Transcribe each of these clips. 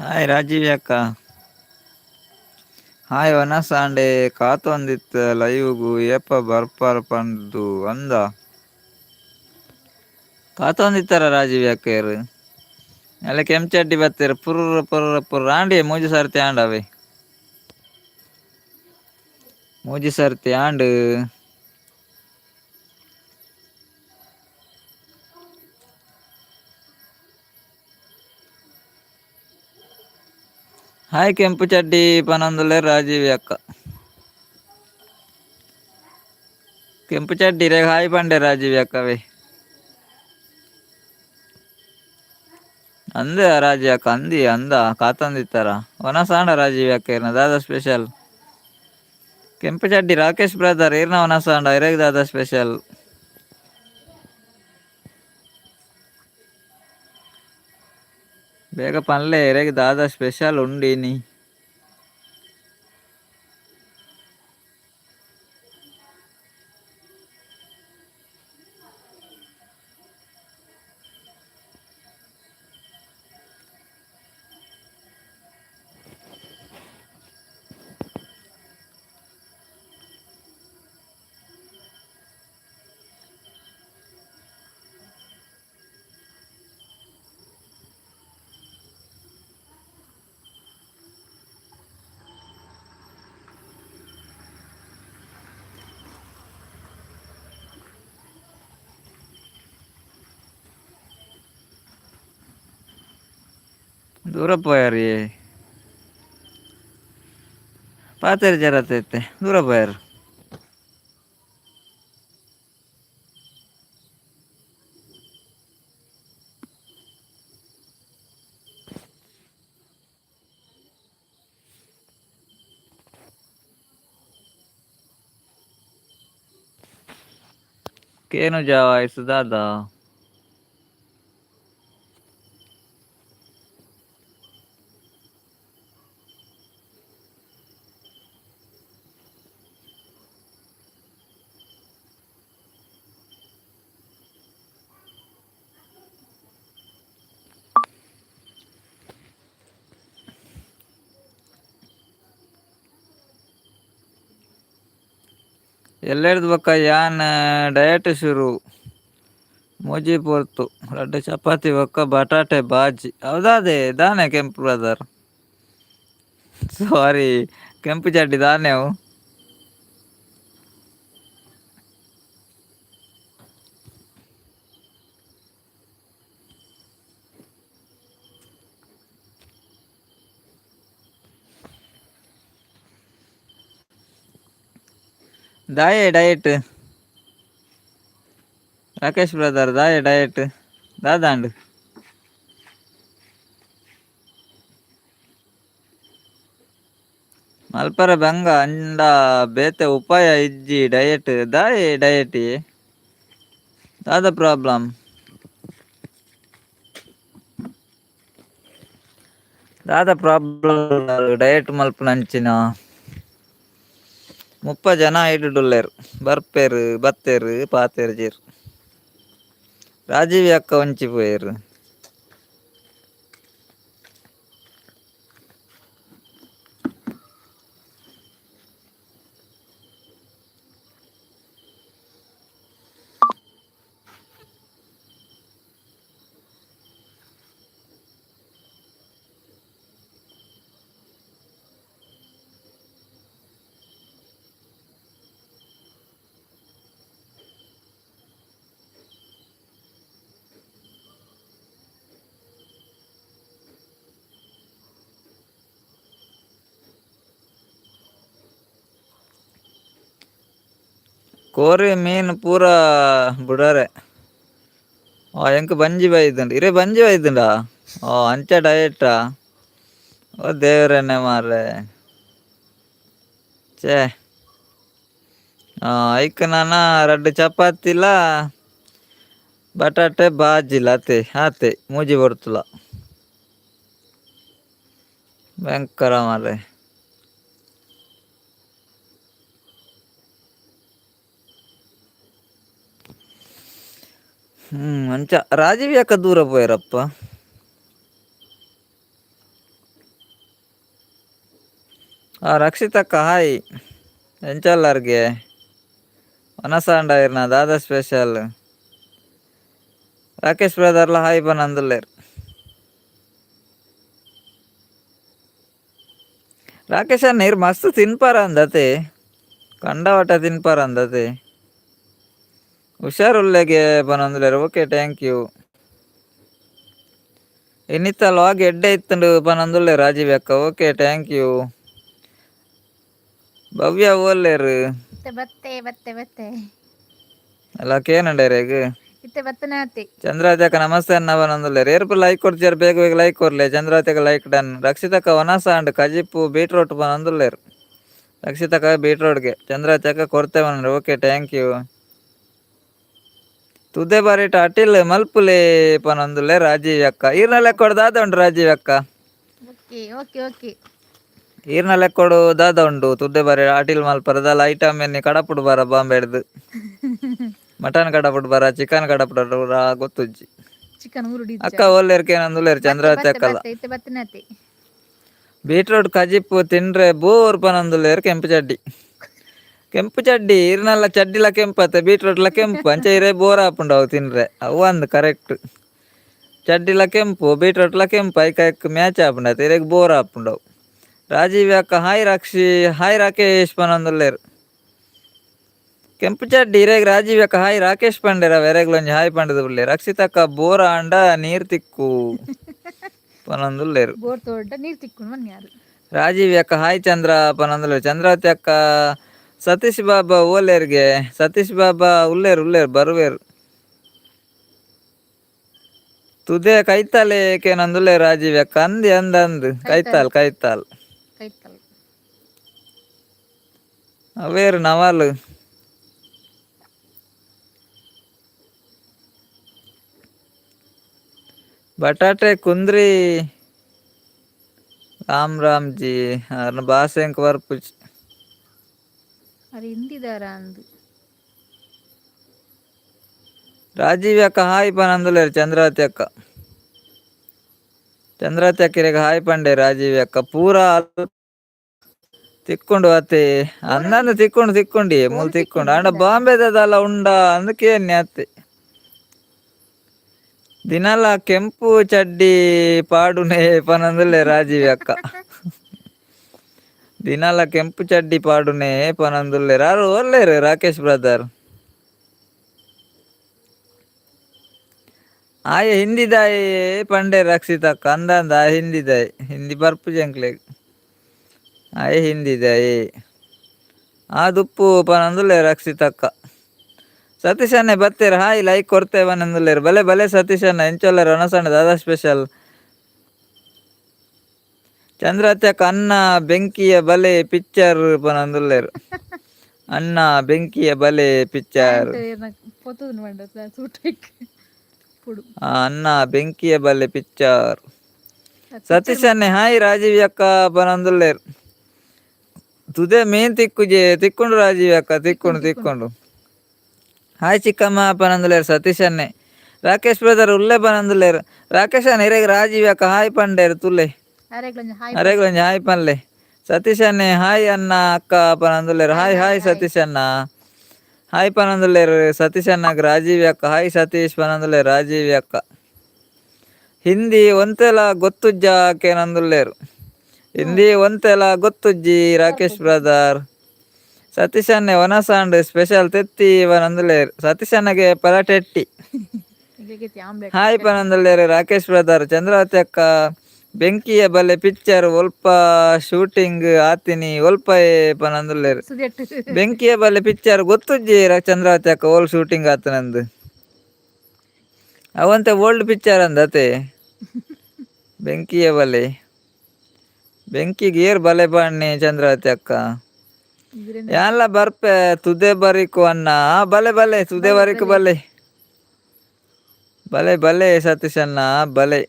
Hi Rajiv ಅಕ್ಕ. Hi ವನಸಾಂಡೆ ಕಾತೊಂದಿತ್ತ ಲೈವ್ಗು ಏಪ ಬರ್ಪರ್ ಪಂದು ಅಂದ. ಕಾತೊಂದಿತ್ತಾರ ರಾಜೀವ್ ಅಕ್ಕೇರು. ಅಲ್ಲ ಕೆಂಚಡ್ಡಿ ಬತ್ತೆರ್ ಪುರ್ರ ಪುರ್ರ ಪುರ್ರ ಆಂಡಿ ಮೂಜಿ ಸರ್ತಿ ಆಂಡವೇ. ಮೂಜಿ ಸರ್ತಿ ಆಂಡ್. ಹಾಯ್ ಕೆಂಪು ಚಡ್ಡಿ ಪನೊಂದುಲ್ಲೆರ್ ರಾಜೀವಿ ಅಕ್ಕ. ಕೆಂಪು ಚಡ್ಡಿ ರೇ ಹಾಯ್ ಪಂಡೆ ರಾಜೀವಿ ಅಕ್ಕವೇ. ಅಂದೆ ರಾಜಿ ಅಕ್ಕ ಅಂದಿ ಅಂದ ಕಾತೊಂದಿತ್ತಾರ ವನಸಾಂಡ ರಾಜೀವಿ ಅಕ್ಕ ಇರ್ನ ದಾದಾ ಸ್ಪೆಷಲ್. ಕೆಂಪು ಚಡ್ಡಿ ರಾಕೇಶ್ ಬ್ರದರ್ ಇರ್ನ ವನಸಾಂಡ ಇರೆಗ್ ದಾದಾ ಸ್ಪೆಷಲ್. ಬೇಗ ಪನ್ಲೆ ಇರೆಗ್ ದಾದಾ ಸ್ಪೆಷಲ್ ಉಂಡಿನಿ. ದೂರ ಪೋಯಾರಿ ಪಾತೆರ್ ಜರತ್ ಇತ್ತೆ ದೂರ ಪೋಯಾರ್. ಕೇನುಜ ವಾಯ್ಸ್ ದಾದಾ. ಎಲ್ಲೆರ್ದ್ ಬೊಕ್ಕ ಯಾನ್ ಡಯಟ್ ಶುರು ಮೂಜಿ ಪೊರ್ತು ರಡ್ಡ್ ಚಪಾತಿ ಬೊಕ್ಕ ಬಟಾಟೆ ಬಾಜಿ ಹೌದಾದೆ ದಾನೆ ಕೆಂಪು ಬ್ರದರ್. ಸಾರಿ ಕೆಂಪು ಚಡ್ಡಿ ದಾನೆ ಅವು. ದಾಯೆ ಡಯಟ್ ರಾಕೇಶ್ ಬ್ರದರ್ ದಾಯೆ ಡಯಟ್ ದಾದಾಂಡ್. ಮಲ್ಪರ ಬಂಗ ಅಂಡ ಬೇತೆ ಉಪಾಯ ಇಜ್ಜಿ ಡಯಟ್ ದಾಯೆ ಡಯಟ್ ದಾದ ಪ್ರಾಬ್ಲಮ್. ದಾದ ಪ್ರಾಬ್ಲಮ್ ಡಯಟ್ ಮಲ್ಪುನಂಚಿನ. 30 ಜನ ಐಡುಡುಲ್ಲೆರ್ ಬರ್ಪೆರ್ ಬತ್ತೆರ್ ಪಾತೆರ್ಜೆರ್. ರಾಜೀವಿ ಅಕ್ಕ ಒಂಚಿ ಪೋಯೆರ್. ಕೋರಿ ಮೀನ್ ಪೂರ ಬುಡರೆ. ಆ ಎಂಕ್ ಬಂಜಿ ಬೈದುಂಡು ಇರೆ ಬಂಜಿ ಬೈದುಂಡಾ ಓ ಅಂಚ ಡಯಟಾ ಓ ದೇವರನ್ನೇ ಮಾರ್ರೆ. ಛೇ ಐಕ್ ನನ ರಡ್ಡ್ ಚಪಾತಿಲ ಬಟಾಟೆ ಬಾಜಿಲ ಅತೆ ಆತೆ ಮೂಜಿ ಪೊರ್ತುಲ. ಭಯಂಕರ ಮಾರ್ರೆ. ಅಂಚ ರಾಜೀವ್ ಯಾಕ ದೂರ ಪೋಯರಪ್ಪ. ಆ ರಕ್ಷಿತಕ್ಕ ಹಾಯ್, ಎಂಚಲ್ಲಾರ್ಗೆ ವನಸಾಂಡ ಇರ್ನ ದಾದಾ ಸ್ಪೆಷಲ್? ರಾಕೇಶ್ ಬ್ರದರ್ಲ ಹಾಯ್ ಪನಂದುಲ್ಲೇರ್. ರಾಕೇಶ್ ಅಣ್ಣ ಇರ್ ಮಸ್ತ್ ತಿನ್ಪಾರ ಅಂದತೆ, ಕಂಡವಟ ತಿನ್ಪಾರ ಅಂದತೆ. ಹುಷಾರುಲ್ಲೆಗೆ ಪನೊಂದುಲ್ಲೆರ್. Okay thank you. ಇನ್ನಿತ್ತ log ಎಡ್ಡೆ ಇತ್ತುಂಡು ಪನೊಂದುಲ್ಲೆ ರಾಜೀವ್ ಅಕ್ಕ. Okay thank you. ಭವ್ಯ ಓಲ್ಲೇರು? ಇತ್ತೆ ಬತ್ತೆ ಬತ್ತೆ ಬತ್ತೆ. ಅಲ್ಲ ಕೇನಂಡೇರೆಗ್. ಇತ್ತೆ ಬತ್ತನಾತೆ. ಚಂದ್ರಾವತಿ ನಮಸ್ತೆ ಅನ್ನ ಪನೊಂದುಲ್ಲೆರ್. ಏರ್ಪು ಲೈಕ್ ಕೊರ್ಜರ್, ಬೇಗ ಬೇಗ ಲೈಕ್ ಕೊರ್ಲೆ. ಚಂದ್ರಾವತಿಗ ಲೈಕ್ ಡನ್. ರಕ್ಷಿತಕ್ಕ ವನಸ ಅಂಡ್ ಕಜಿಪ್ಪು ಬೀಟ್ರೋಟ್ ಪನೊಂದುಲ್ಲೆರ್. ರಕ್ಷಿತಕ್ಕ ಬೀಟ್ರೋಟ್ಗೆ, ಚಂದ್ರಾವತಿ ಕೊರ್ತೆ ಪನೊಂದು. Okay thank you. ತುದೆ ಬರಿಟ ಅಟಿಲ್ ಮಲ್ಪುಲೆ ಪನೊಂದುಲ್ಲೆ ರಾಜೀವ್ ಅಕ್ಕ. ಈರ್ನ ಲೆಕ್ಕೊಡು ದಾದ ಉಂಡು ರಾಜೀವ್ ಅಕ್ಕ? Okay okay okay. ಈರ್ನ ಲೆಕ್ಕೊಡು ದಾದ ಉಂಡು? ತುದೆ ಬರಿ ಅಟಿಲ್ ಮಲ್ಪರದಲ್ಲ ಐಟಮ್ ಎನ್ನಿ ಕಡಪುಡು ಬರ ಬಾಂಬೆಡ್ದು? ಮಟನ್ ಕಡಪುಡು ಬರ, ಚಿಕನ್ ಕಡಪುಡು ಬರ ಗೊತ್ತುಜ್ಜಿ. ಚಿಕನ್ ಊರುಡಿ. ಅಕ್ಕ ಓಲ್ಲೇರ್ಕೇನಂದುಲ್ಲೇರು ಚಂದ್ರಾವತಿ ಅಕ್ಕಲ್ಲ. ಇತ್ತೆ ಬತ್ತನಾತೆ. Beetroot ಕಜಿಪ್ಪು ತಿಂಡ್ರೆ bore ಪನೊಂದುಲ್ಲೇರು. ಕೆಂಪು ಚಡ್ಡಿ, ಕೆಂಪು ಚಡ್ಡಿ ಇರ್ನಲ್ಲ, ಚಡ್ಡಿಲ ಕೆಂಪತ್ತೆ, ಬೀಟ್ರೋಟ್ಲ ಕೆಂಪು. ಅಂಚೆ ಇರೇ ಬೋರ್ ಆಪುಂಡು ಅವು ತಿಂಡ್ರೆ. ಅವು ಅಂದ್ ಕರೆಕ್ಟ್, ಚಡ್ಡಿಲ ಕೆಂಪು ಬೀಟ್ರೋಟ್ಲ ಕೆಂಪು, ಐಕ್ ಐಕ್ ಮ್ಯಾಚ್ ಆಪುಂಡು ಅತ್ತೆ, ಇರೆಗ್ ಬೋರ್ ಆಪುಂಡು ಅವು. ರಾಜೀವ್ ಅಕ್ಕ ಹಾಯ್, ರಾಕ್ಷಿ ಹಾಯ್, ರಾಕೇಶ್ ಪನೊಂದುಲ್ಲೇರು. ಕೆಂಪು ಚಡ್ಡಿ ಇರೆಗ್ ರಾಜೀವ್ ಅಕ್ಕ ಹಾಯ್, ರಾಕೇಶ್ ಪಂಡೆರ ವೆರೆಗ್ಲೊಂಜಿ ಹಾಯ್ ಪಂಡದು ಬುಲ್ಲೆ. ರಕ್ಷಿತಕ್ಕ ಬೋರ ಆಂಡ ನೀರ್ ತಿಕ್ಕು ಪನೊಂದುಲ್ಲೇರು. ಬೋರ್ ತೋಟ ನೀರು ತಿಕ್ಕೊಂಡು ಮನ್ಯಾರು. ರಾಜೀವ್ ಅಕ್ಕ ಹಾಯ್, ಚಂದ್ರ ಪನೊಂದುಲ್ಲೇರು. ಚಂದ್ರಾವತಿ ಅಕ್ಕ ಸತೀಶ್ ಬಾಬಾ ಓಲೇರ್ಗೆ? ಸತೀಶ್ ಬಾಬಾ ಉಲ್ಲೇರು ಉಲ್ಲೇರು ಬರುವೇರು. ತುದೆ ಕೈತಾಲೆ ಕೇನೊಂದುಲ್ಲೆ ರಾಜೀವ್ ಅಕ್ಕ. ಅಂದಿ ಅಂದ ಅಂದ್ ಕೈತಾಲ್ ಕೈತಾಲ್. ಕೈತಲ್. ಅವೇರು ನವಾಲು. ಬಟಾಟೆ ಕುಂದ್ರಿ ರಾಮ್ ರಾಮ್ ಜಿ ಅರ್ನ ಭಾಷೆ ಎಂಕ್ ಬರ್ಪುಜಿ. ಅದು ಹಿಂದಿದಾರ ಅಂದು. ರಾಜೀವ್ ಅಕ್ಕ ಹಾಯ್ ಪನಂದುಲ್ಲೇರು ಚಂದ್ರಾವತಿ ಅಕ್ಕ. ಚಂದ್ರಾವತಿ ಅಕ್ಕ ಇರೆಗ್ ಹಾಯ್ ಪಂಡೆ ರಾಜೀವ್ ಅಕ್ಕ. ಪೂರ ತಿಕ್ಕೊಂಡು ಅತ್ತೆ ಅಂದಂದು ತಿಕ್ಕೊಂಡು ತಿಕ್ಕೊಂಡಿ ಮೂಲು ತಿಕ್ಕೊಂಡು ಆಂಡ ಬಾಂಬೆದಲ್ಲ ಉಂಡ ಅಂದ್ ಕೇನ್ನೆ ಅತ್ತೆ. ದಿನಲ ಕೆಂಪು ಚಡ್ಡಿ ಪಾಡುನೆ ಪನಂದುಲ್ಲೆ ರಾಜೀವ್ ಅಕ್ಕ. ದಿನಲ ಕೆಂಪು ಚಡ್ಡಿ ಪಾಡುನೆ ಪನಂದುಲ್ಲೆ. ಆರು ಒಲ್ಲೇರು ರಾಕೇಶ್ ಬ್ರದರ್? ಆಯೆ ಹಿಂದಿದಾಯೆ ಪಂಡೆ ರಕ್ಷಿತಕ್ಕ. ಅಂದಂದ ಆ ಹಿಂದಿದಾಯೆ, ಹಿಂದಿ ಬರ್ಪುಜಿ ಎಂಕ್ಲೆಗ್. ಆಯೆ ಹಿಂದಿದಾಯೆ ಆ ದುಪ್ಪು ಪನಂದುಲ್ಲೆ ರಕ್ಷಿತಕ್ಕ. ಸತೀಶ್ ಅಣ್ಣೆ ಬತ್ತೇರು ಹಾಯ್, ಲೈಕ್ ಕೊಡ್ತೇವೆ ಪನಂದುಲ್ಲೇರು. ಬಲೆ ಬಲೆ ಸತೀಶ್ ಅಣ್ಣ, ಎಂಚೊಲ್ಲೆರ್? ಒನಸಣ್ಣ ದಾದಾ ಸ್ಪೆಷಲ್? ಚಂದ್ರತ್ಯ ಅನ್ನ ಬೆಂಕಿಯ ಬಲೆ ಪಿಕ್ಚರ್ ಪನಂದುಲ್ಲೇರು. ಅಣ್ಣ ಬೆಂಕಿಯ ಬಲೆ ಪಿಕ್ಚರ್. ಪೊತುದು ಮಂಡ ಸೂಟ್ ಪುಡು. ಅಣ್ಣ ಬೆಂಕಿಯ ಬಲೆ ಪಿಕ್ಚರ್. ಸತೀಶ್ ಅಣ್ಣೆ ಹಾಯ್, ರಾಜೀವ್ ಅಕ್ಕ ಪನಂದುಲ್ಲೇರು. ತುದೆ ಮೇನ್ ತಿಕ್ಕುಜೆ? ತಿಕ್ಕೊಂಡು ರಾಜೀವ್ ಅಕ್ಕ, ತಿಕ್ಕೊಂಡು ತಿಕ್ಕೊಂಡು. ಹಾಯ್ ಚಿಕ್ಕಮ್ಮ ಪನಂದುಲ್ಲೇರು ಸತೀಶ್ ಅಣ್ಣೆ. ರಾಕೇಶ್ ಬ್ರದರ್ ಉಲ್ಲೆ ಪನಂದುಲ್ಲೇರು. ರಾಕೇಶ್ ಅಣ್ಣ ಇರೆಗ್ ರಾಜೀವ್ ಅಕ್ಕ ಹಾಯ್ ಪಂಡೇರು ತುಲೆ. ಅರೆಗ್ಲೊಂಜಿ ಹಾಯ್. ಅರೆಗ್ ಒಂಜಿ ಹಾಯ್ ಪನ್ಲೆ. ಸತೀಶ್ ಅಣ್ಣೆ ಹಾಯ್ ಅಣ್ಣ ಅಕ್ಕ ಪನಂದುಲ್ಲೇರು. ಹಾಯ್ ಹಾಯ್ ಸತೀಶ್ ಅಣ್ಣ. ಹಾಯ್ ಪನಂದುಲ್ಲೇರು ಸತೀಶ್ ಅಣ್ಣಗ್ ರಾಜೀವ್ ಅಕ್ಕ. ಹಾಯ್ ಸತೀಶ್ ಪನಂದುಲ್ಲೇರು ರಾಜೀವ್ ಅಕ್ಕ. ಹಿಂದಿ ಒಂತೆಲ ಗೊತ್ತುಜ್ಜ ಕೇನಂದುಲ್ಲೇರು. ಹಿಂದಿ ಒಂತೆಲ ಗೊತ್ತುಜ್ಜಿ ರಾಕೇಶ್ ಬ್ರದರ್. ಸತೀಶ್ ಅಣ್ಣೆ ಒನಸಾಂಡ್ ಸ್ಪೆಷಲ್ ತೆತ್ತಿ ಪನಂದುಲ್ಲೇರು. ಸತೀಶ್ ಅಣ್ಣಗೆ ಪರಾಟೆಟ್ಟಿ. ಆಮ್ಲೆಟ್. ಹಾಯ್ ಪನಂದುಲ್ಲೇರು ರಾಕೇಶ್ ಬ್ರದರ್. ಚಂದ್ರಾವತಿ ಅಕ್ಕ ಬೆಂಕಿಯ ಬಲೆ ಪಿಕ್ಚರ್ ಒಲ್ಪ ಶೂಟಿಂಗ್ ಆತಿನಿ ಒಲ್ಪ ಪನಂದುಲ್ಲೇರು? ಸುದೆಟ್ಟು. ಬೆಂಕಿಯ ಬಲೆ ಪಿಕ್ಚರ್ ಗೊತ್ತುಜ್ಜಿ ಚಂದ್ರಾವತಿ ಅಕ್ಕ, ಓಲ್ ಶೂಟಿಂಗ್ ಆತನಂದು. ಅವಂತೆ ಓಲ್ಡ್ ಪಿಕ್ಚರ್ ಅಂದತೆ. ಬೆಂಕಿಯ ಬಲೆ, ಬೆಂಕಿಗೆ ಏರ್ ಬಲೆ ಪಾಡ್ನೆ ಚಂದ್ರಾವತಿ ಅಕ್ಕ? ಯಾನ್ಲ ಬರ್ಪೆ ತುದೆ ಬರಿಕು ಅಣ್ಣ. ಬಲೆ ಬಲೆ ತುದೆ ಬರಿಕು ಬಲೆ ಬಲೆ ಬಲೆ ಸತೀಶ್ ಅಣ್ಣ ಬಲೆ.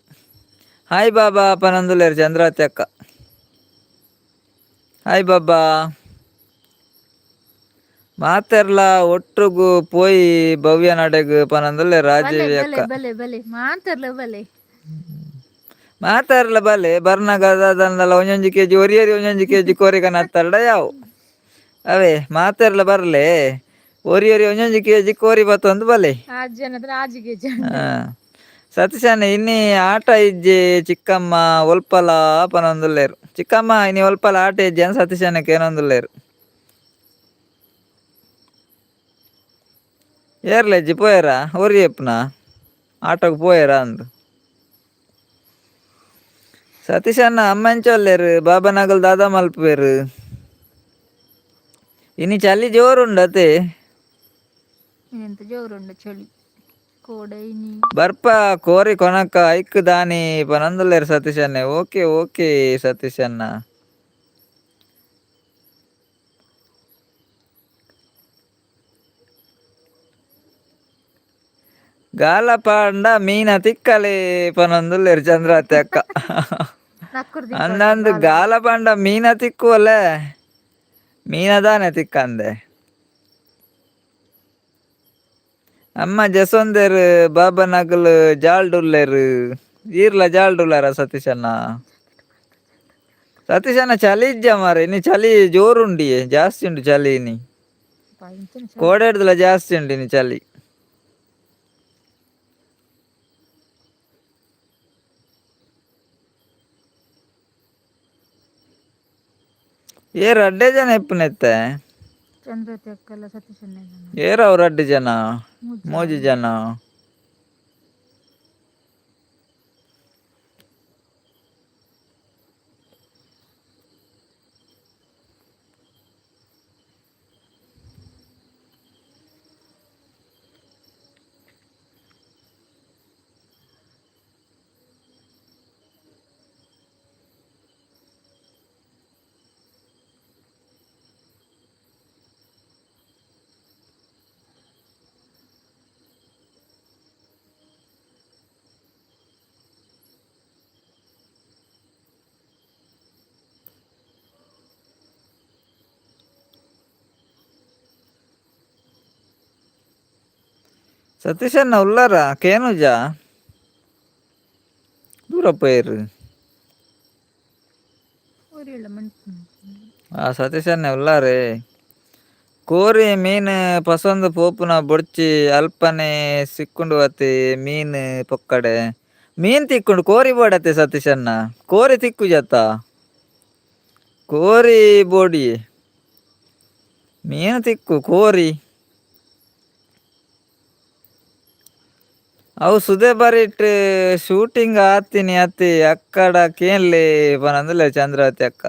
ಹಾಯ್ ಬಾಬಾ ಪನಂದುಲ್ಲೇರು ಚಂದ್ರಾವತಿ ಅಕ್ಕ. ಹಾಯ್ ಬಾಬಾ. ಮಾತೆರ್ಲ ಒಟ್ಟುಗು ಪೋಯಿ ಭವ್ಯ ನಡೆಗ್ ಪನಂದುಲ್ಲೆ ಬಲೆ. ರಾಜೀವಿ ಬಲೆ. ಅಕ್ಕ. ಬಲೆ ಬಲೆ ಮಾಂತರ್ಲ ಬಲೆ. ಮಾತಾರಲ್ಲ ಬಲ್ಲೆ ಬರ್ನಾಗ ದಾದನಲ್ಲ ಒಂಜೊಂಜಿ ಕೆಜಿ ಒರಿಯರಿ ಒಂಜೊಂಜಿ ಕೆಜಿ ಕೋರಿಗನ ಹತ್ತರಡ ಯಾವು ಅವೇ ಮಾತಾರಲ್ಲ ಬರಲೆ ಒರಿಯರಿ ಒಂಜೊಂಜಿ ಕೆಜಿ ಕೋರಿ ಬತ್ತೊಂದು ಬಲೆ. ಆಜ್ ಜನ ಆಜಿ ಕೆಜಿ. ಹಾ. ಸತೀಶಣ್ಣ ಇನ್ನಿ ಆಟ ಇಜ್ಜೆ ಚಿಕ್ಕಮ್ಮ ಒಲ್ಪಲ ಪನೊಂದುಲ್ಲೇರು. ಚಿಕ್ಕಮ್ಮ ಇನಿ ಒಲ್ಪಲ ಆಟ ಇಜ್ಜೆ ಅಂತ ಸತೀಶಣ್ಣಕ್ಕೆ ಏನೊಂದುಲ್ಲೇರು. ಏರ್ಲೆಜ್ಜಿ ಪೋಯರಾ ಒರಿಯಪ್ಪನ ಆಟೋಗೆ ಪೋಯರಾ ಅಂದು. ಸತೀಶಣ್ಣ ಅಮ್ಮ ಎಂಚೊಲ್ಲೇರು ಬಾಬಾನಗಲ್ ದಾದಾ ಮಲ್ಪುವೆರು. ಇನಿ ಚಳಿ ಜೋರುಂಡು ಅತೆ. ಎಂತ ಜೋರುಂಡು ಚಳಿ ಕೋಡೆ ಇನಿ. ಬರ್ಪ ಕೋರಿ ಕೊನಕ ಐಕ್ ದಾನಿ ಪನೊಂದುಲ್ಲೇರು ಸತೀಶಣ್ಣೆ. Okay okay ಸತೀಶಣ್ಣ. ಗಾಲಪಾಂಡ ಮೀನ ತಿಕ್ಕಲೆ ಪನೊಂದುಲ್ಲೇರು ಚಂದ್ರಾತಿ ಅಕ್ಕ. ನಕ್ಕುರ್ದಿ. ಅಂದಂದು ಗಾಲಪಾಂಡ ಮೀನ ತಿಕ್ಕುವಲೆ ಮೀನ ದಾನೆ ತಿಕ್ಕಂದೆ. ಅಮ್ಮ ಜಸೊಂದೇರು ಬಾಬನಗಲು ಜಾಲ್ಡುಲ್ಲೇರು ಈರ್ಲ ಜಾಲ್ಡುಲ್ಲಾರ ಸತೀಶಣ್ಣ. ಸತೀಶಣ್ಣ ಚಳಿ ಇಜ್ಜ ಮಾರ್ರೆ, ಇನಿ ಚಳಿ ಜೋರುಂಡಿಯೇ ಜಾಸ್ತಿ ಉಂಡು ಚಳಿ ಇನಿ. ಕೋಡೆಡ್ದಲ ಜಾಸ್ತಿ ಉಂಡು ಇನಿ ಚಳಿ. ಏರ್ ಅಡ್ಡೆ ಜನ ಎಪ್ಪುನೆತ್ತೆ. ಚಂದ್ರತಿ ಅಕ್ಕಲ್ಲ ಸತೀಶಣ್ಣ. ಏರ್ ಅವ್ರು ಅಡ್ಡೆ ಜನ ಮೂಜಿ ಜನ. ಸತೀಶಣ್ಣ ಉಲ್ಲಾರ ಕೇನುಜ ದೂರ ಪೋಯೆರ್. ಊರಿಲ್ಲ ಮನ್ಪು. ಆ ಸತೀಶಣ್ಣ ಉಲ್ಲಾರೆ. ಕೋರಿ ಮೀನ್ ಪಸೊಂದು ಪೋಪುನ ಬೊಡ್ಚಿ ಅಲ್ಪನೆ ಸಿಕ್ಕುಂಡು ಅತೆ ಮೀನ್ ಪೊಕ್ಕಡೆ. ಮೀನ್ ತಿಕ್ಕುಂಡು ಕೋರಿ ಬೋಡತ್ತೆ ಸತೀಶಣ್ಣ. ಕೋರಿ ತಿಕ್ಕುಜತ್ತ ಕೋರಿ ಬೋಡಿ ಮೀನು ತಿಕ್ಕು ಕೋರಿ. ಅವು ಸುದೆ ಬರಿಟ್ ಶೂಟಿಂಗ್ ಆತಿನಿ ಅತಿ ಅಕ್ಕಡ ಕೇನ್ಲೆ ಪನಂದುಲ್ಲೆ ಚಂದ್ರಾವತಿ ಅಕ್ಕ.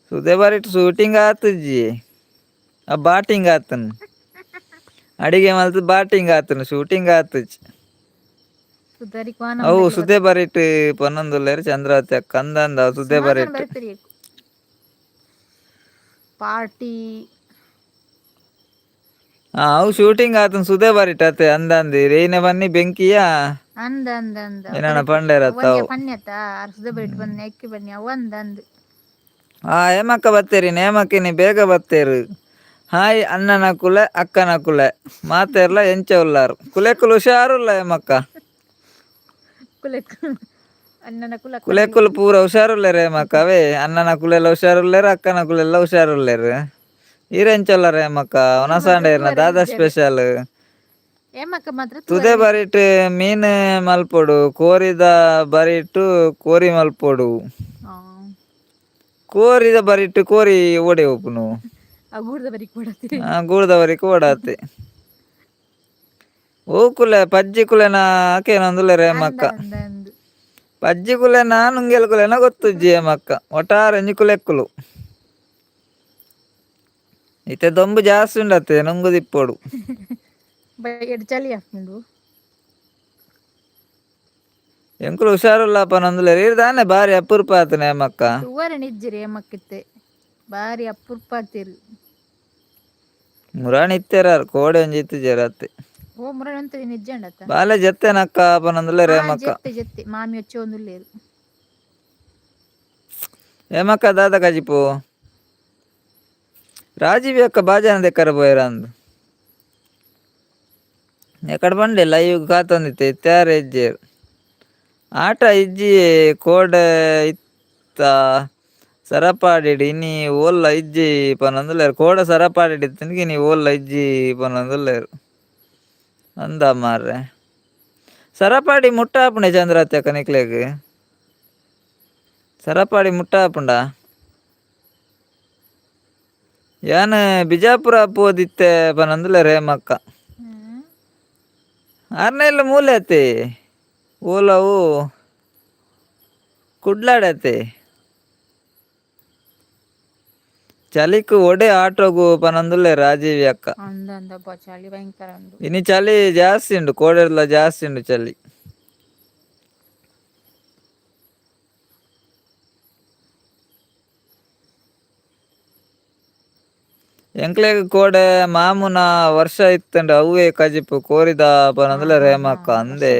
ಸುದೆ ಬರಿಟ್ ಶೂಟಿಂಗ್ ಆತುಜಿ ಆ ಬಾಟಿಂಗ್ ಆತನ್ ಅಡಿಗೆ ಮಲ್ತು ಬಾಟಿಂಗ್ ಆತನು ಶೂಟಿಂಗ್ ಆತುಜಿ. ಸುಧಾರಿಕ್ ವಾನ. ಅವು ಸುದೆ ಬರಿಟ್ ಪನೊಂದುಲ್ಲೆರ್ ಚಂದ್ರಾವತಿ ಅಕ್ಕ ಅಂದಂದ ಅವು ಸುದೆ ಬರಿಟ್. ಪಾರ್ಟಿ. ಆ ಅವು ಶೂಟಿಂಗ್ ಆತನ್ ಸುದೆ ಬರಿಟ್ ಅತೆ ಅಂದಂದಿ ರೇಯ್ನೆ ಬನ್ನಿ ಬೆಂಕಿಯ. ಅಂದ ಅಂದ ಅಂದ. ಏನಾನ ಪಂಡೇರತ್ತ ಅವು. ಪನ್ಯತ ಆರ್ ಸುದೆ ಬರಿಟ್ ಬನ್ನಿ ಅಕ್ಕಿ ಬನ್ನಿ ಅವು ಅಂದ ಅಂದ್. ಆ ಹೇಮಕ್ಕ ಬತ್ತೇರಿ ನೇಮಕ್ಕಿನಿ ಬೇಗ ಬತ್ತೇರು. ಹಾಯ್ ಅಣ್ಣನ ಕುಲೆ ಅಕ್ಕನ ಕುಲೆ ಮಾತೆರ್ಲ ಎಂಚ ಉಲ್ಲಾರು ಕುಲೆಕುಲು ಹುಷಾರುಲ್ಲ ಹೇಮಕ್ಕ. ಕುಲೆಕ್ ಅಣ್ಣನ ಕುಲ. ಕುಲೆಕುಲು ಪೂರ ಹುಷಾರುಲ್ಲೇರು ಹೇಮಕ್ಕ. ಅವೇ ಅಣ್ಣನ ಕುಲೆಲ್ಲ ಹುಷಾರುಲ್ಲೇರು ಅಕ್ಕನ ಕುಲೆಲ್ಲ ಹುಷಾರುಲ್ಲೇರು. ಈರ್ ಎಂಚ ಉಲ್ಲಾರ ಹೇಮಕ್ಕ ಒನಸಾಂಡೇರ್ನ ದಾದಾ ಸ್ಪೆಷಲ್? ಹೇಮಕ್ಕ ಮಾತ್ರ. ತುದೆ ಬರಿಟ್ ಮೀನ್ ಮಲ್ಪೊಡು ಕೋರಿದ ಬರಿಟ್ ಕೋರಿ ಮಲ್ಪೊಡು. ಕೋರಿದ ಬರಿಟ್ ಕೋರಿ ಓಡೆ ಒಪ್ಪುನು. ಆ ಗೂಡ್ದ ಬರಿಕ್ ಕೊಡತ್ತಿ. ಆ ಗೂಡ್ದ ಬರಿಕ್ ಓಡಾತೆ ಓ ಕುಲೆ ಪಜ್ಜಿ ಕುಲೆನ ಆಕೇನೊಂದುಲ್ಲೆರ್ ಹೇಮಕ್ಕ. ಅಂದ ಅಂದ್. ಪಜ್ಜಿ ಕುಲೆನ ನುಂಗೆಲ್ ಕುಲೆನ ಗೊತ್ತುಜ್ಜಿ ಹೇಮಕ್ಕ. ಒಟ್ಟಾರೆ ಒಂಜಿ ಕುಲೆಕ್ಕುಲು ಇತ್ತೆ ದೊಂಬು ಜಾಸ್ತಿ ಉಂಡತ್ತೆ ನುಂಗುದಿಪ್ಪೊಡು. ಬೈ ಚಳಿ ಹಾಕೊಂಡು. ಎಂಕುಲು ಹುಷಾರುಲ್ಲ ಪನೊಂದುಲ್ಲೆರ್. ಈರ್ ದಾನೆ ಬಾರಿ ಅಪರೂಪ ಆತನೆ ಹೇಮಕ್ಕ. ತೂವರೆ ನಿಜ್ಜಿರಿ ಹೇಮಕ್ಕಿತ್ತೆ ಬಾರಿ ಅಪರೂಪ ಆತಿರು. ಮುರಾಣಿ ಇತ್ತೆರಾರ್ ಕೋಡೆ ಒಂಜಿ ಇತ್ತಿಜೆರ್ ಅತ್ತೆ. ಓ ಮುರಾಣಿ ಒಂತೆ ನಿಜ್ಜಂಡತ್ತ. ಬಾಲೆ ಜತ್ತೆನಕ್ಕ ಪನೊಂದುಲ್ಲೆರ್ ಹೇಮಕ್ಕ. ಜೆತ್ತೆ ಜೆತ್ತೆ ಮಾಮಿ ಒಚ್ಚೊಂದುಲ್ಲೆರ್. ಹೇಮಕ್ಕ ದಾದ ಕಜಿಪು. ರಾಜೀವ್ ಅಕ್ಕ ಬಾಜನ ದೆಕ್ಕರ ಪೋಯೆರ್ ಅಂದ್ ಎಕಡೆ ಪಂಡೆ ಲೈವ್ ಕಾತೊಂದಿತ್ತೆ ಇತ್ತೆ ಇಜ್ಜೆರ್. ಆಟ ಇಜ್ಜಿ ಕೋಡೆ ಇತ್ತ ಸರಪಾಡಿಡ್ ಇನಿ ಓಲ್ಲ ಇಜ್ಜಿ ಪನೊಂದುಲ್ಲೆರ್ ಕೋಡೆ ಸರಪಾಡಿಡ್ ಇತ್ತಿನಗ ಇನಿ ಓಲ್ಲ ಇಜ್ಜಿ ಪನೊಂದುಲ್ಲೆರ್ ಅಂದ ಮಾರ್ರೆ ಸರಪಾಡಿ ಮುಟ್ಟ ಆಪುಂಡೆ ಚಂದ್ರಾತ್ಯಕ್ಕ ನಿಕ್ಲೆಗ್ ಸರಪಾಡಿ ಮುಟ್ಟ ಆಪುಂಡ ಯಾನ್ ಬಿಜಾಪುರ ಪೋದಿತ್ತೆ ಪನೊಂದುಲ್ಲೆರ್ ಹೇಮಕ್ಕ. ಆರ್ನೆಲ್ಲ ಮೂಲೆ ಅತ್ತೆ ಓಲವು ಕುಡ್ಲಾಡತ್ತೆ ಚಲಿಕ್ ಒಡೆ ಆಟೋಗು ಪನೊಂದುಲ್ಲೆ ರಾಜೀವಿ ಅಕ್ಕ. ಅಂದ ಅಂದಪ್ಪ ಚಳಿ ಭಯಂಕರ ಉಂಡು. ಇನಿ ಚಳಿ ಜಾಸ್ತಿ ಉಂಡು, ಕೋಡೆರ್ಲ ಜಾಸ್ತಿ ಉಂಡು ಚಳಿ. ಎಂಕ್ಲೆಗ್ ಕೋಡೆ ಮಾಮುನ ವರ್ಷ ಇತ್ತಂಡ ಅವ್ವೇ ಕಜಿಪು ಕೋರಿದ ಪನೊಂದುಲ್ಲೆ ರೇಮಕ್ಕ ಅಂದೆ.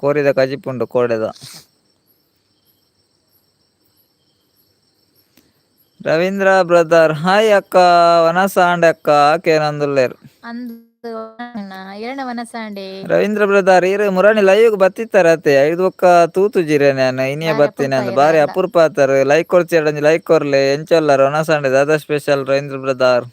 ಕೋರಿದ ಕಜಿಪುಂಡು ಕೋಡೆದ. ರವೀಂದ್ರ ಬ್ರದರ್ ಹಾಯ್ ಅಕ್ಕ, ವನಸಾಂಡೆ ಅಕ್ಕ ಕೇನೊಂದುಲ್ಲೆರ್. ಅಂದ್ ಎರಡ ವನಸಾಂಡೆ. ರವೀಂದ್ರ ಬ್ರದರ್ ಇರು ಮುರಾಣಿ ಲೈವ್ ಬತ್ತಿತ್ತರ ಅತ್ತೆ ಐದು ಬೊಕ್ಕ ತೂತುಜಿರೆ ನಾನು ಇನಿಯ ಬಾರಿ ಬತ್ತಿನ ಅಪರೂಪ ಬಾರಿ ಏರೆಲ್ಲ. ಅಪರೂಪ ಆತರ್ ಲೈಕ್ ಕೊರ್ಚಿ ಲೈಕ್ ಕೊರ್ಲೆ ಎಂಚೊಲ್ಲರ್ ವನಸಾಂಡೆ ದಾದಾ ಸ್ಪೆಷಲ್ ರವೀಂದ್ರ ಬ್ರದರ್.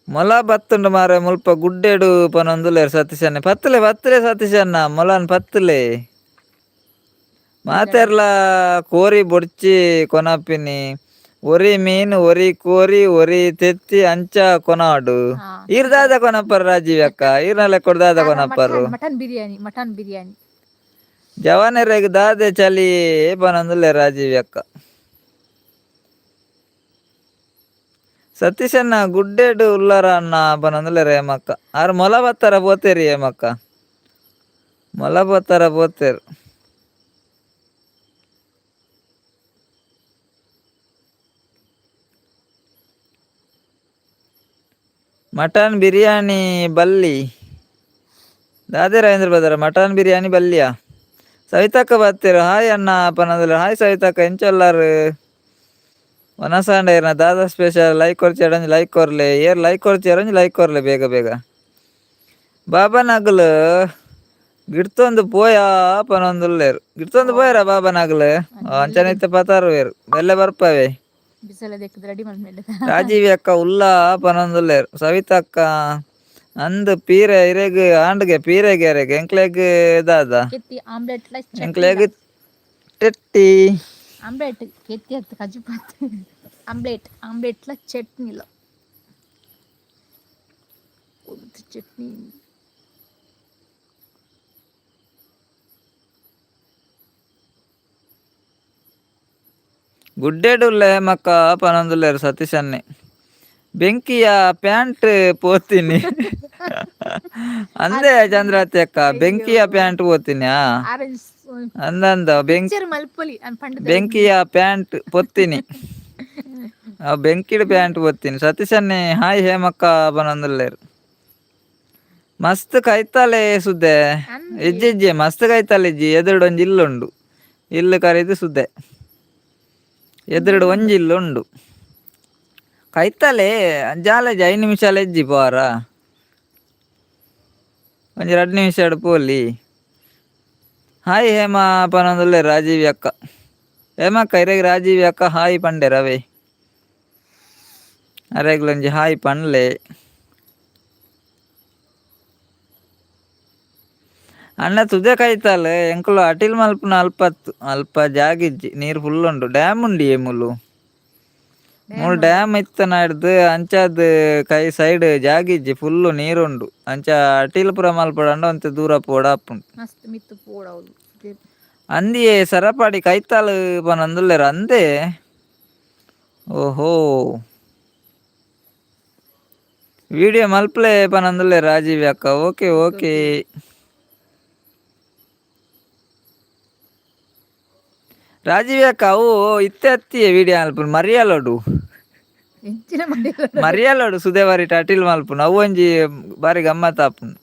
ಮೊಲ ಬತ್ತುಂಡು ಮಾರೆ ಮುಲ್ಪ ಗುಡ್ಡೆಡು ಪನೊಂದುಲ್ಲೆರ್ ಸತೀಶಣ್ಣ. ಪತ್ತಲೆ ಪತ್ತಲೆ ಸತೀಶಣ್ಣ ಮೊಲನ್ ಪತ್ತಲೆ. ಮಾತೆರ್ಲ ಕೋರಿ ಬೊಡ್ಚಿ ಕೊನಪಿನಿ ಒರಿ ಮೀನ್ ಒರಿ ಕೋರಿ ಒರಿ ತೆತ್ತಿ ಅಂಚ ಕೊನಾಡು. ಈರ್ ದಾದ ಕೊನಪ್ಪರ್ ರಾಜೀವ್ ಅಕ್ಕ, ಈರ್ನಲೆ ಕೊಡ್ ದಾದ ಕೊನಪ್ಪರು? Mutton biryani, mutton biryani. ಜವಾನೆರೆಗ್ ದಾದೆ ಚಲಿ ಪನೊಂದುಲ್ಲೆ Rajeev ಅಕ್ಕ. ಸತೀಶಣ್ಣ ಗುಡ್ಡೆಡು ಉಲ್ಲರ ಅಣ್ಣ ಪನೊಂದುಲ್ಲೆ ರೇಮಕ್ಕ. ಆರ್ ಮೊಲ ಬತ್ತಾರ ಪೋತೇರಿ ಹೇಮಕ್ಕ, ಮೊಲ ಬತ್ತಾರ ಪೋತೇರು. ಮಟನ್ ಬಿರಿಯಾನಿ ಬಲ್ಲಿ ದಾದೆ ರವೀಂದ್ರ ಬದರ ಮಟನ್ ಬಿರಿಯಾನಿ ಬಲ್ಲಿಯಾ. ಸವಿತಕ್ಕ ಬತ್ತೀರು ಹಾಯ್ ಅಣ್ಣ ಪನೊಂದುಲ್ಲೆರ್. ಹಾಯ್ ಸವಿತಕ್ಕ ಎಂಚೊಲ್ಲರ್ ವನಸಾಂಡ ಇರ್ನ ದಾದಾ ಸ್ಪೆಷಲ್ ಲೈಕ್ ಕೊರ್ಚಿ ಒಂಜಿ ಲೈಕ್ ಕೊರ್ಲೆ, ಏರ್ ಲೈಕ್ ಕೊರ್ಚಿ ಒಂಜಿ ಲೈಕ್ ಕೊರ್ಲೆ ಬೇಗ ಬೇಗ. ಬಾಬಾನಗಲು ಗಿಡ್ತೊಂದು ಪೋಯಾ ಪನೊಂದುಲ್ಲೆರ್. ಗಿಡ್ತೊಂದು ಪೋಯರ ಬಾಬಾನಗಲು ಅಂಚನೆ ಇತ್ತೆ ಪತಾರುವೆರ್ ಬೆಲ್ಲೆ ಬರ್ಪವೆ. ಬಿಸಲ ದೆಕ್ಕದ್ ರೆಡಿ ಮಲ್ಪೆಂಡ. ರಾಜೀವಿ ಅಕ್ಕ ಉಲ್ಲಾ ಪನೊಂದುಲ್ಲೆರ್. ಸವಿತಕ್ಕ ಅಂದ್ ಪೀರೆ ಇರೆಗ್ ಆಂಡ್ಗೆ ಪೀರೆಗೆ ಅರೆಗ್ ಎಂಕ್ಲೆಗ್ ದಾದ ಕೆತ್ತಿ ಆಮ್ಲೆಟ್ ಲ ಎಂಕ್ಲೆಗ್ ತೆಟ್ಟಿ. ಆಮ್ಲೆಟ್ ಕೆತ್ತಿ ಅತ್ತು ಕಜಿಪು ಆಮ್ಲೆಟ್, ಆಮ್ಲೆಟ್ ಲ ಚಟ್ನಿಲ ಚಟ್ನಿ. ಗುಡ್ಡೆಡುಲ್ಲೆ ಮಕ್ಕ ಪನೊಂದುಲ್ಲೆರ್ ಸತೀಶನ್ನೆ. ಬೆಂಕಿಯ ಪ್ಯಾಂಟ್ ಪೋತೀನಿ ಅಂದೆ ಚಂದ್ರಾತಿ ಅಕ್ಕ, ಬೆಂಕಿಯ ಪ್ಯಾಂಟ್ ಪೋತೀನಿ. ಆರೆಂಜ್ ಅಂದಂದ ಪಿಕ್ಚರ್ ಮಲ್ಪೊಲಿ ಪಂಡ ಬೆಂಕಿಯ ಪ್ಯಾಂಟ್ ಪೊತ್ತಿನಿ, ಬೆಂಕಿಡ್ ಪ್ಯಾಂಟ್ ಪೊತ್ತಿನಿ. ಸತೀಶನ್ನೆ ಹಾಯ್ ಹೇಮಕ್ಕ ಪನೊಂದುಲ್ಲೆರ್. ಮಸ್ತ್ ಕೈತಾಲೆ ಸುದ್ದೆ ಇಜ್ಜಿ ಇಜ್ಜಿ ಮಸ್ತ್ ಕೈತಾಲೆ ಇಜ್ಜಿ. ಎದುರುಡು ಒಂಜಿ ಇಲ್ಲುಂಡು, ಇಲ್ಲು ಕರೀದು ಸುದ್ದೆ. ಎದುರುಡು ಒಂಜಿ ಇಲ್ಲುಂಡು ಕೈತಾಲೆ. ಜಾಲಜಿ 5 ನಿಮಿಷ ಇಜ್ಜಿ ಪೋರ ಒಂಜಿ 2 ನಿಮಿಷ ಪೋಲಿ. ಹಾಯ್ ಹೇಮಾ ಪನೊಂದುಲ್ಲೆ ರಾಜೀವಿ ಅಕ್ಕ. ಹೇಮಕ್ಕ ಇರೆಗ್ ರಾಜೀವಿ ಅಕ್ಕ ಹಾಯ್ ಪಂಡೆರ್ ಅವೇ ಅರೆಗ್ಲೊಂಜಿ ಹಾಯ್ ಪನ್ಲೆ. ಅಣ್ಣ ತುದೆ ಕೈತಾಲ್ ಎಂಕುಲು ಅಟಿಲ್ ಮಲ್ಪುನ ಅಲ್ಪತ್ತು ಅಲ್ಪ ಜಾಗಿಜ್ಜಿ, ನೀರು ಫುಲ್ ಉಂಡು. ಡ್ಯಾಮ್ ಉಂಡು ಮುಲು, ಮೂಲು ಡ್ಯಾಮ್ ಇತ್ತನ ಹಿಡ್ದು ಅಂಚಾದ್ ಕೈ ಸೈಡ್ ಜಾಗಿಜ್ಜಿ, ಫುಲ್ಲು ನೀರುಂಡು. ಅಂಚ ಅಟಿಲ್ ಪೂರ ಮಲ್ಪಡಂಡ ಒಂತೆ ದೂರ ಪೋಡ ಆಪುಂಡು. ಮಸ್ತ್ ಮಿತ್ತು ಪೋಡವ್ಲು. ಅಂದಿಯೇ ಸರಪಾಡಿ ಕೈತಾಲ್ ಪನೊಂದುಲ್ಲೆರ್ ಅಂದೆ. ಓಹೋ ವಿಡಿಯೋ ಮಲ್ಪಲೆ ಪನೊಂದುಲ್ಲೆ ರಾಜೀವ್ ಅಕ್ಕ. ಓಕೆ ಓಕೆ ರಾಜೀವ್ ಅಕ್ಕ ಅವು ಇತ್ತೆ ಅತ್ತಿಯೇ ವಿಡಿಯೋ ಮಲ್ಪುನು ಮರಿಯಲೋಡು. ಎಂಚಿನ ಮರಿಯಲೋಡು ಸುದೇವಾರಿ ಅಟಿಲ್ ಮಲ್ಪುನು ಅವು ಒಂಜಿ ಬಾರಿ ಗಮ್ಮತ್ ಆಪುಂಡು.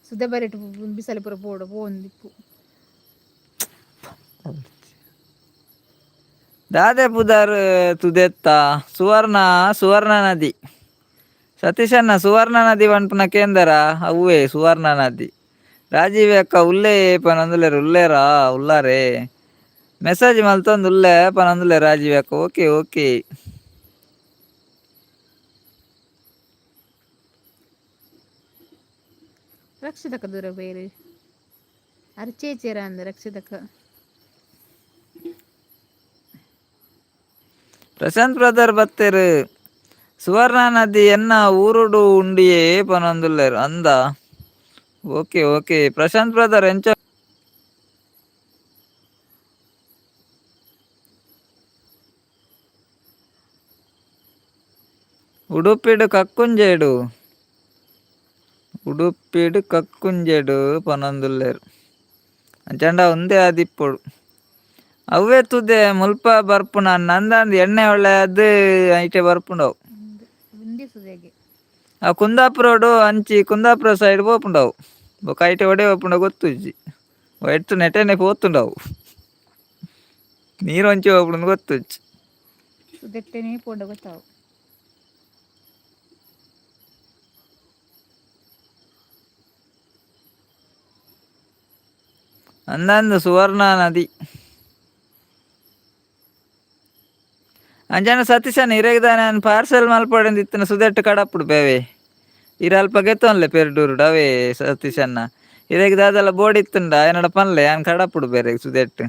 ಸುದೆ ಬರಿಟ್ ಬಿಸಲೆ ಪೂರ ಪೋಡು ಪೋವೊಂದಿಪ್ಪು. ದಾದೆ ಪುದರ್ ತುದೆತ್ತ? ಸುವರ್ಣ, ಸುವರ್ಣ ನದಿ, ಸತೀಶಣ್ಣ ಸುವರ್ಣ ನದಿ ಪನ್ಪುನ ಕೇಂದ್ರ ಅವ್ವೇ ಸುವರ್ಣ ನದಿ. ರಾಜೀವ್ ಅಕ್ಕ ಉಲ್ಲೇ ಪನೊಂದುಲ್ಲೆರ್ ಉಲ್ಲೇರಾ ಉಲ್ಲಾರೆ ಮೆಸೇಜ್ ಮಲ್ತೊಂದು ಉಲ್ಲೆ ಪನೊಂದುಲ್ಲೆ ರಾಜೀವ್ ಅಕ್ಕ. Okay okay. ರಕ್ಷಿತಕ ದೂರ ಬೇರೆ ಅರ್ಚೇಚೇರ ಅಂದ ರಕ್ಷಿತಕ. ಪ್ರಶಾಂತ್ ಬ್ರದರ್ ಬತ್ತೆರ್. ಸುವರ್ಣ ನದಿ ಎನ್ನ ಊರುಡು ಉಂಡಿಯೇ ಪನೊಂದುಲ್ಲೆರ್ ಅಂದ. Okay okay Prashant brother ಎಂಚ ಉಡುಪಿಡು ಕಕ್ಕುಂಜೇಡು ಉಡುಪಿಡು ಕಕ್ಕುಂಜೇಡು ಪನೊಂದುಲ್ಲೆರ್ ಅಂಚಾಂಡ ಉಂದೇ ಆದಿಪ್ಪೊಡು. ಅವ್ವೇ ತುದೆ ಮುಲ್ಪ ಬರ್ಪುನ ನಂದಾಂದ್ ಎಣ್ಣೆ ಒಳ್ಳೆ ಅದು ಐಟೆ ಬರ್ಪುಂಡವು. ಉಂದಿ ಸುದೆಗೆ. ಆ ಕುಂದಾಪುರಡು ಅಂಚಿ ಕುಂದಾಪುರ ಸೈಡ್ ಪೋಪುಂಡವು ಬೊಕ ಐಟೆ ಒಡೆ ಪೋಪುಂಡ ಗೊತ್ತುಜ್ಜಿ ಎಡ್ತು ನೆಟೆನೆ ಪೋತುಂಡವು ನೀರು ಅಂಚಿ ಪೋಪುಂಡು ಗೊತ್ತುಜ್ಜಿ. ಸುದೆಟ್ಟೆನೇ ಪೋಂಡ ಗೊತ್ತಾವು. ಅಂದಂದು ಸುವರ್ಣ ನದಿ. ಅಂಚನ ಸತೀಶನ್ ಇರೆಗ್ದಾನೆ ನಾನು ಪಾರ್ಸೆಲ್ ಮಲ್ಪೊಡೆಂದು ಇತ್ತಿನ ಸುದೆಟ್ಟು ಕಡಪುಡು ಬೇವೆ ಇರ ಅಲ್ಪ ಗೆತ್ತೊನ್ಲೆ ಪೆರ್ಡೂರುಡು ಅವೇ ಸತೀಶನ್ನ ಇರೆಗ್ ದಾದಲ ಬೋರ್ಡ್ ಇತ್ತುಂಡ ಎನ್ನಡ ಪನ್ಲೆ ಯಾನ್ ಕಡಪುಡು ಬೇರೆ ಸುದೆಟ್ಟು.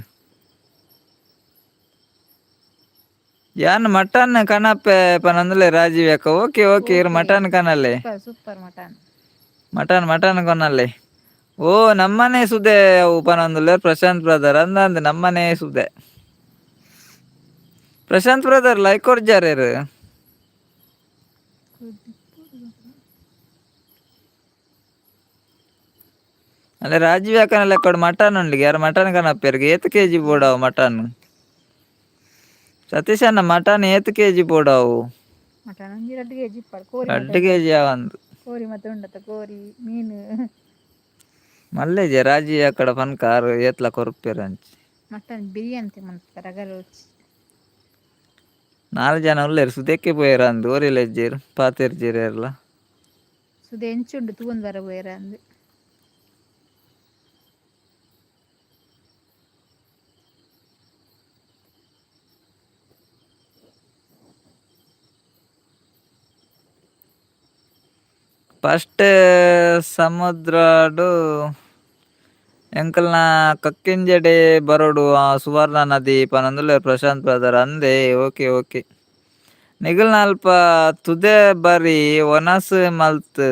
ಯಾನ್ ಮಟನ್ ಕನಪೆ ಪನೊಂದುಲ್ಲೆ ರಾಜೀವ್ ಅಕ್ಕ. ಓಕೆ ಓಕೆ ಇರ್ ಓಕೆ. ಮಟನ್ ಕನಲೆ. Super super mutton. Mutton mutton ಕೊನಲ್ಲೆ. ಓ ನಮ್ಮನೆ ಸುದೆ ಅವು ಪನೊಂದುಲ್ಲೆರ್ ಪ್ರಶಾಂತ್ ಬ್ರದರ್ ಅಂದಂದ್ ನಮ್ಮನೆ ಸುದೆ. ಪ್ರಶಾಂತ್ ಬ್ರದರ್ ಲೈಕ್ ಕೊರ್ಜಾರೇರು. ಅಲ್ಲ ರಾಜೀವ್ ಅಕ್ಕನ ಲೆಕ್ಕಡ್ ಮಟನ್ ಉಂಡಿಗೆ ಯಾರು ಮಟನ್ ಕನಪೆರ್ಗೆ ಏತ್ ಕೆಜಿ ಬೋಡವು ಮಟನ್? ಸತೀಶ್ ಅಣ್ಣ ಮಟನ್ ಏತ್ ಕೆಜಿ ಬೋಡವು? ಮಟನ್ ಒಂಜಿ 2 ಕೆಜಿ ಇಪ್ಪಡು ಕೋರಿ. 2 ಮಟನ್. ಕೆಜಿ ಆವಂದು. ಕೋರಿ ಮತ್ತೆ ಉಂಡತ್ತ ಕೋರಿ ಮೀನು. ಮಲ್ಲೆಜೆ ರಾಜೀವ್ ಅಕ್ಕಡ ಪನ್ಕ ಆರು ಏತ್ಲ ಕೊರ್ಪೆರ್ ಅಂಚಿ. ಮಟನ್ ಬಿರಿಯಾನಿ ಮನ್ಪುತ್ತಾರೆ ರಗಳೆ ರುಚಿ. 4 ಜನ ಉಲ್ಲೆರ್ ಸುದೆಕ್ಕೆ ಪೋಯೆರ್ ಅಂದ್ ಒರಿಲೆಜ್ಜೆರ್ ಪಾತೆರ್ಜೆರ್ ಏರ್ಲ. ಸುದೆ ಎಂಚುಂಡು ತೂವೊಂದು ಬರ ಪೋಯೆರ ಅಂದ್. ಫಸ್ಟ್ ಸಮುದ್ರಡು ಎಂಕಲ್ನ ಕಕ್ಕಿಂಜಡೆ ಬರೊಡು ಆ ಸುವರ್ಣ ನದಿ ಪನೊಂದುಲ್ಲೆರ್ ಪ್ರಶಾಂತ್ ಬ್ರದರ್ ಅಂದೇ. ಓಕೆ ಓಕೆ ನಿಗಲ್ನ ಅಲ್ಪ ತುದೆ ಬರಿ ವನಸ್ ಮಲ್ತ್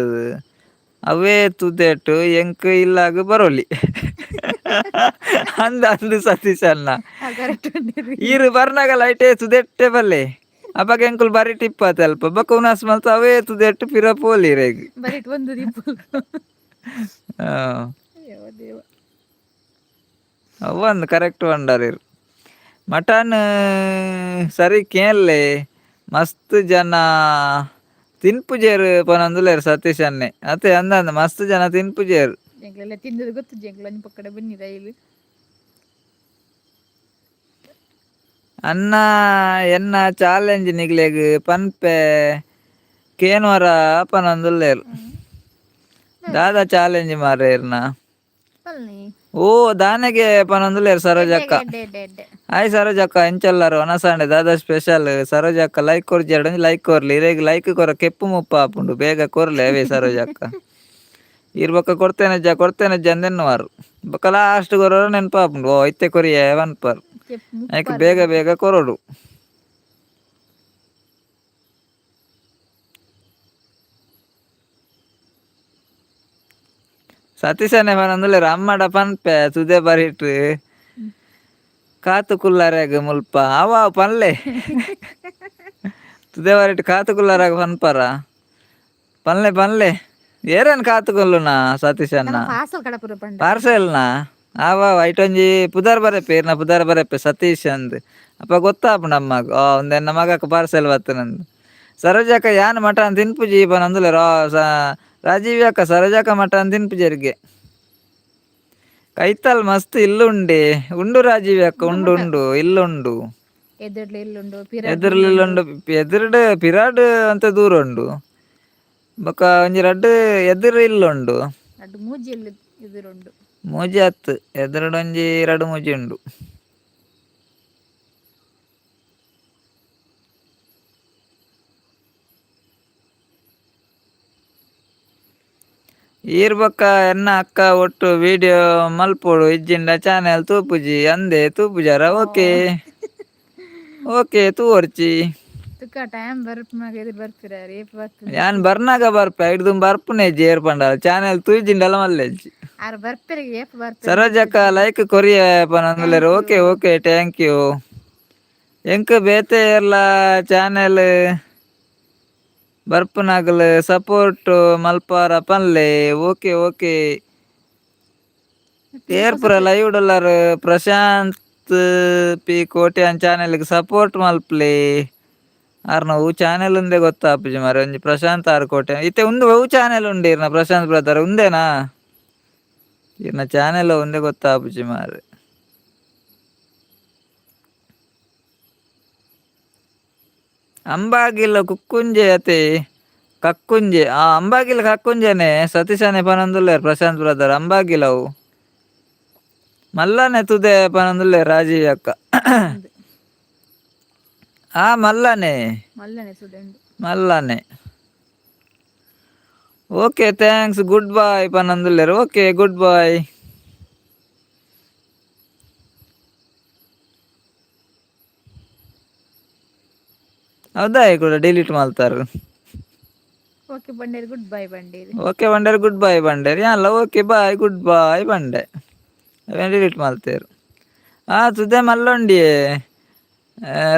ಅವೇ ತುದೆಟ್ ಎಂಕ್ ಇಲ್ಲಾಗ್ ಬರೊಲಿ ಅಂದ್ ಅಂದ್ ಸತೀಶ್ ಅಣ್ಣ. ಕರೆಕ್ಟ್. ಈರ್ ಬರ್ನಗಲ ಐಟೆ ತುದೆಟ್ಟೆ ಬಲ್ಲೆ ಅಪಗ ಎಂಕುಲು ಬರಿ ಟಿಪ್ಪಾತೆ ಅಲ್ಪ ಬೊಕ ಉನಸ್ ಮಲ್ತ್ ಅವೇ ತುದೆಟ್ ಪಿರ ಪೋಲಿ ಇರೆಗ್. ಬರಿಟ್ ಒಂದು ದೀಪು. ಅಯ್ಯೋ ದೇವ. ಅವ್ವಂದು ಕರೆಕ್ಟ್ ಪಂಡರ್ ಇರ್. ಮಟನ್ ಸರಿ ಕೇನ್ಲೆ ಮಸ್ತ್ ಜನ ತಿನ್ಪುಜೆರ್ ಪನೊಂದುಲ್ಲೆರ್ ಸತೀಶ್ ಅಣ್ಣೆ. ಅತೆ ಅಂದಂದ್ ಮಸ್ತ್ ಜನ ತಿನ್ಪುಜೆರ್. ಎಂಕ್ಲೆಲ್ಲ ತಿಂದದು ಗೊತ್ತು ಎಂಕ್ಲ ಒಂಜಿ ಪಕ್ಕಡೆ ಬನ್ನಿ ರೈಲು. ಅಣ್ಣ ಎನ್ನ ಚಾಲೆಂಜ್ ನಿಗ್ಲೆಗ್ ಪನ್ಪೆ ಕೇನ್ವರ ಪನೊಂದುಲ್ಲೆರ್. ದಾದಾ ಚಾಲೆಂಜ್ ಮಾರ್ರೆ ಇರ್ನ? ಪಲ್ನಿ. ಓ ದಾನೆಗೆ ಪನೊಂದುಲ್ಲೆರ್ ಸರೋಜಕ್ಕ. ಎಡ್ಡೆ ಎಡ್ಡೆ ಎಡ್ಡೆ. ಹಾಯ್ ಸರೋಜಕ್ಕ ಎಂಚಲ್ಲಾರು ವನಸಾಂಡೆ ದಾದಾ ಸ್ಪೆಷಲ್? ಸರೋಜಕ್ಕ ಲೈಕ್ ಕೊರ್ಜೆರಡ ಒಂಜಿ ಲೈಕ್ ಕೊರ್ಲಿ. ಇರೆಗ್ ಲೈಕ್ ಕೊರ ಕೆಪ್ಪು ಮುಪ್ಪ ಆಪುಂಡು ಬೇಗ ಕೊರ್ಲೆ ಅವೇ ಸರೋಜಕ್ಕ. ಈರ್ ಬೊಕ್ಕ ಕೊರ್ತೇನಜ್ಜ ಕೊರ್ತೇನಜ್ಜ ಅಂದೆನ್ನುವಾರು ಬೊಕ್ಕ ಲಾಸ್ಟ್ ಕೊರೋರು ನೆನಪಾಪುಂಡು ಓ ಇತ್ತೆ ಕೊರಿಯೆ ಪನ್ಪರ್. ಕೆಪ್ಪು. ಐಕ್ ಬೇಗ ಬೇಗ ಕೊರೊಡು. ಸತೀಶನೇ ಪನೊಂದುಲ್ಲೆರ್ ಅಮ್ಮಡ ಪನ್ಪೆ ತುದೆ ಬರಿಟ್ ಕಾತು ಕುಲ್ಲರೆಗ್ ಮುಲ್ಪ ಅವ ಪನ್ಲೆ ತುದೆ ಬರಿಟ್ ಕಾತು ಕುಲ್ಲರೆಗ್ ಪನ್ಪರ ಪನ್ಲೆ ಪನ್ಲೆ ಏರೇನು ಕಾತು ಕುಲ್ಲುನಾ ಸತೀಶಣ್ಣ? ಪಾರ್ಸಲ್ ಕಡಪುರ ಪಂಡ. ಪಾರ್ಸೆಲ್ನಾ? ಆವ ಐಟೊಂಜಿ ಪುದರ್ ಬರೆಪೆ ಇರ್ನ ಪುದರ್ ಬರೆಪೆ ಸತೀಶ್ ಅಂದ್ ಅಪ್ಪ ಗೊತ್ತಾಪುಂಡು ಅಮ್ಮಗ್ ಓ ಉಂದೆನ್ನ ಮಗಕ್ ಪಾರ್ಸೆಲ್ ಬತ್ತನಂದ್. ಸರೋಜಕ್ಕ ಯಾನ್ ಮಟನ್ ತಿನ್ಪುಜಿ ಪನೊಂದುಲ್ಲೆರ್. ರಾಜೀವ್ ಅಕ್ಕ ಸರೋಜಕ್ಕ ಮಟನ್ ತಿನ್ಪುಜೆರ್ಗೆ. ಕೈತಲ್ ಮಸ್ತ್ ಇಲ್ಲು ಉಂಡೆ ಉಂಡು ರಾಜೀವ್ ಅಕ್ಕ ಉಂಡು ಉಂಡು ಇಲ್ಲುಂಡು. ಎದುರ್ಲು ಇಲ್ಲುಂಡು. ಎದುರ್ಲು ಇಲ್ಲುಂಡು ಎದುರುಡು ಪಿರಾಡ್ ಅಂತ ದೂರ ಉಂಡು. ಬೊಕ ಒಂಜಿ ರಡ್ಡ್ ಎದುರು ಇಲ್ಲುಂಡು. ರಡ್ಡ್ ಮೂಜಿ ಇಲ್ಲು ಎದುರುಂಡು. ಮೂಜಿ ಅತ್ತ್, ಎದುರುಡು ಒಂಜಿ ರಡ್ಡ್ ಮೂಜಿ ಉಂಡು. ಈರ್ ಬೊಕ್ಕ ಎನ್ನ ಅಕ್ಕ ಒಟ್ಟು ವಿಡಿಯೋ ಮಲ್ಪೊಡು ಇಜ್ಜಿಂಡ ಚಾನೆಲ್ ತೂಪುಜಿ ಅಂದೆ ತೂಪುಜಾರ? ಓಕೆ ಓಕೆ, ತೂವೊರ್ಚಿ. ತುಕ್ಕ ಟೈಮ್ ಬರ್ಪುನಾಗ ಎದುರು ಬರ್ಪಿರ ಏಪ ಬರ್ಪಿ? ಯಾನ್ ಬರ್ನಾಗ ಬರ್ಪೆ, ಐಡ್ದು ಬರ್ಪುನೆ ಏರ್ ಪಂಡ ಚಾನೆಲ್ ತೂಜಿಂಡಲ ಮಲ್ಲೆಜ್ಜಿ. ಆರ್ ಬರ್ಪೆರಿಗೆ ಏಪ ಬರ್ಪೆರ್? ಸರೋಜಕ್ಕ ಲೈಕ್ ಕೊರಿಯೆ ಪನೊಂದುಲ್ಲೆರ್. Okay okay, thank you. ಎಂಕ್ ಬೇತೆ ಏರ್ಲ ಚಾನೆಲ್ ಬರ್ಪುನಗಲ್ ಸಪೋರ್ಟ್ ಮಲ್ಪಾರ ಪನ್ಲೆ. ಓಕೆ ಓಕೆ, ಏರ್ ಪೂರ ಲೈವ್ ಡೊಲ್ಲರ್ ಪ್ರಶಾಂತ್ ಪಿ ಕೋಟ್ಯಾನ್ ಚಾನೆಲ್ಗೆ ಸಪೋರ್ಟ್ ಮಲ್ಪಲೆ. ಆರ್ನ ಒವು ಚಾನೆಲ್ ಉಂದೆ ಗೊತ್ತಾಪುಜಿ ಮಾರ್ರೆ. ಒಂಜಿ ಪ್ರಶಾಂತ್ ಆರ್ ಕೋಟ್ಯಾನ್ ಇತ್ತೆ ಉಂದು ಒವು ಚಾನೆಲ್ ಉಂಡು ಇರ್ನ ಪ್ರಶಾಂತ್ ಬ್ರದರ್? ಉಂದೆನಾ ಇರ್ನ ಚಾನೆಲ್? ಉಂದೆ ಗೊತ್ತಾಪುಜಿ ಮಾರ್ರೆ. ಅಂಬಾಗಿಲ ಕುಕ್ಕುಂಜೆ ಅತೆ ಕಕ್ಕುಂಜೆ? ಆ ಅಂಬಾಗಿಲ ಕಕ್ಕುಂಜೆನೆ ಸತೀಶನೆ ಪನೊಂದುಲ್ಲೆರ್ ಪ್ರಶಾಂತ್ ಬ್ರದರ್. ಅಂಬಾಗಿಲ ಅವು ಮಲ್ಲನೆ ತುದೆ ಪನೊಂದುಲ್ಲೆರ್ ರಾಜೀವ್ ಅಕ್ಕ. ಉಂದು. ಆ ಮಲ್ಲನೆ. ಮಲ್ಲನೆ ಸುದೆ ಉಂಡು. ಮಲ್ಲನೆ. Okay, thanks, good ಬಾಯ್ ಪನೊಂದುಲ್ಲೆರ್. Okay, good bye. ಹೌದಾ, ಕೂಡ ಡಿಲೀಟ್ ಮಲ್ತಾರ. ಓಕೆ ಬಂಡೇರಿ, ಗುಡ್ ಬೈ ಬಂಡೇರಿ. ಓಕೆ ಬಂಡೇರ್, ಗುಡ್ ಬಾಯ್ ಬಂಡೇರ್. ಯಾನ್ಲ okay bye, good ಬಾಯ್ ಬಂಡೆ, ಅವೇನ್ ಡಿಲೀಟ್ ಮಲ್ತೇರು. ಆ ತುದೆ ಮಲ್ಲೊಂಡಿಯೇ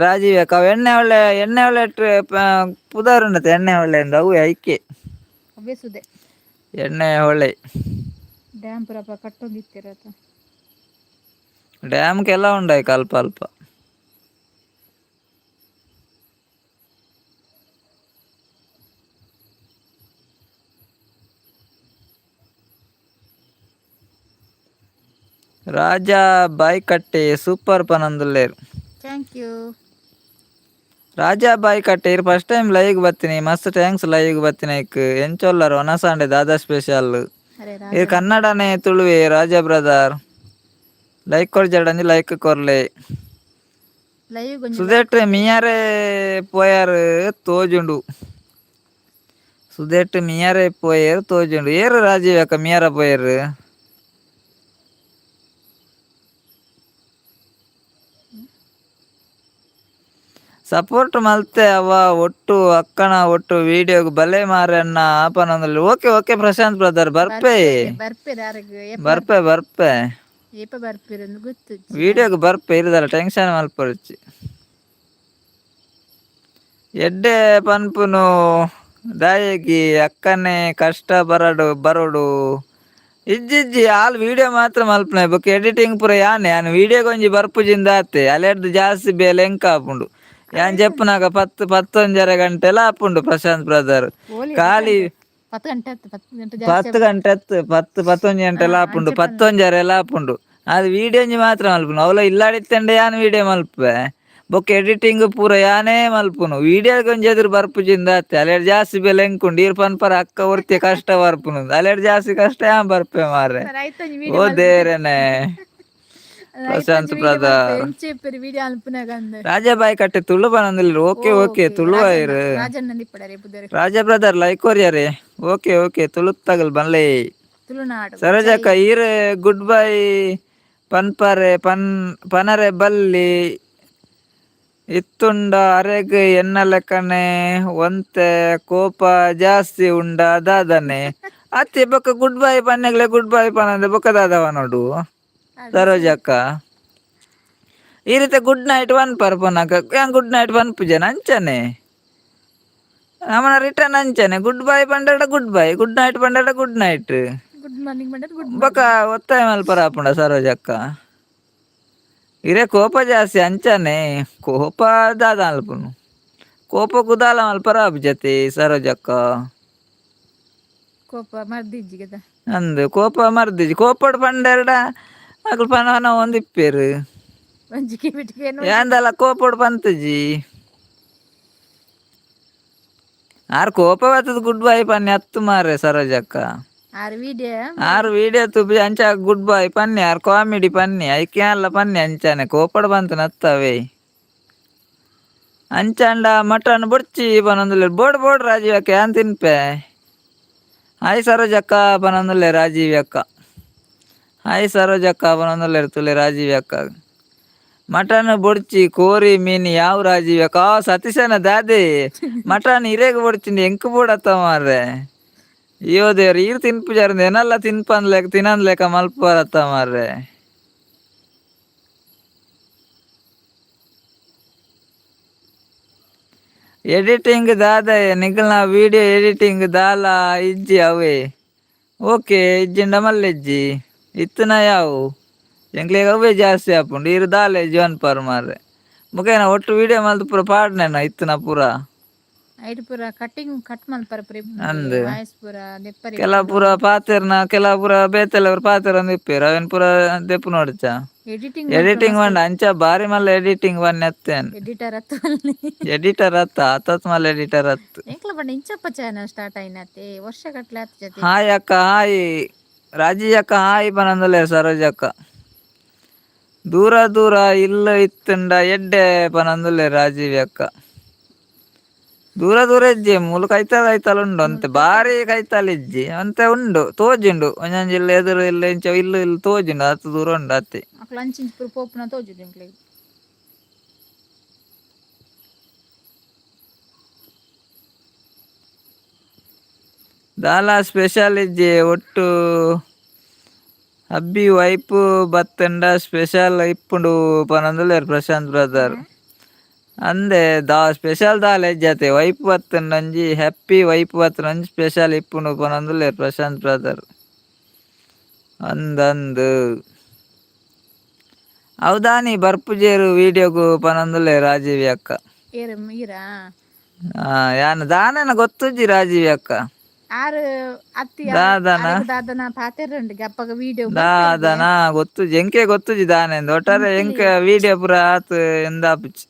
ರಾಜೀವ್ ಅಕ್ಕ. ಅವು ಎಣ್ಣೆ ಒಳ್ಳೆ, ಎಣ್ಣೆ ಒಳ್ಳೆ ಪುದರ್ ಉಂಡತೆ, ಎಣ್ಣೆ ಒಳ್ಳೆ ಅಂದ್ ಅವು ಐಕೆ. ಅವೇ ಸುದೆ. ಎಣ್ಣೆ ಹೊಳೆ. ಡ್ಯಾಮ್ ಪೂರಪ್ಪ ಕಟ್ಟೊಂದಿತ್ತಿರತ. ಡ್ಯಾಮ್ ಕೆಲ ಉಂಡಾಯ್ಕ ಅಲ್ಪ ಅಲ್ಪ. ರಾಜಾ ಬಾಯ್ ಕಟ್ಟೆ ಸೂಪರ್ ಪನೊಂದುಲ್ಲೆರ್. Thank you. Raja Bai Katte ಇರ್ first time live ಬತ್ತಿನಿ, ಮಸ್ತ್ thanks live ಬತ್ತಿನೈಕ್. ಎಂಚೊಲ್ಲರ್? ಒನಸಾಂಡೆ ದಾದಾ ಸ್ಪೆಷಲ್? ಅರೆ. ಇರ್ ರಾಜ ಕನ್ನಡನೇ ತುಳುವೆ ರಾಜಾ ಬ್ರದರ್? ಲೈಕ್ ಕೊರ್ಜಾಡಂಜಿ ಲೈಕ್ ಕೊರ್ಲೆ. ಲೈವ್ ಒಂಜಿ. ಸುದೇಟ್ ಮಿಯಾರೆ ಪೋಯಾರ್ ತೋಜುಂಡು. ಸುದೇಟ್ ಮಿಯಾರೆ ಪೋಯೆರ್ ತೋಜುಂಡು. ಏರು ರಾಜೀವ್ ಅಕ್ಕ ಮಿಯಾರ ಪೋಯೆರ್? ಸಪೋರ್ಟ್ ಮಲ್ತೆ ಅವ ಒಟ್ಟು ಅಕ್ಕನ ಒಟ್ಟು ವಿಡಿಯೋಗ್ ಬಲೆ ಮಾರೆ ಅಣ್ಣ ಪನೊಂದುಲ್ಲೆರ್. Okay okay Prashant brother, ಬರ್ಪೆ. ಬರ್ಪೆರ್ ಯಾರಿಗ್ ಏಪ? ಬರ್ಪೆ ಬರ್ಪೆ. ಏಪ ಬರ್ಪಿರಂದು ಗೊತ್ತಿಜ್ಜಿ. ವಿಡಿಯೋಗ್ ಬರ್ಪೆ ಇರುದಲ್ಲ, ಟೆನ್ಷನ್ ಮಲ್ಪೊರ್ಚಿ. ಎಡ್ಡೆ ಪನ್ಪುನು ದಾಯೆಗಿ ಅಕ್ಕನೆ ಕಷ್ಟ ಬರಡು ಬರೋಡು. ಇಜ್ಜಿ, ಆಲ್ ವಿಡಿಯೋ ಮಾತ್ರ ಮಲ್ಪುನೆ, ಬೊಕ ಎಡಿಟಿಂಗ್ ಪೂರ ಯಾನೆ. ಯಾನ್ ವಿಡಿಯೋಗ್ ಒಂಜಿ ಬರ್ಪುಜಿಂದ ಆತೆ, ಅಲೆಡ್ದ್ ಜಾಸ್ತಿ ಬೇಲೆ ಎಂಕ್ ಆಪುಂಡು. ಯಾನ್ ಜೆಪ್ಪುನಾಗ ಪತ್ತ್ ಪತ್ತೊಂಜರೆ ಗಂಟೆಲ ಆಪುಂಡು ಪ್ರಶಾಂತ್ ಬ್ರದರ್. ಓಲಿ? ಖಾಲಿ. 10 ಗಂಟೆ ಆತು, 10 ಗಂಟೆ ಜಾಸ್ತಿ. 10 ಗಂಟೆ ಅತ್ತು, ಪತ್ತ್ ಪತ್ತೊಂಜಿ ಗಂಟೆಲ ಆಪುಂಡು, ಪತ್ತೊಂಜರೆಲ ಆಪುಂಡು. ಅದು ವಿಡಿಯೋ ಒಂಜಿ ಮಾತ್ರ ಮಲ್ಪುನು. ಅವಲ ಇಲ್ಲಾಡಿತ್ತಂಡೆ ಯಾನ್ ವಿಡಿಯೋ ಮಲ್ಪುವೆ, ಬೊಕ್ಕ ಎಡಿಟಿಂಗ್ ಪೂರ ಯಾನೇ ಮಲ್ಪುನು. ವಿಡಿಯೋಗ್ ಒಂಜಿ ಎದುರು ಬರ್ಪುಜಿಂದ ಆತೆ, ಅಲೆಡ್ ಜಾಸ್ತಿ ಬೆಲೆ ಎಂಕುಂಡು. ಈರ್ ಪನ್ಪರ ಅಕ್ಕ ಒರ್ತಿ ಕಷ್ಟ ಬರ್ಪುನು, ಅಲೆಡ್ ಜಾಸ್ತಿ ಕಷ್ಟ ಯಾನ್ ಬರ್ಪೆ ಮಾರ್ರೆ. ರೈತಂಜಿ. ಓ ದೇರೆನೆ ಪ್ರಶಾಂತ್ ಬ್ರದರ್. ಎಂಚೆಪ್ಪೆರ್ ವಿಡಿಯೋ ಅನ್ಪುನಾಗ ಅಂದ್. ರಾಜಾಬಾಯಿ ಕಟ್ಟೆ ತುಳು ಪನೊಂದುಲ್ಲೆರ್. ಓಕೆ ಓಕೆ, ತುಳು ಐರ್. ರಾಜಣ್ಣ ಇಪ್ಪಡರೆ ಪುದರ್. ರಾಜಾ ಬ್ರದರ್ ಲೈಕ್ ಕೊರಿಯರೆ. ಓಕೆ ಓಕೆ, ತುಳುತ್ತಗಲ್ ಬನ್ಲೆ. ತುಳುನಾಡು. ಸರೋಜಕ್ಕ ಈರ್ ಗುಡ್ ಬೈ ಪನ್ಪರೆ ಪನ್ ಪನರೆ ಬಲ್ಲಿ ಇತ್ತುಂಡ ಅರೆಗ್ ಎನ್ನ ಲೆಕ್ಕನೆ ಒಂತೆ ಕೋಪ ಜಾಸ್ತಿ ಉಂಡ ದಾದನೆ ಅತ್ತೆ. ಬೊಕ್ಕ ಗುಡ್ ಬೈ ಪನ್ನೆಗ್ಲೆ ಗುಡ್ ಬೈ ಪನಂದೆ ಬೊಕ್ಕ ದಾದವ ನೋಡು. ಸರೋಜಕ್ಕ ಈ ರೀತಿ ಗುಡ್ ನೈಟ್ ಪನ್ಪರ್ ಪೊನಕ ಯಾನ್ ಗುಡ್ ನೈಟ್ ಪನ್ಪುಜೆನ ಅಂಚನೆ ನಮನ ರಿಟರ್ನ್ ಅಂಚನೆ. ಗುಡ್ ಬೈ ಪಂಡಡ good bye, good night ಪಂಡಡ good night. Good morning ಬಂಡದ good. ಬೊಕ್ಕ ಒತ್ತಾಯ ಮಲ್ಪರ ಆಪುಂಡ ಸರೋಜಕ್ಕ? ಇರೆ ಕೋಪ ಜಾಸ್ತಿ ಅಂಚನೆ. ಕೋಪ ದಾದ ಅಲ್ಪುನು? ಕೋಪ ಕುದಾಲ ಮಲ್ಪರ ಆಪುಜತೆ ಸರೋಜಕ್ಕ. ಕೋಪ ಮರ್ದಿಜ್ಜಿಗದ. ಅಂದ್, ಕೋಪ ಮರ್ದಿಜಿ. ಕೋಪಡ್ ಪಂಡೆರಡ ಅಕುಲು ಪನ ಒಂದಿಪ್ಪೇರು. ಒಂಜಿ ಕಿವಿಟಿಗೆ. ಯಾಂದಲ ಕೋಪಡ್ ಪಂತುಜಿ. ಆರ್ ಕೋಪ ಬರ್ತದ ಗುಡ್ ಬೈ ಪನ್ನಿ ಅತ್ತು ಮಾರ್ರೆ ಸರೋಜಕ್ಕ. ಆರು ವಿಡಿಯೋ. ಆರು ವಿಡಿಯೋ ತುಪ್ಪಿ ಅಂಚ ಗುಡ್ ಬೈ ಪನ್ನಿ, ಆರ್ ಕಾಮಿಡಿ ಪನ್ನಿ, ಐಕೆ ಅಲ್ಲ ಪನ್ನಿ ಅಂಚಾನೆ ಕೋಪಡ್ ಬಂತು ನತ್ತವೇ. ಅಂಚಾಂಡ ಮಟನ್ ಬೊಡ್ಚಿ ಪನೊಂದುಲ್ಲೆರ್. ಬೋಡ್ ಬೋಡ್ ರಾಜೀವ್ ಅಕ್ಕ, ಯಾನ್ ತಿನ್ಪೆ. ಹಾಯ್ ಸರೋಜಕ್ಕ ಪನೊಂದುಲ್ಲೆ ರಾಜೀವ್ ಅಕ್ಕ. ಹಾಯ್ ಸರೋಜಕ್ಕ ಪನೊಂದುಲ್ಲೆರ್ ತುಲೆ ರಾಜೀವ್ ಅಕ್ಕ. ಮಟನ್ ಬೊಡ್ಚಿ, ಕೋರಿ ಮೀನ್ ಯಾವ ರಾಜೀವ್ ಅಕ್ಕ. ಆ ಸತೀಶನ ದಾದೆ ಮಟನ್ ಇರೇಗ್ ಬೊಡ್ಚಿಂದು ಎಂಕ್ ಬೋಡತ್ತ ಮಾರ್ರೆ. ಅಯ್ಯೋ ದೇವ್ರ, ಈರ್ ತಿನ್ಪುಜಾರಂದ್ ಎನಲ್ಲ ತಿನ್ಪಂದ್ಲೆಕ ತಿನಂದ್ಲೆಕ ಮಲ್ಪುವರತ್ತ ಮಾರ್ರೆ. ಎಡಿಟಿಂಗ್ ದಾದ ನಿಕಲ್ನ ವಿಡಿಯೋ ಎಡಿಟಿಂಗ್ ದಾಲ ಇಜ್ಜಿ ಅವೇ. ಓಕೆ, ಇಜ್ಜಿಂಡ ಮಲ್ಲೆಜ್ಜಿ ಇತ್ತನ ಯಾವು ಎಂಕ್ಲೆಗ್ ಅವೇ ಜಾಸ್ತಿ ಆಪುಂಡು. ಈರ್ ದಾಲ ಇಜ್ಜಿ ಪನ್ಪರ್ ಮಾರ್ರೆ. ಮುಖೇನ ಒಟ್ಟು ವಿಡಿಯೋ ಮಲ್ತ್ ಪೂರ ಪಾಡ್ನೆನ ಇತ್ತನ ಪೂರ. ಐಟ್ ಪೂರ ಕಟ್ಟಿಂಗ್ ಕಟ್ ಮಲ್ಪರ ಪೂರ. ಅಂದ್. ವಾಯ್ಸ್ ಪೂರ ದೆಪ್ಪರೆ. ಕೆಲ ಪೂರ ಪಾತೆರ್ನ, ಕೆಲ ಪೂರ ಬೇತೆಲ್ಲ ಪಾತೆರೊಂದು ಇಪ್ಪೆರ್, ಅವೆನ್ ಪೂರ ದೆಪ್ಪು ನೋಡ್ಚ. ಎಡಿಟಿಂಗ್. ಎಡಿಟಿಂಗ್ ಪಂಡ ಅಂಚ ಬಾರಿ ಮಲ್ಲ ಎಡಿಟಿಂಗ್ ಬನ್ನಿ ಅತ್ತೇನ್. ಎಡಿಟರ್ ಅತ್ತು. ಎಡಿಟರ್ ಅತ್ತ, ಆತತ್ ಮಲ್ಲ ಎಡಿಟರ್ ಅತ್ತು. ಎಂಕ್ಲ ಪಂಡ ಇಂಚಪ್ಪ ಚಾನಲ್ ಸ್ಟಾರ್ಟ್ ಆಯಿನತೆ, ವರ್ಷ ಗಟ್ಲೆ ಆತ್ ಜೊತೆ. ಹಾಯ್ ಅಕ್ಕ, ಹಾಯ್ ರಾಜಿ ಅಕ್ಕ, ಹಾಯ್ ಪನೊಂದುಲ್ಲೆರ್ ಸರೋಜ ಅಕ್ಕ. ದೂರ ದೂರ ಇಲ್ಲ ಇತ್ತುಂಡ ಎಡ್ಡೆ ಪನೊಂದುಲ್ಲೆರ್ ರಾಜೀವಿ ಅಕ್ಕ. ದೂರ ದೂರ ಇಜ್ಜಿ, ಮೂಲು ಕೈತಲ್ ಕೈತಲ್ ಉಂಡು ಅಂತೆ, ಬಾರಿ ಕೈತಲ್ ಇಜ್ಜಿ ಅಂತೆ, ಉಂಡು ತೋಜುಂಡು. ಒಂಜೊಂಜಿ ಇಲ್ಲ ಎದುರು ಇಲ್ಲ ಇಂಚ ಇಲ್ಲು ಇಲ್ಲು ತೋಜುಂಡು, ಆತ್ ದೂರ ಉಂಡು ಅತ್ತೆ. ಅಕ್ಲು ಅಂಚಿಂಚಿ ಪೂರ ಪೋಪುನ ತೋಜುದು ಎಂಕ್ಲೆಗ್. ದಾಲ ಸ್ಪೆಷಲ್ ಇಜ್ಜಿ ಒಟ್ಟು, ಹಬ್ಬಿ ವೈಪ್ ಬತ್ತಂಡ ಸ್ಪೆಷಲ್ ಇಪ್ಪುಂಡು ಪನೊಂದುಲ್ಲೆರ್ ಪ್ರಶಾಂತ್ ಬ್ರದರ್. ಅಂದೆ ದಾ ಸ್ಪೆಷಲ್ ದಾಲ ಇಜ್ಜತೆ, ವೈಪ್ ಬತ್ತಂಡ ಒಂಜಿ ಹ್ಯಾಪಿ ವೈಪ್ ಬತ್ತಂಡ ಒಂಜಿ ಸ್ಪೆಷಲ್ ಇಪ್ಪುಂಡು ಪನೊಂದುಲ್ಲೆರ್ ಪ್ರಶಾಂತ್ ಬ್ರದರ್. ಅಂದಂದು ಹೌದಾನಿ ಬರ್ಪುಜೇರು ವಿಡಿಯೋಗು ಪನೊಂದುಲ್ಲೆರ್ ರಾಜೀವಿ ಅಕ್ಕ. ಏರ್ ಈರಾ? ಯಾನ್ ದಾನೆನ ಗೊತ್ತುಜ್ಜಿ ರಾಜೀವಿ ಅಕ್ಕ. ಆರು ಅತ್ತಿ. ದಾದನ? ದಾದನ ಪಾತೆರಂಡು ಅಪ್ಪಗ ವಿಡಿಯೋ. ದಾದನ ಗೊತ್ತುಜ್ಜಿ, ಎಂಕೆ ಗೊತ್ತುಜ್ಜಿ ದಾನೆಂದು. ಒಟ್ಟಾರೆ ಎಂಕೆ ವಿಡಿಯೋ ಪೂರ ಆತ್ ಎಂದಾಪುಜಿ.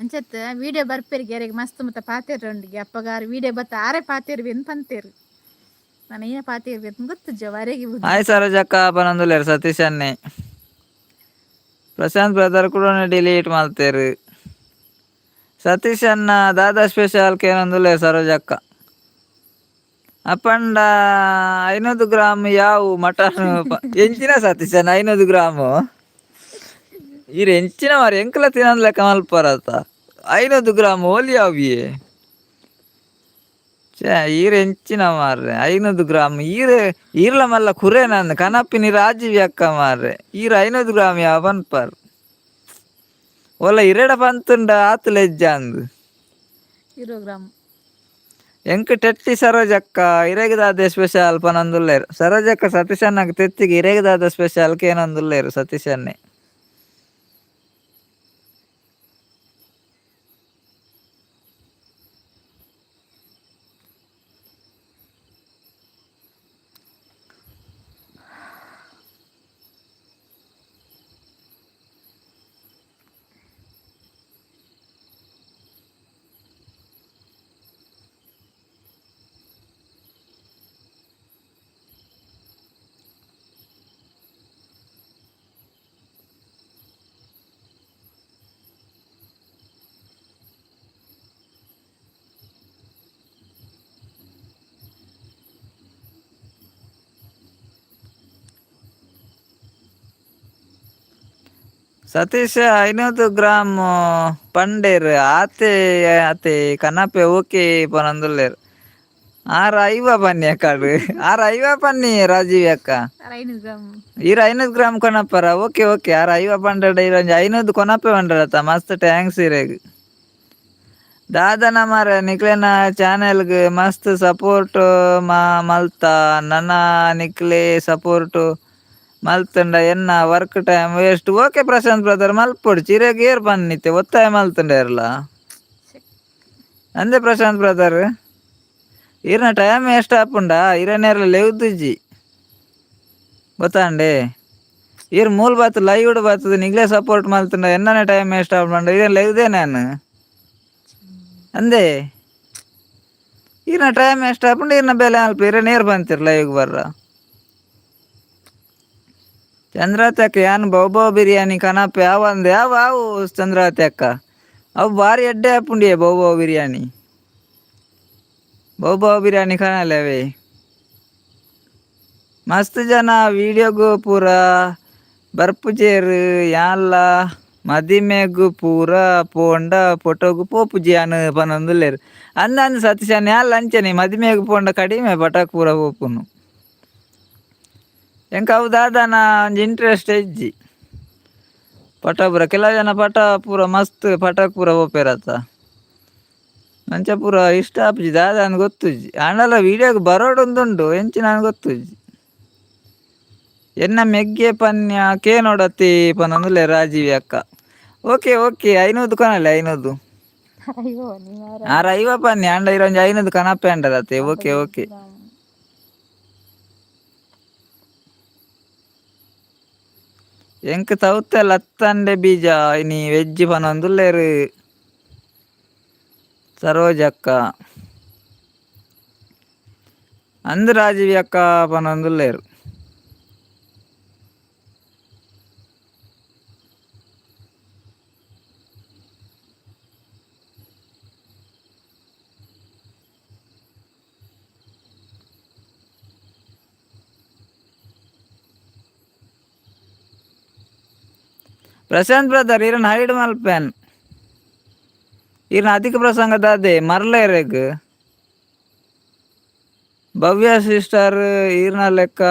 ಅಂಚತ್ ವಿಡಿಯೋ ಬರ್ಪೆರಿಗೆ ಎರೆಗ್ ಮಸ್ತ್ ಮತ್ತ ಪಾತೆರಂಡಿಗೆ ಅಪ್ಪಗ ಆರು ವಿಡಿಯೋ ಬತ್ತ ಆರೆ ಪಾತೆರ್ವಿ ಅಂತ ಪಂತೇರು. ನಾನು ಏನ ಪಾತೆರ್ವಿ ಅಂತ ಗೊತ್ತುಜ್ಜ ವರೆಗೆ. ಹಾಯ್ ಸರೋಜಕ್ಕ ಪನೊಂದುಲ್ಲೆರ್ ಸತೀಶ್ ಅನ್ನೆ. ಪ್ರಶಾಂತ್ ಬ್ರದರ್ ಕೂಡ ಡಿಲೀಟ್ ಮಲ್ತೇರು. ಸತೀಶ್ ಅನ್ನ ದಾದಾ ಸ್ಪೆಷಲ್ ಕೇನೊಂದುಲ್ಲೆರ್ ಸರೋಜಕ್ಕ. ಅಪಂಡ 500 ಗ್ರಾಮ್ ಯಾವು ಮಟನ್ ಎಂಚಿನ ಸತೀಶ್ ಅಣ್ಣ 500 ಗ್ರಾಮು? ಈರ್ ಎಂಚಿನ ಮಾರ್ರೆ, ಎಂಕಲ ತಿನಂದ್ಲೆಕ್ಕ ಮಲ್ಪರತ. 500 ಗ್ರಾಮ್ ಓಲಿ ಯಾವಿಯೇ? ಛೇ, ಈರ್ ಎಂಚಿನ ಮಾರ್ರೆ, 500 ಗ್ರಾಮ್. ಈರ್ ಈರ್ಲ ಮಲ್ಲ ಕುರೇನಂದ್ ಕನಪಿನಿ ರಾಜೀವಿ ಅಕ್ಕ ಮಾರ್ರೆ. ಈರ್ 500 ಗ್ರಾಮ್ ಯಾವ ಪನ್ಪರ್. ಓಲ ಇರೆಡ ಪಂತುಂಡ ಆತ್ ಲೆಜ್ಜ ಅಂದ್. 20 ಗ್ರಾಮ್. ಎಂಕ್ ಟೆಟ್ಟಿ ಸರೋಜಕ್ಕ ಇರೆಗ್ ದಾದೆ ಸ್ಪೆಷಲ್ ಪನೊಂದುಲ್ಲೆರ್ ಸರೋಜಕ್ಕ. ಸತೀಶ್ ಅಣ್ಣಗ್ ತೆತ್ತಿಗೆ ಇರೆಗ್ ದಾದ ಸ್ಪೆಷಲ್ ಕೇನೊಂದುಲ್ಲೆರ್ ಸತೀಶ್ ಅಣ್ಣೆ. ಸತೀಶ್ 500 ಗ್ರಾಮ್ ಪಂಡೇರ್ ಆತೆ ಆತೆ ಕನಪೆ ಓಕೆ ಪನೊಂದುಲ್ಲೆರ್. ಆರ್ ಐವ ಪನ್ನಿ ಅಕ್ಕಾಡು, ಆರ್ ಐವ ಪನ್ನಿ ರಾಜೀವಿ ಅಕ್ಕ. 500 ಗ್ರಾಮ್. ಈರ್ 500 ಗ್ರಾಮ್ ಕೊನಪ್ಪರ? ಓಕೆ ಓಕೆ, ಆರ್ ಐವ ಪಂಡೆಡ ಈರ್ ಒಂಜಿ 500 ಕೊನಪ್ಪೆ ಪಂಡರತ್ತ. ಮಸ್ತ್ thanks ಇರೆಗ್. ದಾದನ ಮಾರ್ರೆ, ನಿಕ್ಲೆನ ಚಾನೆಲ್ಗ್ ಮಸ್ತ್ ಸಪೋರ್ಟ್ ಮಾ ಮಲ್ತ. ನನ ನಿಕ್ಲೆ ಸಪೋರ್ಟ್ ಮಲ್ತಂಡ ಎನ್ನ work time waste. Okay Prashant brother, ಮಲ್ಪೊಡ್ಚಿ. ಇರೆಗ್ ಏರ್ ಪನ್ನಿತ್ತೆ ಒತ್ತಾಯ ಮಲ್ತುಂಡ ಏರ್ಲ? ಅಂದೆ ಪ್ರಶಾಂತ್ ಬ್ರದರ್, ಈರ್ನ ಟೈಮ್ ವೇಸ್ಟ್ ಆಪುಂಡ ಇರೆನೇರ್ಲ ಲೆವ್ದುಜ್ಜಿ ಗೊತ್ತಾಂಡೆ. ಈರ್ ಮೂಲ್ ಬಾತ್ ಲೈವ್ ಬತ್ತದ ನಿಗ್ಲೇ ಸಪೋರ್ಟ್ ಮಲ್ತುಂಡ ಎನ್ನನೆ ಟೈಮ್ ವೇಸ್ಟ್ ಆಪುಂಡ ಇರೇನ್ ಲೆವ್ದೆ ನಾನು ಅಂದೆ. ಈರ್ನ ಟೈಮ್ ಎಷ್ಟು ಆಪುಂಡು ಈರ್ನ ಬೆಲೆ ಅಲ್ಪ ಇರ ನೇರ್ ಬಂತಿರಲ್ಲ ಈಗ ಬರ್ರ. ಚಂದ್ರಾವತಿ ಅಕ್ಕ ಯಾನ್ ಬೌ ಬೌ ಬಿರಿಯಾನಿ ಕನಪೆ ಅವ ಅಂದೆ ಯಾವ ಅವು ಚಂದ್ರಾವತಿ ಅಕ್ಕ ಅವು ಭಾರಿ ಎಡ್ಡೆ ಆಪುಂಡಿಯೇ ಬೌ ಬೌ ಬಿರಿಯಾನಿ. ಬೌ ಬೌ ಬಿರಿಯಾನಿ ಕನಲೆ ಅವೇ. ಮಸ್ತ್ ಜನ ವೀಡಿಯೋಗು ಪೂರ ಬರ್ಪುಜೇರು ಯಾನ್ಲ ಮದಿಮೆಗು ಪೂರ ಪೋಂಡ ಫೋಟೋಗು ಪೋಪುಜಿ ಯಾನ್ ಪನೊಂದುಲ್ಲೆರ್. ಅಂದ್ ಅಂದ್ ಸತೀಶ್ ಯಾನ್ಲ ಅಂಚನೆ ಮದಿಮೆಗ್ ಪೋಂಡ ಕಡಿಮೆ ಪಟಾಕ್ ಪೂರ ಪೋಪುನು. ಎಂಕ್ ಅವು ದಾದನ ಒಂಜಿ ಇಂಟ್ರೆಸ್ಟ್ ಇಜ್ಜಿ ಪಟ ಪೂರ. ಕೆಲವು ಜನ ಪಟ ಪೂರ ಮಸ್ತ್ ಪಟಾಕ್ ಪೂರ ಪೋಪೆರತ್ತ, ಅಂಚ ಪೂರ ಇಷ್ಟ ಆಪುಜಿ ದಾದ ಅಂದ್ ಗೊತ್ತುಜ್ಜಿ. ಆಂಡಲ ವೀಡಿಯೋಗ್ ಬರೋಡುಂದುಂಡು ಎಂಚಿನ ಗೊತ್ತುಜ್ಜಿ. ಎನ್ನ ಮೆಗ್ಗೆ ಪನ್ಯ ಕೇನೋಡತಿ ಪನೊಂದುಲ್ಲೆ ರಾಜೀವಿ ಅಕ್ಕ. Okay okay 500 ಕನಲೆ 500. ಅಯ್ಯೋ ನೀವಾರ. ಆರ್ 50 ಪನ್ಯ ಆಂಡ ಇರೊಂಜಿ 500 ಕನಪೆ ಅಂಡರತೆ. Okay okay. ಎಂಕ್ ತೌತೆ ಲತ್ತಂಡೆ ಬೀಜ ಇನಿ ವೆಜ್ ಪನೊಂದುಲ್ಲೆರ್ ಸರೋಜಕ್ಕ. ಅಂದ್ ರಾಜೀವಿ ಅಕ್ಕ ಪನೊಂದುಲ್ಲೆರ್. ಪ್ರಶಾಂತ್ ಬ್ರದರ್ ಈರನ್ ಹೈಡ್ ಮಲ್ಪೆನ್. ಈರ್ನ ಅಧಿಕ ಪ್ರಸಂಗ ದಾದೆ ಮರ್ಲೇರೆಗ್. ಭವ್ಯ ಸಿಸ್ಟರ್ ಈರ್ನ ಲೆಕ್ಕ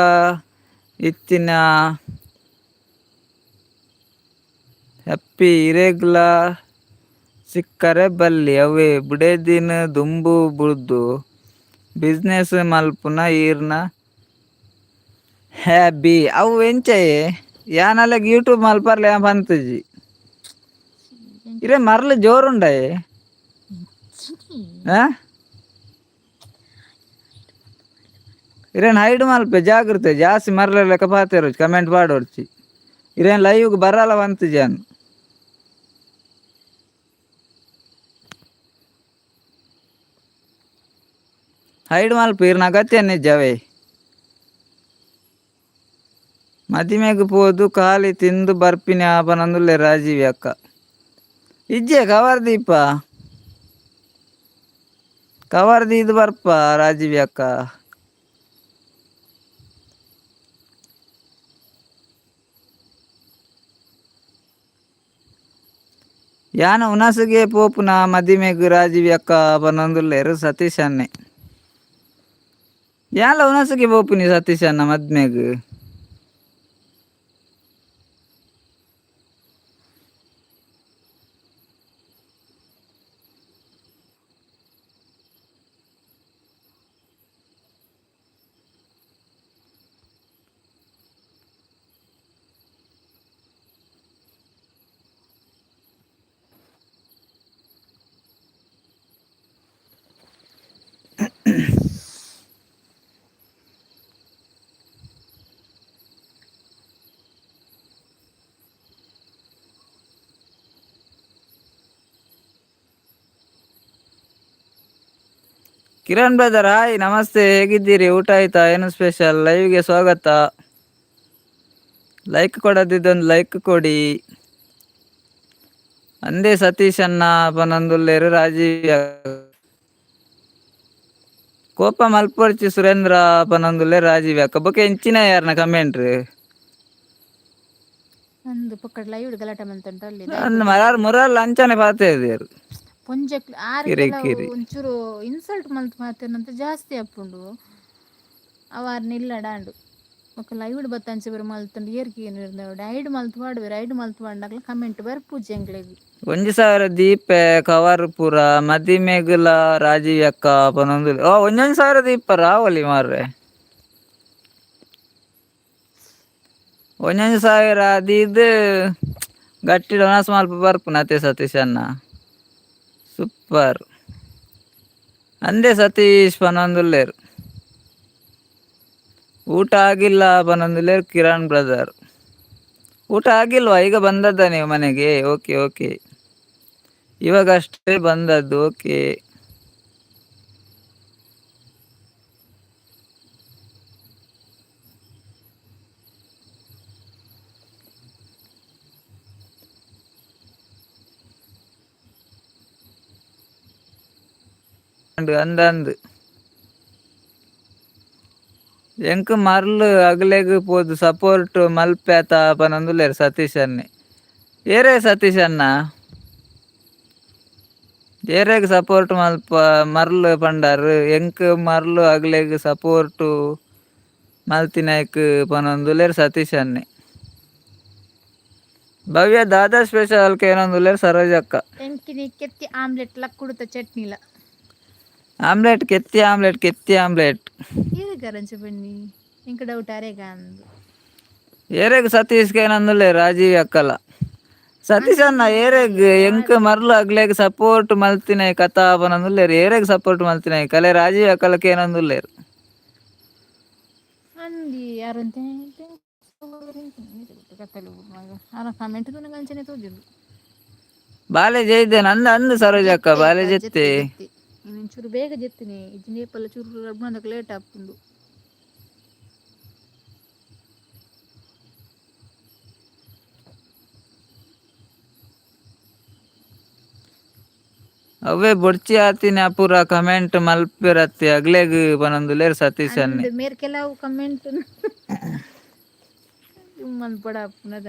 ಇತ್ತಿನ ಹ್ಯಾಪಿ ಇರೆಗ್ಲ ಸಿಕ್ಕರೆ ಬಲ್ಲಿ ಅವೇ ಬುಡೆದಿನ ದುಂಬು ಬುಡ್ದು ಬಿಸಿನೆಸ್ ಮಲ್ಪುನ ಈರ್ನ ಹ್ಯಾಬಿ ಅವು ಎಂಚಯೆ ಯಾನಲೆಗ್ ಯೂಟ್ಯೂಬ್ ಮಲ್ಪರ್ಲೆ ಯಾನ್ ಪಂತುಜಿ. ಇರೆ ಮರ್ಲ್ ಜೋರುಂಡಯೆ. ಆ ಇರೇನ್ ಹೈಡ್ ಮಲ್ಪೆ ಜಾಗ್ರತೆ ಜಾಸ್ತಿ ಮರ್ಲ ಲೆಕ್ಕ ಪಾತೆರೊಚ್ಚಿ ಕಮೆಂಟ್ ಪಾಡೊರ್ಚಿ. ಇರೇನ್ ಲೈವ್ಗ್ ಬರಲ ಪಂತುಜಿ ಯಾನ್. ಹೈಡ್ ಮಲ್ಪು ಈರ್ನ ಅಗತ್ಯ ನಿಜವೇ. ಮದಿಮೆಗ್ ಪೋದು ಖಾಲಿ ತಿಂದು ಬರ್ಪಿನಿ ಪನೊಂದುಲ್ಲೆ ರಾಜೀವಿ ಅಕ್ಕ. ಇಜ್ಜೆ ಕವರ್ ದೀಪ ಕವರ್ ದೀದ್ ಬರ್ಪ ರಾಜೀವಿ ಅಕ್ಕ. ಯಾನ ಉನಸುಗೆ ಪೋಪುನ ಮದಿಮೆಗ್ ರಾಜೀವಿ ಅಕ್ಕ ಪನೊಂದುಲ್ಲೆರ್ ಸತೀಶ್ ಅಣ್ಣೆ. ಯಾನ್ಲ ಉನಸುಗೆ ಪೋಪುನಿ ಸತೀಶ್ ಅಣ್ಣ ಮದ್ಮೆಗ್. ಕಿರಣ್ ಬ್ರದರ್ ಹಾಯ್ ನಮಸ್ತೆ, ಹೇಗಿದ್ದೀರಿ? ಊಟ ಆಯ್ತಾ? ಏನು ಸ್ಪೆಷಲ್? ಲೈವ್ಗೆ ಸ್ವಾಗತ. ಲೈಕ್ ಕೊಡದಿದ್ದೊಂದು ಲೈಕ್ ಕೊಡಿ. ಅಂದೇ ಸತೀಶ್ ಅಣ್ಣ ಪನೊಂದುಲ್ಲೆರ್ ರಾಜೀವ್. ಕೋಪ ಮಲ್ಪೊರ್ಚಿ ಸುರೇಂದ್ರ ಪನೊಂದುಲ್ಲೆರ್ ರಾಜೀವ್ ಅಕ್ಕ. ಬೊಕ ಎಂಚಿನ ಯಾರ್ನ ಕಮೆಂಟ್ ಅಂದು ಪೊಕ್ಕಡ್ ಲೈವ್ ಗಲಾಟೆ ಮಂತುಂಟಲ್ಲಿ. ಅಂದ್ ಮರಾರ್ ಮುರಾಲ್ ಅಂಚನೆ ಪಾತೆರ್ದೆರ್. ಪೊಂಜೆಕ್ ಆರ್ ಕಿರಿ ಕೆಲವು ಕಿರಿ. ಒಂಚೂರು ಇನ್ಸಲ್ಟ್ ಮಲ್ತ್ ಮಾತೆರ್ನಂತ ಜಾಸ್ತಿ ಆಪುಂಡು. ಅವ ಆರ್ನ ಇಲ್ಲಡಾಂಡು ಬೊಕ ಲೈವ್ ಬತ್ತಂಚ ಬರ ಮಲ್ತುಂಡು ಏರ್ಗೆ ಏನು ಐಡ್ ಮಲ್ತ್ ಪಾಡುವೆರ್ ಐಡ್ ಮಲ್ತ್ ಪಾಡ್ನಗಲ ಕಮೆಂಟ್ ಬರ್ಪುಜಿ ಎಂಕ್ಲೆಗ್. 1000 ದೀಪೆ ಕವರ್ ಪೂರ ಮದಿಮೆಗುಲ ರಾಜೀವ್ ಅಕ್ಕ ಪನೊಂದುಲ್ಲೆ. ಓ 1000 ದೀಪ ರಾವಲಿ ಮಾರ್ರೆ. 1000 ದೀದ್ ಗಟ್ಟಿಡ್ ವನಸ್ ಮಲ್ಪ ಬರ್ಪುನ ಅತೆ ಸತೀಶ್ ಅಣ್ಣ. ಸೂಪರ್. ಅಂದೆ ಸತೀಶ್ ಪನೊಂದುಲ್ಲೆರ್. ಊಟ ಆಗಿಲ್ಲ ಪನೊಂದುಲ್ಲೆರ್ ಕಿರಣ್ ಬ್ರದರ್. ಊಟ ಆಗಿಲ್ವಾ? ಈಗ ಬಂದದ್ದ ನೀವು ಮನೆಗೆ? ಓಕೆ ಓಕೆ, ಇವಾಗ ಅಷ್ಟೇ ಬಂದದ್ದು. ಓಕೆ. ಅಂದಂದು ಎಂಕ್ ಮರ್ಲು ಅಗಲೆಗ್ ಪೋದು ಸಪೋರ್ಟ್ ಮಲ್ಪೇತ ಪನೊಂದುಲ್ಲೆರ್ ಸತೀಶ್ ಅಣ್ಣೆ. ಏರೇ ಸತೀಶ್ ಅಣ್ಣ ಏರೆಗ್ ಸಪೋರ್ಟ್ ಮಲ್ಪ ಮರ್ಲು ಪಂಡಾರ್ ಎಂಕ್ ಮರ್ಲು ಅಗಲೆಗ್ ಸಪೋರ್ಟ್ ಮಲ್ತಿನಾಯ್ಕ್ ಪನೊಂದುಲ್ಲೆರ್ ಸತೀಶ್ ಅಣ್ಣೆ. ಭವ್ಯ ದಾದಾ ಸ್ಪೆಷಲ್ ಕೇನೊಂದುಲ್ಲೆರ್ ಸರೋಜಕ್ಕ. ಎಂಕಿನಿ ಕೆತ್ತಿ ಆಮ್ಲೆಟ್ ಲ ಕುಡುತ ಚಟ್ನಿಲ. ಆಮ್ಲೆಟ್ ಕೆತ್ತಿ ಆಮ್ಲೆಟ್ ಕೆತ್ತಿ ಆಮ್ಲೆಟ್. ಏರೆಗ್ ಬನ್ನಿ ಎಂಕ್ ಡೌಟ್ ಅರೆಗ ಅಂದು. ಏರೆಗ್ ಸತೀಶ್ ಕೇನೊಂದುಲ್ಲೆರ್ ರಾಜೀವ್ ಅಕ್ಕಲ. ಸತೀಶ್ ಅಣ್ಣ ಏರೆಗ್ ಎಂಕ್ ಮರ್ಲು ಅಗ್ಲೆಗ್ ಸಪೋರ್ಟ್ ಮಲ್ತಿನಾಯ್ ಕಥಾ ಪನೊಂದುಲ್ಲೆರ್ ಏರೆಗ್ ಸಪೋರ್ಟ್ ಮಲ್ತಿನಾಯ್ ಕಲೆ ರಾಜೀವ್ ಅಕ್ಕಲ ಕೇನೊಂದುಲ್ಲೆರ್. ಅಂದಿ ಅರಂತೆ ಅರ ಕಮೆಂಟ್ ಅಂಚನೆ ತೋಜುಂಡು. ಬಾಲೆ ಜೈದೇನ್ ಅಂದ ಅಂದು ಸರೋಜಕ್ಕ ಬಾಲೆ ಜೆತ್ತೆ. ಜೆತ್ತೆ ಚೂರು ಬೇಗ ಜೆತ್ತಿನಿ ಇಜ್ಜಿಂಡ ಏಪಲ ಚೂರು ರಡ್ಮಂದಕ್ಕೆ ಲೇಟ್ ಆಪುಂಡು. ಅವೇ ಬೊಡ್ಚಿ ಆತಿನ ಪೂರ ಕಮೆಂಟ್ ಮಲ್ಪೆರತ್ತೆ ಅಗ್ಲೆಗ್ ಪನೊಂದುಲ್ಲೆರ್ ಸತೀಶ್ ಅಣ್ಣೆ. ಅಂದ್ ಮೇರ್ ಕೆಲವು ಕಮೆಂಟ್ ಮನ್ಪೊಡ ಆಪುನದ.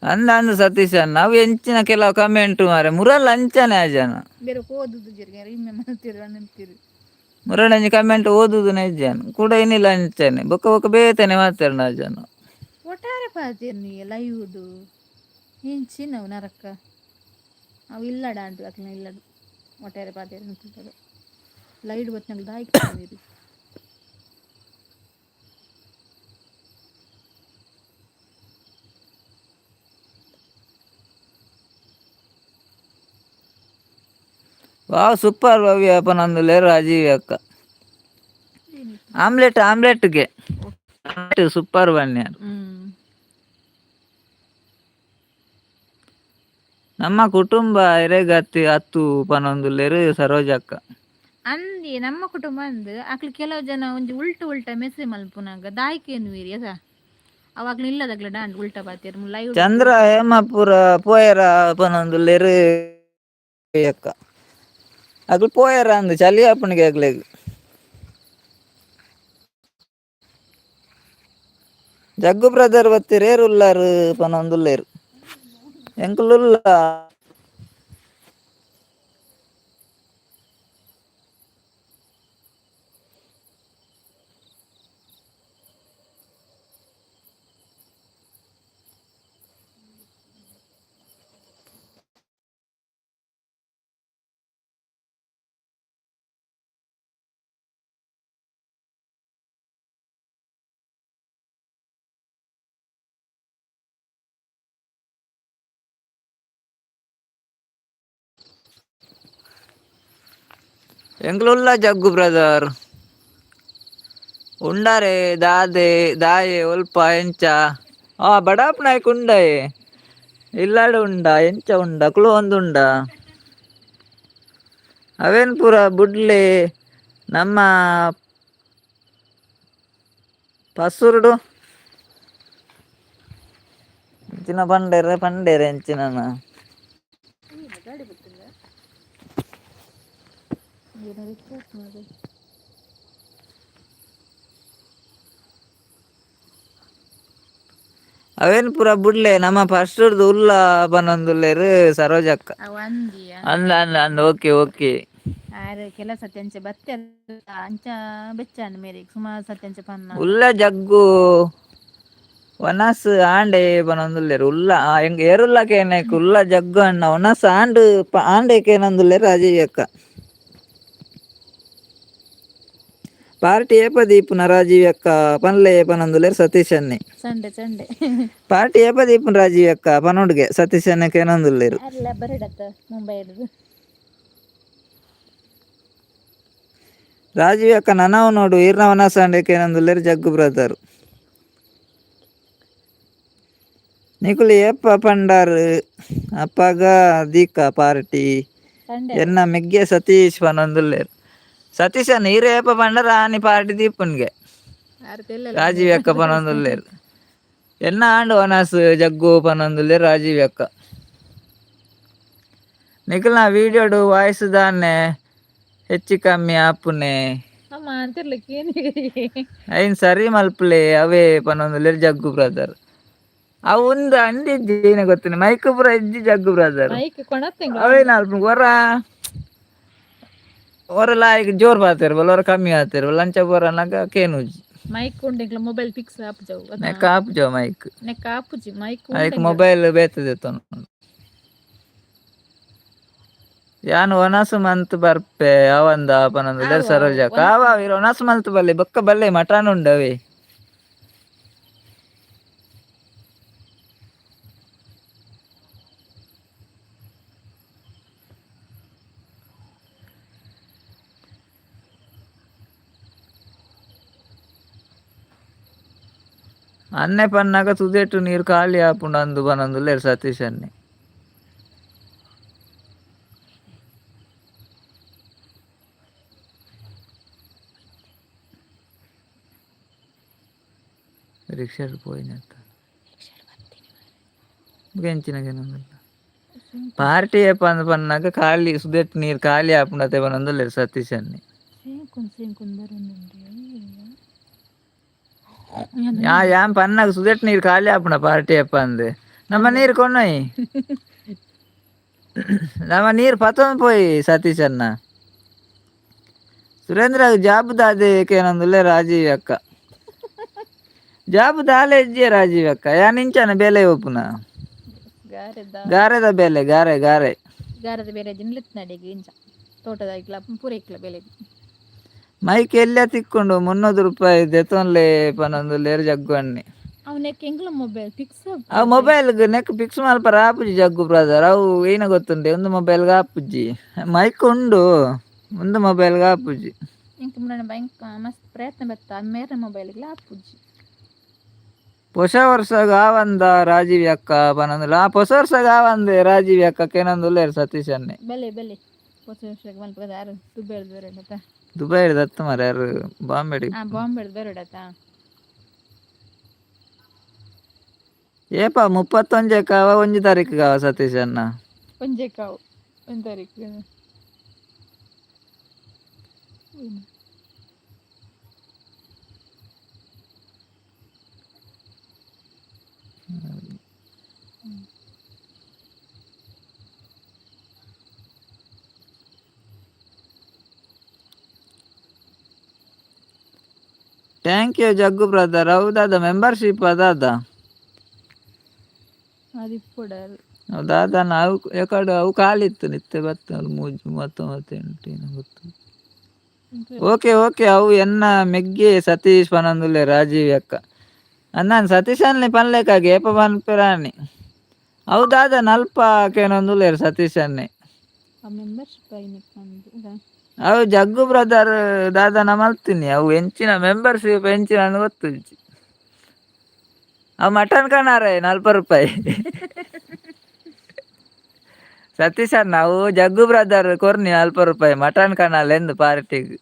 ಅಂದ ಅಂದ ಸತೀಶ್ ಅಣ್ಣ ಅವು ಎಂಚಿನ ಕೆಲವು ಕಮೆಂಟ್ ಮಾರೆ ಮುರಲ್ ಅಂಚನೆ ಆಜನ. ಬೇರೆ ಓದುದು ಜರಿಗೆ ಇಮ್ಮೆ ಮಲ್ತಿರು ಅಂತಿರು. ಮುರಳಂಜಿ ಕಮೆಂಟ್ ಓದುದು ನೈಜಾನ ಕೂಡ ಏನಿಲ್ಲ ಅಂಚನೆ ಬೊಕ್ಕ ಬೊಕ್ಕ ಬೇತನೆ ಮಾತಾಡ ಜನ. ಒಟ್ಟಾರೆ ಪಾತೆರ್ನಿ ಲೈವ್ಡ್ ಎಂಚಿನವು ನರಕ ಅವು ಇಲ್ಲಡ ಅಂಟು ಅಕ್ಲೆನ ಇಲ್ಲಡು ಒಟ್ಟಾರೆ ಪಾತೆರ್ ಲೈಡ್ ಬತ್ತಿನಕ್ಲು ದಾಯ್ಕ್ ಪನ್ಪೆರ್. ವಾವ್ ಸೂಪರ್ ಭವ್ಯ ಪನೊಂದುಲ್ಲೆರ್ ರಾಜೀವ್ ಅಕ್ಕ. ಆಮ್ಲೆಟ್ ಆಮ್ಲೆಟ್ಗೆ ಸೂಪರ್ ಬನ್ಯಾರ್. ನಮ್ಮ ಕುಟುಂಬ ಎರೆಗತ್ತಿ ಅತ್ತು ಪನೊಂದುಲ್ಲೆರ್ ಸರೋಜಕ್ಕ. ಅಂದಿ ನಮ್ಮ ಕುಟುಂಬ ಅಂದ್ ಅಕ್ಲು ಕೆಲವು ಜನ ಒಂಜಿ ಉಲ್ಟ ಉಲ್ಟ ಮೆಸೇಜ್ ಮಲ್ಪುನಗ ದಾಯ್ಕ್ ಎನ್ನುವೆರ್ ಎಸ ಅವು ಅಕ್ಲು ಇಲ್ಲದಕ್ಲ ಡಾಂಡ್ ಉಲ್ಟ ಪಾತೆರ್ ಲೈವ್. ಚಂದ್ರ ಹೇಮಪುರ ಪೋಯರ ಪನೊಂದುಲ್ಲೆರ್ ಅಕ್ಕ. ಅಕ್ಲು ಪೋಯರ ಅಂದ್ ಚಲಿ ಆಪುಂಡು ಅಕ್ಲೆಗ್. ಜಗ್ಗು ಬ್ರದರ್ ಬತ್ತೆರ್ ಏರ್ ಉಲ್ಲಾರ್ ಪನೊಂದುಲ್ಲೆರ್. ಎಂಕುಲು ಉಲ್ಲ. ಎಂಕುಲು ಉಲ್ಲ ಜಗ್ಗು ಬ್ರದರ್. ಉಂಡಾರೆ ದಾದೆ ದಾಯೆ ಒಲ್ಪ ಎಂಚ ಆ ಬಡಾಪ್ ನಾಯ್ಕ ಉಂಡಾಯೆ ಇಲ್ಲಾಡು ಉಂಡ ಎಂಚ ಉಂಡ ಕುಲು ಒಂದುಂಡ ಅವೇನ್ ಪೂರ ಬುಡ್ಲೆ ನಮ್ಮ ಪಸುರುಡು ಎಂಚಿನ ಪಂಡೆರೆ ಪಂಡೆರೆ ಎಂಚಿನ. ಅವೇನ್ ಪೂರ ಬುಡ್ಲೆ ನಮ್ಮ ಫಸ್ಟ್ ಉಲ್ಲ ಪನೊಂದುಲ್ಲೆರ್ ಸರೋಜಕ್ಕ. ಅಂದ ಅಂದ ಅಂದ ಓಕೆ ಓಕೆ. ಆರ್ ಕೆಲ ಸತ್ಯಂಚ ಬತ್ತೆ ಅಂಚ ಬೆಚ್ಚಾಂಡ್ ಮೇರೆಗ್ ಸುಮಾರು ಸತ್ಯಂಚ ಪನ್ನ. ಉಲ್ಲ ಜಗ್ಗು ವನಸ್ ಆಂಡೆ ಪನೊಂದುಲ್ಲೆರ್ ಉಲ್ಲ ಎಂಕ್ ಏರುಲ್ಲ ಕೇನಕ್ ಉಲ್ಲ ಜಗ್ಗು ಅಣ್ಣ ವನಸ್ ಆಂಡ್ ಆಂಡೆ ಕೇನೊಂದುಲ್ಲೆರ್ ರಾಜೀವ್ ಅಕ್ಕ. ಪಾರ್ಟಿ ಏಪ ದೀಪುನ ರಾಜೀವ್ ಅಕ್ಕ ಪನ್ಲೆ ಪನೊಂದುಲ್ಲೆರ್ Satish ಅಣ್ಣೆ. Sunday Sunday. Party ಏಪ ದೀಪುನ Rajiv ಅಕ್ಕ ಪನೊಡ್ಗೆ ಸತೀಶ್ ಅಣ್ಣೆ ಕೇನೊಂದುಲ್ಲೆರ್. ಅರ್ಲ ಬರಡತ್ತ ಮುಂಬೈಡ್ದು. ರಾಜೀವ್ ಅಕ್ಕ ನನವು ನೋಡು ಈರ್ನ ವನಸ್ ಆಂಡೆ ಕೇನೊಂದುಲ್ಲೆರ್ ಜಗ್ಗು ಬ್ರದರ್. ನಿಕುಲು ಏಪ ಪಂಡಾರ್ ಅಪಗ ದೀಕ ಪಾರ್ಟಿ. ಎನ್ನ ಮೆಗ್ಯೆ ಸತೀಶ್ ಪನೊಂದುಲ್ಲೆರ್. ಸತೀಶ್ ಅಣ್ಣ ಈರ್ ಏಪ ಪಂಡರ್ ಆನಿ ಪಾರ್ಟಿ ದೀಪುನ್ಗೆ. ಆರ್ ತೆಲ್ಲಲ್ಲ. ರಾಜೀವ್ ಅಕ್ಕ ಪನೊಂದುಲ್ಲೆರ್. ಎನ್ನ ಆಂಡ್ ವನಸ್ ಜಗ್ಗು ಪನೊಂದುಲ್ಲೆರ್ ರಾಜೀವ್ ಅಕ್ಕ. ನಿಕಲ್ನ ವೀಡಿಯೋಡು ವಾಯ್ಸ್ ದಾನೆ ಹೆಚ್ಚು ಕಮ್ಮಿ ಆಪುನೆ? ಅಮ್ಮ ಅಂತಿರ್ಲಿಕ್ಕೆ ಏನು? ಐನ್ ಸರಿ ಮಲ್ಪುಲೆ ಅವೇ ಪನೊಂದುಲ್ಲೆರ್ ಜಗ್ಗು ಬ್ರದರ್. ಅವು ಉಂದು ಅಂದಿಜ್ಜಿ, ಏನ ಗೊತ್ತಿಲ್ಲ, ಮೈಕ್ ಪೂರ ಇಜ್ಜಿ ಜಗ್ಗು ಬ್ರದರ್. ಮೈಕ್ ಕೊಣತ್ತೆ. ಅವೇ ನಾಲ್ಕು ಹೊರ ಹೊರ ಲಾಯಿಕ್ ಜೋರ್ ಪಾತೆರ್ ಬಲ್ಲ, ಹೊರ ಕಮ್ಮಿ ಆತೆರ್ ಲಂಚ ಪೂರ ಅನ್ನಗ ಕೇನುಜಿ. ಮೈಕ್ ಉಂಡು, ಮೊಬೈಲ್ ಫಿಕ್ಸ್ ಆಪುಜವು. ನೆಕ್ ಆಪುಜ ಮೈಕ್. ನೆಕ್ ಆಪುಜಿ ಮೈಕ್. ಐಕ್ ಮೊಬೈಲ್ ಬೇತದೆ ತೊನು. ಯಾನ್ ಒನಸು ಮಂತ್ ಬರ್ಪೆ ಅವಂದ ಪನೊಂದುಲ್ಲೆರ್. ಆವು, ಸರೋಜ ಕಾವ ಒನಸು ಮಲ್ತ್ ಬಲ್ಲೆ, ಬೊಕ್ಕ ಬಲ್ಲೆ, ಮಟನ್ ಉಂಡವೆ. ಅನ್ನೆ ಪನ್ನಾಗ ತುದೆಟು ನೀರು ಖಾಲಿ ಆಪುಂಡು ಅಂದು ಪನೊಂದುಲ್ಲೆರ್ ಸತೀಶ್ ಅನ್ನೆ. ರಿಕ್ಷಾಡ್ ಪೋಯಿನತ್ತ ಎಂಚಿನ ಪಾರ್ಟಿ ಪಂದ್ ಪನ್ನಾಗ ಖಾಲಿ ಸುದೆಟ್ ನೀರು ಖಾಲಿ ಆಪುಂಡು ಅತೆ ಪನೊಂದುಲ್ಲೆರ್ ಸತೀಶ್ ಅನ್ನೆ. ಸೇಂಕುನ್ ಸೇಂಕುನ್ ಬರೊಂದುಂಡು. ಯಾ ಯಾನ್ ಪನ್ನಾಗ ಸುದೆಟ್ ನೀರು ಖಾಲಿ ಆಪುಂಡ ಪಾರ್ಟಿ ಅಪ್ಪ ಅಂದ್. ನಮ್ಮ ನೀರು ಕೊಂಡೋಯ್, ನಮ್ಮ ನೀರು ಪತ್ತೊಂದು ಪೋಯಿ ಸತೀಶ್ ಅಣ್ಣ. ಸುರೇಂದ್ರ ಜಾಬ್ ದಾದೆ ಕೇನೊಂದುಲ್ಲೆ ರಾಜೀವ್ ಅಕ್ಕ. ಜಾಬ್ ದಾಲೆ ಇಜ್ಜೆ ರಾಜೀವ್ ಅಕ್ಕ. ಯಾನ್ ಇಂಚನ ಬೇಲೆ ಒಪ್ಪುನ. ಗಾರೆದ. ಗಾರೆದ ಬೇಲೆ, ಗಾರೆ ಗಾರೆ. ಗಾರದ ಬೇರೆ ಜಿನ್ಲಿತ್ ನಡಿಗೆ ಇಂಚ ತೋಟದ ಇಕ್ಲ ಪೂರ ಇಕ್ಲ ಬೆಲೆ. ಮೈಕ್ ಎಲ್ಲ ತಿಕ್ಕೊಂಡು 300 ರೂಪಾಯಿ ದೆತೊನ್ಲೆ ಪನೊಂದುಲ್ಲೆರ್ ಜಗ್ಗು ಅಣ್ಣೆ. ಅವು ನೆಕ್ ಎಂಕ್ಲ ಮೊಬೈಲ್ ಫಿಕ್ಸ್. ಅವು ಮೊಬೈಲ್ ನೆಕ್ ಫಿಕ್ಸ್ ಮಲ್ಪರ ಆಪುಜಿ ಜಗ್ಗು ಬ್ರದರ್. ಅವು ಏನ ಗೊತ್ತುಂಡೆ, ಒಂದು ಮೊಬೈಲ್ಗೆ ಆಪುಜಿ. ಮೈಕ್ ಉಂಡು, ಒಂದು ಮೊಬೈಲ್ಗೆ ಆಪುಜಿ. ಎಂಕ್ ಮುನ್ನಡೆ ಭಯಂಕರ ಮಸ್ತ್ ಪ್ರಯತ್ನ ಬತ್ತ ಮೇರೆ ಮೊಬೈಲ್ಗೆ ಆಪುಜಿ. ಹೊಸ ವರ್ಷ ಆವಂದ ರಾಜೀವ್ ಅಕ್ಕ ಪನೊಂದುಲ್ಲ. ಆ ಹೊಸ ವರ್ಷ ಆವಂದೆ ರಾಜೀವ್ ಅಕ್ಕ ಕೇನೊಂದುಲ್ಲೆರ್ ಸತೀಶ್ ಅಣ್ಣೆ. ಬಲೆ ಬಲೆ, ಹೊಸ ವರ್ಷಕ್ಕೆ ಮಲ್ಪದ ಯಾರು ದುಬೈಡ್ ಬರೋಡತ? ದುಬೈ ದತ್ತ ಮಾರ್ರೆ, ಯಾರು ಬಾಂಬೆ. ಹಾ, ಬಾಂಬೆಡ್ ಬರೋಡತ. ಏಪ 31 ಕಾವ 1 ತಾರೀಕು ಕಾವ ಸತೀಶ್ ಅಣ್ಣ? ಒಂಜೆ ಕಾವು, ಒಂದು ತಾರೀಕು. Thank you Jaggu brother. ಹೌದಾದ ಮೆಂಬರ್ಶಿಪ್ ಅದಾದ. ಅದು ಇಪ್ಪುಡರು. ಹೌದಾದ ನಾವು ಯಾಕಡೆ ಅವು ಖಾಲಿ ಇತ್ತು ನಿತ್ಯ ಬತ್ತ ಮೂಜಿ 39 ಏನೋ ಗೊತ್ತು. ಓಕೆ ಓಕೆ, ಅವು ಎನ್ನ ಮೆಗ್ಗೆ ಸತೀಶ್ ಪನೊಂದುಲ್ಲೆ ರಾಜೀವ್ ಅಕ್ಕ. ಅನ್ನಾನ್ ಸತೀಶ್ ಅನ್ಲಿ ಪನ್ಲೆಕಾಗೆ ಏಪ ಪನ್ಪೆರಾನಿ. ಹೌದಾದ ನಲ್ಪ ಕೇನೊಂದುಲ್ಲೆರ್ ಸತೀಶ್ ಅನ್ನೆ. ಆ ಮೆಂಬರ್ಶಿಪ್ ಐನಿಕ್ ಅಂದ್. ಅವು ಜಗ್ಗು ಬ್ರದರ್ ದಾದನ ಮಲ್ತೀನಿ. ಅವು ಎಂಚಿನ ಮೆಂಬರ್ಶಿಪ್ ಎಂಚಿನ ಅಂದ್ ಗೊತ್ತುಜ್ಜಿ. ಅವು ಮಟನ್ ಕಣಾರೆ 40 ರೂಪಾಯಿ ಸತೀಶ್ ಅಣ್ಣ. ಅವು ಜಗ್ಗು ಬ್ರದರ್ ಕೊರ್ನಿ 40 ರೂಪಾಯಿ ಮಟನ್ ಕಣಾಲೆ ಎಂದು ಪಾರ್ಟಿಗೆ.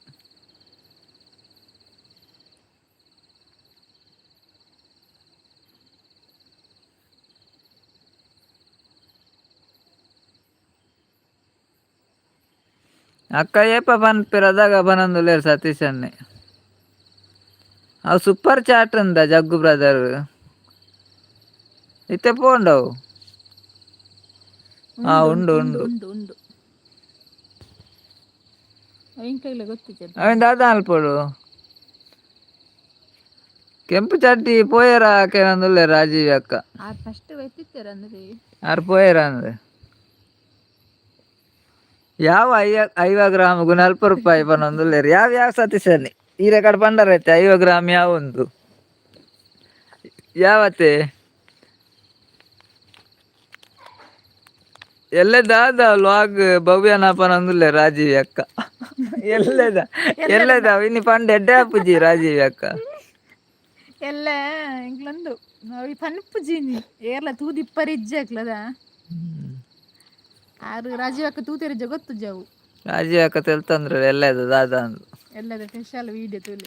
ಅಕ್ಕ ಏಪ ಪನ್ಪೆರ್ ಅದಾಗ ಪನೊಂದುಲ್ಲೆರ್ ಸತೀಶ್ ಅಣ್ಣೆ. ಅವು ಸೂಪರ್ ಚಾಟ್ ಅಂದ ಜಗ್ಗು ಬ್ರದರ್. ಇತ್ತೆ ಪೋಂಡವು. ಹಾ, ಉಂಡು ಉಂಡು. ಉಂಡು ಉಂಡು, ಎಂಕಗ್ಲ ಗೊತ್ತಿಜ್ಜಿ. ಅವೇನ್ ದಾದ ಅಲ್ಪೊಡು ಕೆಂಪು ಚಡ್ಡಿ ಪೋಯೆರ ಕೇನೊಂದುಲ್ಲೆರ್ ರಾಜೀವ್ ಅಕ್ಕ. ಆ ಫಸ್ಟ್ ಎತ್ತಿತ್ತರ ಅಂದ್ರೆ. ಆರ್ ಪೋಯೆರ ಅಂದ್ರೆ ಯಾವ 50 ಗ್ರಾಮ್ಗು 40 ರೂಪಾಯಿ ಪನೊಂದುಲ್ಲೆರ್. ಯಾವ ಯಾವ ಸತೀಶ್ ಅನ್ನಿ ಈರೆ ಕಡೆ ಪಂಡರ್ ಐತೆ. 50 ಗ್ರಾಮ್ ಯಾವ ಒಂದು ಯಾವತ್ತೆ ಎಲ್ಲದಾದ ವ್ಲಾಗ್ ಭವ್ಯನ ಪನೊಂದುಲ್ಲೆ ರಾಜೀವ್ ಅಕ್ಕ. ಎಲ್ಲದ ಎಲ್ಲದ ಇನಿ ಪಂಡ ಎಡ್ಡೆ ಆಪುಜಿ ರಾಜೀವ್ ಅಕ್ಕ. ಎಲ್ಲ ಎಂಕ್ಲೊಂದು ಅವು ಪನ್ಪುಜೀನಿ ಏರ್ಲ ತೂದಿಪ್ಪರ್ ಇಜ್ಜಿ ಅಕ್ಲದ. ಆರು ರಾಜೀವ್ ಅಕ್ಕ ತೂತೆರಿಜ್ಜ ಗೊತ್ತುಜ್ಜಿ ಅವು. ರಾಜೀವ್ ಅಕ್ಕ ತೆಲ್ತಂದ್ರೆ ಎಲ್ಲದ ದಾದ ಅಂದು. ಎಲ್ಲದ ಸ್ಪೆಷಲ್ ವೀಡಿಯೋ ತೂಲೆ.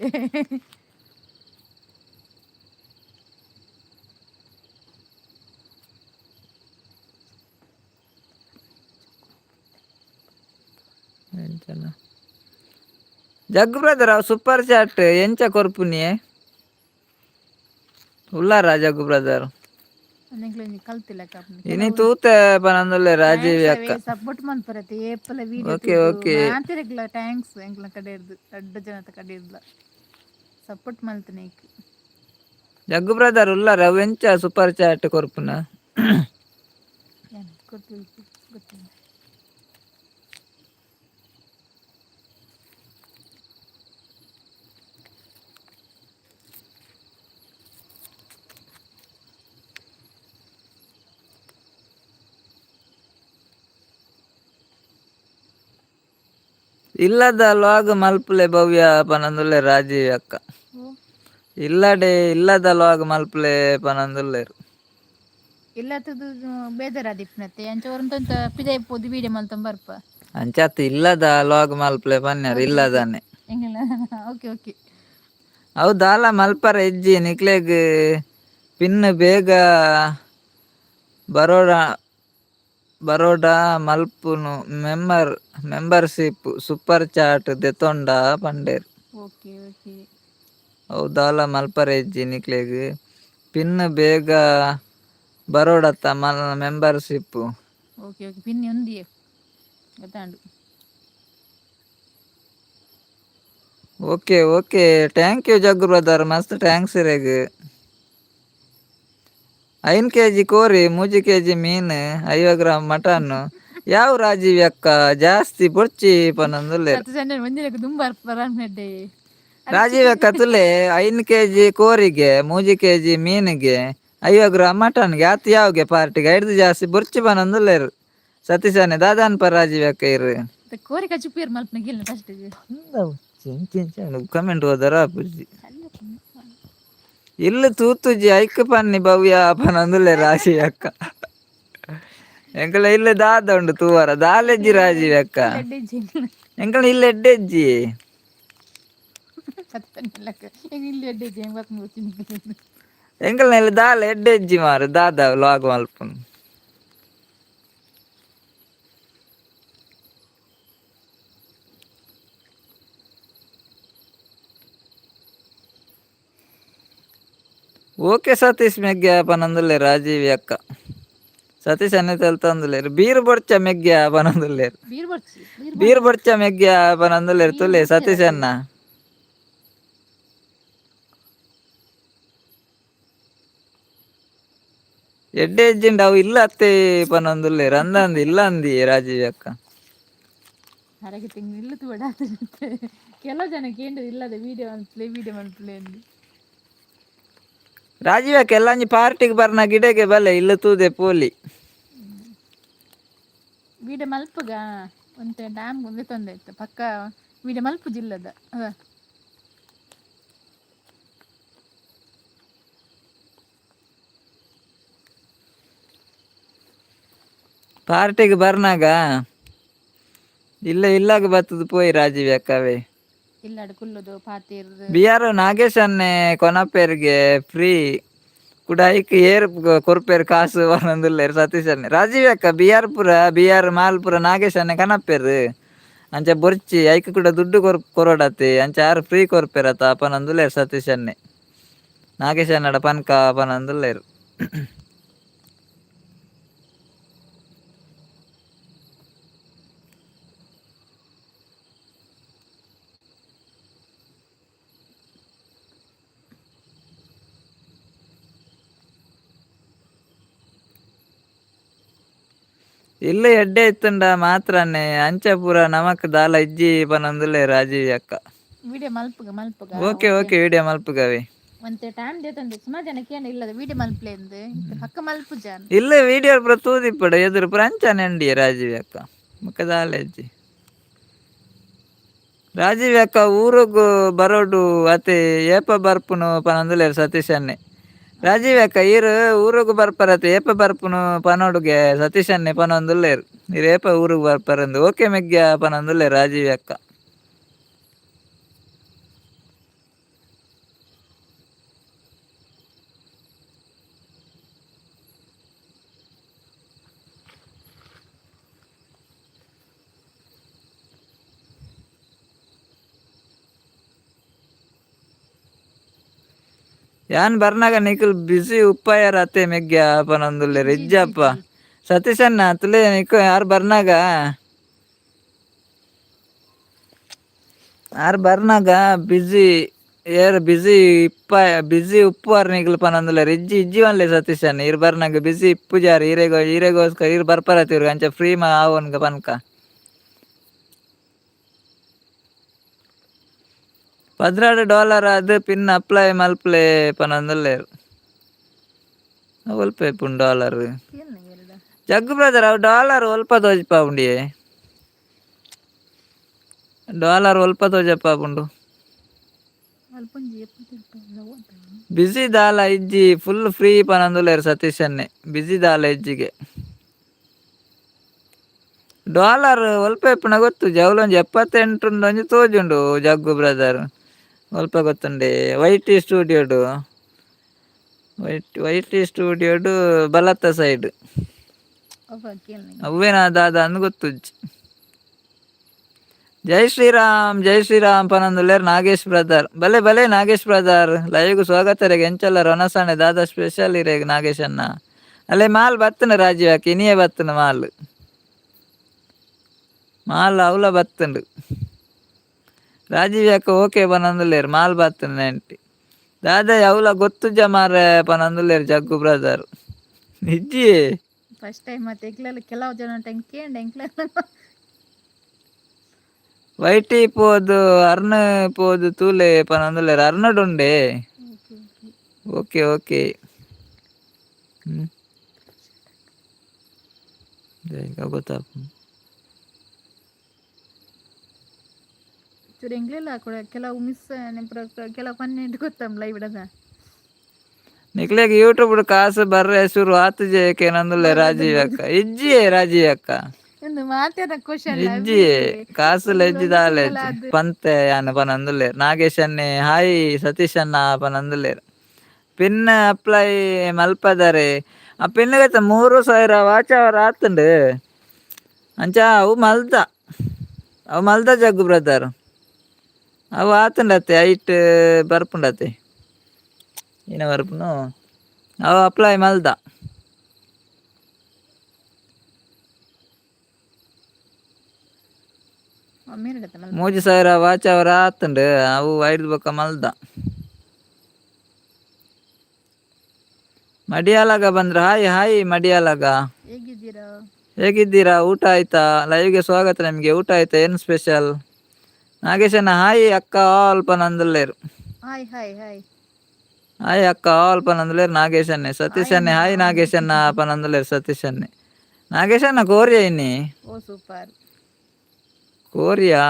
ಎಂಚನ ಜಗ್ ಬ್ರದರ್ ಅವು ಸೂಪರ್ ಚಾಟ್ ಎಂಚ ಕೊರ್ಪುನಿಯೆ ಉಲ್ಲಾರ ಜಗ್ಗು ಬ್ರದರ್? ಎಂಕ್ಲ ಕಲ್ತಿಲ್ಲ. ಇನಿ ತೂತೆ ಪನೊಂದುಲ್ಲೆ ರಾಜೀವ್ ಅಕ್ಕ. ಸಪೋರ್ಟ್ ಮನ್ಪರತೆ ಏಪಲ ವಿಡಿಯೋ. Okay okay. ಮಾತೆರೆಗ್ಲ thanks. ಎಂಕ್ಲ ಕಡೆ ಇರ್ದು ರಡ್ಡ್ ಜನತ ಕಡೆ ಇರ್ದ್ಲ ಸಪೋರ್ಟ್ ಮಲ್ತನೇಕ್. ಜಗ್ಗು ಬ್ರದರ್ ಉಲ್ಲಾರ? ಅವು ಎಂಚ ಸೂಪರ್ ಚಾಟ್ ಕೊರ್ಪುನ? ಗೊತ್ತಿಲ್ಲ, ಗೊತ್ತಿಲ್ಲ. ಇಲ್ಲದ ಲಾಗ್ ಮಲ್ಪುಲೆ ಭವ್ಯ ಪನೊಂದುಲ್ಲೆ ರಾಜೀವ್ ಅಕ್ಕ. ಓ. ಇಲ್ಲಡೆ ಇಲ್ಲದ ಲಾಗ್ ಮಲ್ಪುಲೆ ಪನೊಂದುಲ್ಲೆರ್. ಇಲ್ಲತ್ತದು ಬೇಜಾರಾದಿಪ್ಪನತ್ತೆ. ಅಂಚ ಒರಂತ ಪಿದೈ ಪೋದು ವೀಡಿಯೋ ಮಲ್ತೊಂದು ಬರ್ಪ. ಅಂಚಾತ್ ಇಲ್ಲದ ಲಾಗ್ ಮಲ್ಪುಲೆ ಪನ್ಯಾರ್ ಇಲ್ಲದಾನೆ. ಎಂಗಿಲ್ಲ, ಓಕೆ ಓಕೆ. ಅವು ದಾಲ ಮಲ್ಪರ ಇಜ್ಜಿ ನಿಕ್ಲೆಗ್. ಪಿನ್ ಬೇಗ ಬರೋಡ ಬರೋಡ ಮಲ್ಪುನು ಮೆಂಬರ್ಶಿಪ್ ಸೂಪರ್ ಚಾಟ್ ದೆತೊಂಡ ಪಂಡೆರ್. Okay okay. ಅವು ದಾಲ ಮಲ್ಪರ ಇಜ್ಜಿ ನಿಕ್ಲೆಗ್. ಪಿನ್ ಬೇಗ ಬರೋಡತ್ತ ಮಲ್ ಮೆಂಬರ್ಶಿಪ್. ಓಕೆ ಓಕೆ, ಪಿನ್ ಒಂದಿಯೇ ಗೊತ್ತಾಂಡು. Okay okay, thank you Jaggu brother, ಮಸ್ತ್ thanks ಇರೆಗ್. 5 ಕೆಜಿ ಕೋರಿ, 3 ಕೆಜಿ ಮೀನು, 50 ಗ್ರಾಮ್ ಮಟನ್ ಯಾವ ರಾಜೀವ್ ಅಕ್ಕ, ಜಾಸ್ತಿ ಬೊರ್ಚಿ ಪನೊಂದುಲ್ಲೆರ್. 10 ಜನ ಒಂಜಿನಕ್ಕೆ ದುಂಬು ಬರನ್ನೆಡ್ಡೆ. ರಾಜೀವ್ ಅಕ್ಕ ತುಲೆ, 5 ಕೆಜಿ ಕೋರಿಗೆ, 3 ಕೆಜಿ ಮೀನಿಗೆ, 50 ಗ್ರಾಮ್ ಮಟನ್ಗೆ ಆತ್ ಯಾವ್ಗೆ ಪಾರ್ಟಿಗೆ? ಐಡ್ದು ಜಾಸ್ತಿ ಬೊರ್ಚಿ ಪನೊಂದುಲ್ಲೆರ್ ಸತೀಶನೆ. ದಾದಾನ್ಪ ರಾಜೀವ್ ಅಕ್ಕ ಇರು? ಕೋರಿ ಕಚ್ಚುಪೇರ್ ಮಲ್ಪನ ಗಿಲ್ಲ ಫಸ್ಟ್. ಕಮೆಂಟ್ ಹೋದರ ಪುಜಿ. ಇಲ್ಲು ತೂತುಜಿ ಐಕ್ ಪನ್ನಿ ಭವ್ಯ ಪನೊಂದುಲ್ಲೆ ರಾಶಿ ಅಕ್ಕ. ಎಂಕಲ ಇಲ್ಲ ದಾದ ಉಂಡು ತೂವರ? ದಾಲೆಜ್ಜಿ ರಾಜೀವ್ ಅಕ್ಕ. ಎಂಕಲ ಇಲ್ಲ ಎಡ್ಡೆಜ್ಜಿ. ಇಲ್ಲಿ ಎಡ್ಡೆ. ಎಂಕಲ್ನ ಇಲ್ಲಿ ದಾಲ ಎಡ್ಡೆಜ್ಜಿ ಮಾರು. ದಾದ ಲಾಗ್ ಮಲ್ಪುನು? ಓಕೆ ಸತೀಶ್ ಮೆಗ್ಯ ಪನೊಂದುಲ್ಲೆ ರಾಜೀವ್ ಅಕ್ಕ. ಸತೀಶ್ ಅನ್ನ ತೆಲ್ತೊಂದುಲ್ಲೆರ್. ಬೀರ್ ಬೊರ್ಚ ಮೆಗ್ಯ ಪನೊಂದುಲ್ಲೆರ್. ಬೀರ್ ಬರ್ಚಿ ಬೀರ್. ಬೀರ್ ಬೊರ್ಚ ಮೆಗ್ಯ ಪನೊಂದುಲ್ಲೆರ್ ತುಲೆ ಸತೀಶ್ ಅನ್ನ. ಎಡ್ಡೆ ಇಜ್ಜಿಂಡ ಅವು ಇಲ್ಲ ಅತ್ತೆ ಪನೊಂದುಲ್ಲೆರ್. ಅಂದಂದು ಇಲ್ಲ ಅಂದಿ ರಾಜೀವ್ ಅಕ್ಕ. ಅರಗೆ ತಿಂಗ್ ಇಲ್ಲ ತೂವಡ. ಕೆಲವು ಜನ ಕೇಂದ್ರ ಇಲ್ಲದ ವಿಡಿಯೋ ಮಲ್ಪಲೆ, ವಿಡಿಯೋ ಮಲ್ಪಲೆ ಅಂದು. ರಾಜೀವ್ ಅಕ್ಕ, ಎಲ್ಲ ಒಂಜಿ ಪಾರ್ಟಿಗೆ ಬರ್ನ ಗಿಡಗೆ ಬಲೆ, ಇಲ್ಲ ತೂದೆ ಪೋಲಿ. ವಿಡಿಯೋ ಮಲ್ಪುಗ ಒಂತೆ ಡ್ಯಾಮ್ ಒಂದೇ ತೊಂದರೆ ಇತ್ತು. ಪಕ್ಕ ವಿಡಿಯೋ ಮಲ್ಪು ಜಿಲ್ಲದ ಅದ. ಪಾರ್ಟಿಗೆ ಬರ್ನಾಗ ಇಲ್ಲ ಇಲ್ಲಾಗ ಬತ್ತದ ಪೋಯಿ ರಾಜೀವ್ ಅಕ್ಕವೇ. ಇಲ್ಲಾಡು ಕುಲ್ಲುದು ಪಾತಿರ್ದು. ಬಿ ಆರ್ ನಾಗೇಶ್ ಅನ್ನೆ ಕೊನಪೇರಿಗೆ ಫ್ರೀ ಕುಡ ಐಕ್ ಏರ್ ಕೊರ್ಪೇರು ಕಾಸು ಪನೊಂದುಲ್ಲೆರ್ ಸತೀಶ್ ಅನ್ನೆ. ರಾಜೀವ್ ಅಕ್ಕ, ಬಿ ಆರ್ ಪುರ ಬಿ ಆರ್ ಮಾಲ್ಪುರ ನಾಗೇಶ್ ಅನ್ನೆ ಕನಪೇರು. ಅಂಚ ಬೊರ್ಚಿ, ಐಕ್ ಕೂಡ ದುಡ್ಡು ಕೊರೊಡತ್ತೆ. ಅಂಚ ಆರ್ ಫ್ರೀ ಕೊರ್ಪೇರತ್ತ ಪನೊಂದುಲ್ಲೆರ್ ಸತೀಶ್ ಅನ್ನೆ. ನಾಗೇಶ್ ಅನ್ನಡ ಪನ್ಕ ಪನೊಂದುಲ್ಲೆರ್. ಇಲ್ಲ ಎಡ್ಡೆ ಇತ್ತುಂಡ ಮಾತ್ರನೇ. ಅಂಚ ಪೂರ ನಮಕ್ ದಾಲ ಇಜ್ಜಿ ಪನೊಂದುಲ್ಲೆ ರಾಜೀವ್ ಅಕ್ಕ. ವಿಡಿಯೋ ಮಲ್ಪುಗ ಮಲ್ಪುಗ. ಓಕೆ ಓಕೆ, ವಿಡಿಯೋ ಮಲ್ಪುಗವೆ. ಒಂತೆ ಟೈಮ್ ದೇತಂದೆ. ಸುಮಾರು ಜನ ಕೇಂದ್ರ ಇಲ್ಲದ ವಿಡಿಯೋ ಮಲ್ಪಲೆ ಅಂದು. ಇತ್ತೆ ಪಕ್ಕ ಮಲ್ಪು ಜಾನ್. ಇಲ್ಲ ವಿಡಿಯೋ ಪೂರ ತೂದಿಪ್ಪಡ ಎದುರು ಪೂರ ಅಂಚನೆ ಅಂಡಿ ರಾಜೀವ್ ಅಕ್ಕ. ಮುಕ್ಕ ದಾಲ ಇಜ್ಜಿ ರಾಜೀವ್ ಅಕ್ಕ. ಊರುಗು ಬರೋಡು ಅತೆ, ಏಪ ಬರ್ಪುನು ಪನೊಂದುಲ್ಲೆರ್ ಸತೀಶ್ ಅನ್ನೆ. ರಾಜೀವ್ ಅಕ್ಕ, ಈರು ಊರುಗು ಬರ್ಪರತೆ, ಏಪ ಬರ್ಪುನು ಪನೊಡುಗೆ ಸತೀಶ್ ಅನ್ನೆ ಪನೊಂದುಲ್ಲೆರ್. ಈರ್ ಏಪ ಊರುಗು ಬರ್ಪರಂದು. ಓಕೆ ಮೆಗ್ಯ ಪನೊಂದುಲ್ಲೆರ್ ರಾಜೀವ್ ಅಕ್ಕ. ಯಾನ್ ಬರ್ನಾಗ ನಿಕುಲ್ ಬಿಸಿ ಉಪ್ಪಾಯರ ಅತ್ತೆ ಮೆಗ್ಯ ಪನೊಂದುಲ್ಲೆರ್. ಇಜ್ಜಿ ಇಜ್ಜಿ. ಇಜ್ಜಪ್ಪ. ಇಜ್ಜಿ. ಸತೀಶಣ್ಣ ತುಲೆ ನಿಕ್ ಯಾರು ಬರ್ನಾಗ, ಆರ್ ಬರ್ನಾಗ ಬಿಸಿ ಏರ್ ಬಿಸಿ ಇಪ್ಪ ಬಿಸಿ ಉಪ್ಪುವಾರ್ ನಿಕುಲು ಪನೊಂದುಲ್ಲೆರ್. ಇಜ್ಜಿ ಇಜ್ಜಿ ವನ್ಲೆ ಸತೀಶಣ್ಣ, ಇರ್ ಬರ್ನಾಗ ಬಿಸಿ ಇಪ್ಪುಜಾರ್ ಈರೆಗೋ ಈರೆಗೋಸ್ಕರ ಇರ್ ಬರ್ಪರತಿರು ಅಂಚ ಫ್ರೀ ಮಾ ಆವೊನ್ಗ ಪನ್ಕ. $12 ಆದ್ ಪಿನ್ ಅಪ್ಲೈ ಮಲ್ಪುಲೆ ಪನೊಂದುಲ್ಲೆರ್. ಒಲ್ಪ ಇಪ್ಪುಂಡು ಡಾಲರ್? ಕೇನ್ ಎರಡ. ಜಗ್ಗು ಬ್ರದರ್, ಅವು ಡಾಲರ್ ಒಲ್ಪ ತೋಜಿಪಾವುಂಡಿಯೇ? ಡಾಲರ್ ಒಲ್ಪ ತೋಜಪ್ಪಾಪುಂಡು? ಅಲ್ಪೊಂಜಿ 75. ಬಿಸಿ ದಾಲ ಇಜ್ಜಿ, ಫುಲ್ ಫ್ರೀ ಪನೊಂದುಲ್ಲೆರ್ ಸತೀಶನ್ನೇ. ಬಿಸಿ ದಾಲ ಇಜ್ಜಿಗೆ. ಡಾಲರ್ ಒಲ್ಪ ಇಪ್ಪುನ ಗೊತ್ತುಜಿ. ಅವ್ಲೊಂಜಿ 78 ಒಂಜಿ ತೋಜುಂಡು ಜಗ್ಗು ಬ್ರದರ್. ಒಲ್ಪ ಗೊತ್ತುಂಡೆ? ವೈಟಿ ಸ್ಟುಡಿಯೋಡು, ವೈಟಿ ಸ್ಟುಡಿಯೋಡು ಬಲತ್ತ ಸೈಡ್. ಅವ ಕೇನ್. ಅವ್ವೇನ ದಾದ ಅಂದ್ ಗೊತ್ತುಜ್ಜಿ. ಜೈ ಶ್ರೀರಾಮ್, ಜೈ ಶ್ರೀರಾಮ್ ಪನೊಂದುಲ್ಲೆರ್ ನಾಗೇಶ್ ಬ್ರದರ್. ಬಲೆ ಬಲೆ ನಾಗೇಶ್ ಬ್ರದರ್, ಲೈವ್ಗ್ ಸ್ವಾಗತ ರೆಗ್. ಎಂಚಲ್ಲ ರೊನಸಣೆ ದಾದ ಸ್ಪೆಷಲ್ ಇರೆಗ್ ನಾಗೇಶ್ ಅಣ್ಣ? ಅಲ್ಲೇ ಮಾಲ್ ಬತ್ತನ ರಾಜೀವ್ ಅಕ್ಕ, ಇನಿಯೇ ಬತ್ತನ ಮಾಲ್. ಮಾಲ್ ಅವ್ಲ ಬತ್ತುಂಡು. ರಾಜೀವ್ ಅಕ್ಕ ಓಕೆ ಪನೊಂದುಲ್ಲೆರ್. ಮಾಲ್ ಬತ್ತನ ನೆಂಟಿ ದಾದ ಅವ್ಲ ಗೊತ್ತುಜ ಮಾರ್ರೆ ಪನೊಂದುಲ್ಲೆರ್ ಜಗ್ಗು ಬ್ರದರ್. ಇಜ್ಜಿ. ಫಸ್ಟ್ ಟೈಮ್ ಮತ್ತೆ ಎಂಕ್ಲೆಲ್ಲ ಕೆಲವು ಜನ ಕೇಂಡ ಎಂಕ್ಲೆಲ್ಲ. ವೈಟಿ ಪೋದು ಅರ್ಣ ಪೋದು ತೂಲೆ ಪನೊಂದುಲ್ಲೆರ್. ಅರ್ನಡುಂಡೆ. Okay okay. Okay okay. ಹ್ಮ್ ಗೊತ್ತಾಪುಂಡು. ಚೂರು ಎಂಕ್ಲೆಲ್ಲ ಕೂಡ ಕೆಲವು ಮಿಸ್ ಕೆಲವು 12 ಗೊತ್ತಂಬ್ಲ ಲೈವ್ ಇಡದ. ನಿಕ್ಲೆಗ್ ಯೂಟ್ಯೂಬ್ ಕಾಸು ಬರ್ರೆ ಶುರು ಆತುಜೆ ಕೇನೊಂದುಲ್ಲೆ ರಾಜೀವ್ ಅಕ್ಕ. ಇಜ್ಜಿಯೇ ರಾಜೀವ್ ಅಕ್ಕ. ಒಂದು ಮಾತಾಡ ಕ್ವಶನ್. ಇಜ್ಜಿ, ಕಾಸು ಇಜ್ಜಿ, ದಾಲ ಇಜ್ಜಿ. ಪಂತೆ ಯಾನ್ ಪನೊಂದುಲ್ಲೆರ್ ನಾಗೇಶ್ ಅನ್ನೆ. ಹಾಯ್ ಸತೀಶ್ ಅಣ್ಣ ಪನೊಂದುಲ್ಲೆರ್. ಪಿನ್ ಅಪ್ಲೈ ಮಲ್ಪದರೆ ಆ ಪಿನ್ 3000 ವಾಚ್ ಅವರ್ ಆತುಂಡು. ಅಂಚ ಅವು ಮಲ್ದ, ಅವು ಮಲ್ದ ಜಗ್ಗು ಬ್ರದರ್. ಅವು ಆತುಂಡತ್ತೆ, ಐಟ್ ಬರ್ಪುಂಡತ್ತೆ, ಇನ ಬರ್ಪುನು. ಅವು ಅಪ್ಲೈ ಮಲ್ದ. 3000 ವಾಚ್ ಅವರ್ ಆತುಂಡು. ಅವು ಐದು ಬೊಕ್ಕ ಮಲ್ದ. ಮಡಿಯಾಲಗ ಬಂದ್ರೆ ಹಾಯ್ ಹಾಯ್ ಮಡಿಯಾಲಗ. ಹೇಗಿದ್ದೀರಾ? ಹೇಗಿದ್ದೀರಾ? ಊಟ ಆಯ್ತಾ? ಲೈವ್ಗೆ ಸ್ವಾಗತ ನಿಮಗೆ. ಊಟ ಆಯ್ತಾ? ಏನು ಸ್ಪೆಷಲ್? ನಾಗೇಶನ ಹಾಯ್ ಅಕ್ಕ ಆಲ್ ಪನಂದುಲ್ಲೇರು. Hi hi hi. ಹಾಯ್ ಅಕ್ಕ ಆಲ್ ಪನಂದುಲ್ಲೇರು ನಾಗೇಶನ್ನೇ. ಸತೀಶನ್ನೇ ಹಾಯ್ ನಾಗೇಶನ್ನ ಪನಂದುಲ್ಲೇರು ಸತೀಶನ್ನೇ. ನಾಗೇಶನ್ನ ಕೋರಿಯಾ ಇನ್ನಿ? ಓ ಸೂಪರ್. ಕೋರಿಯಾ?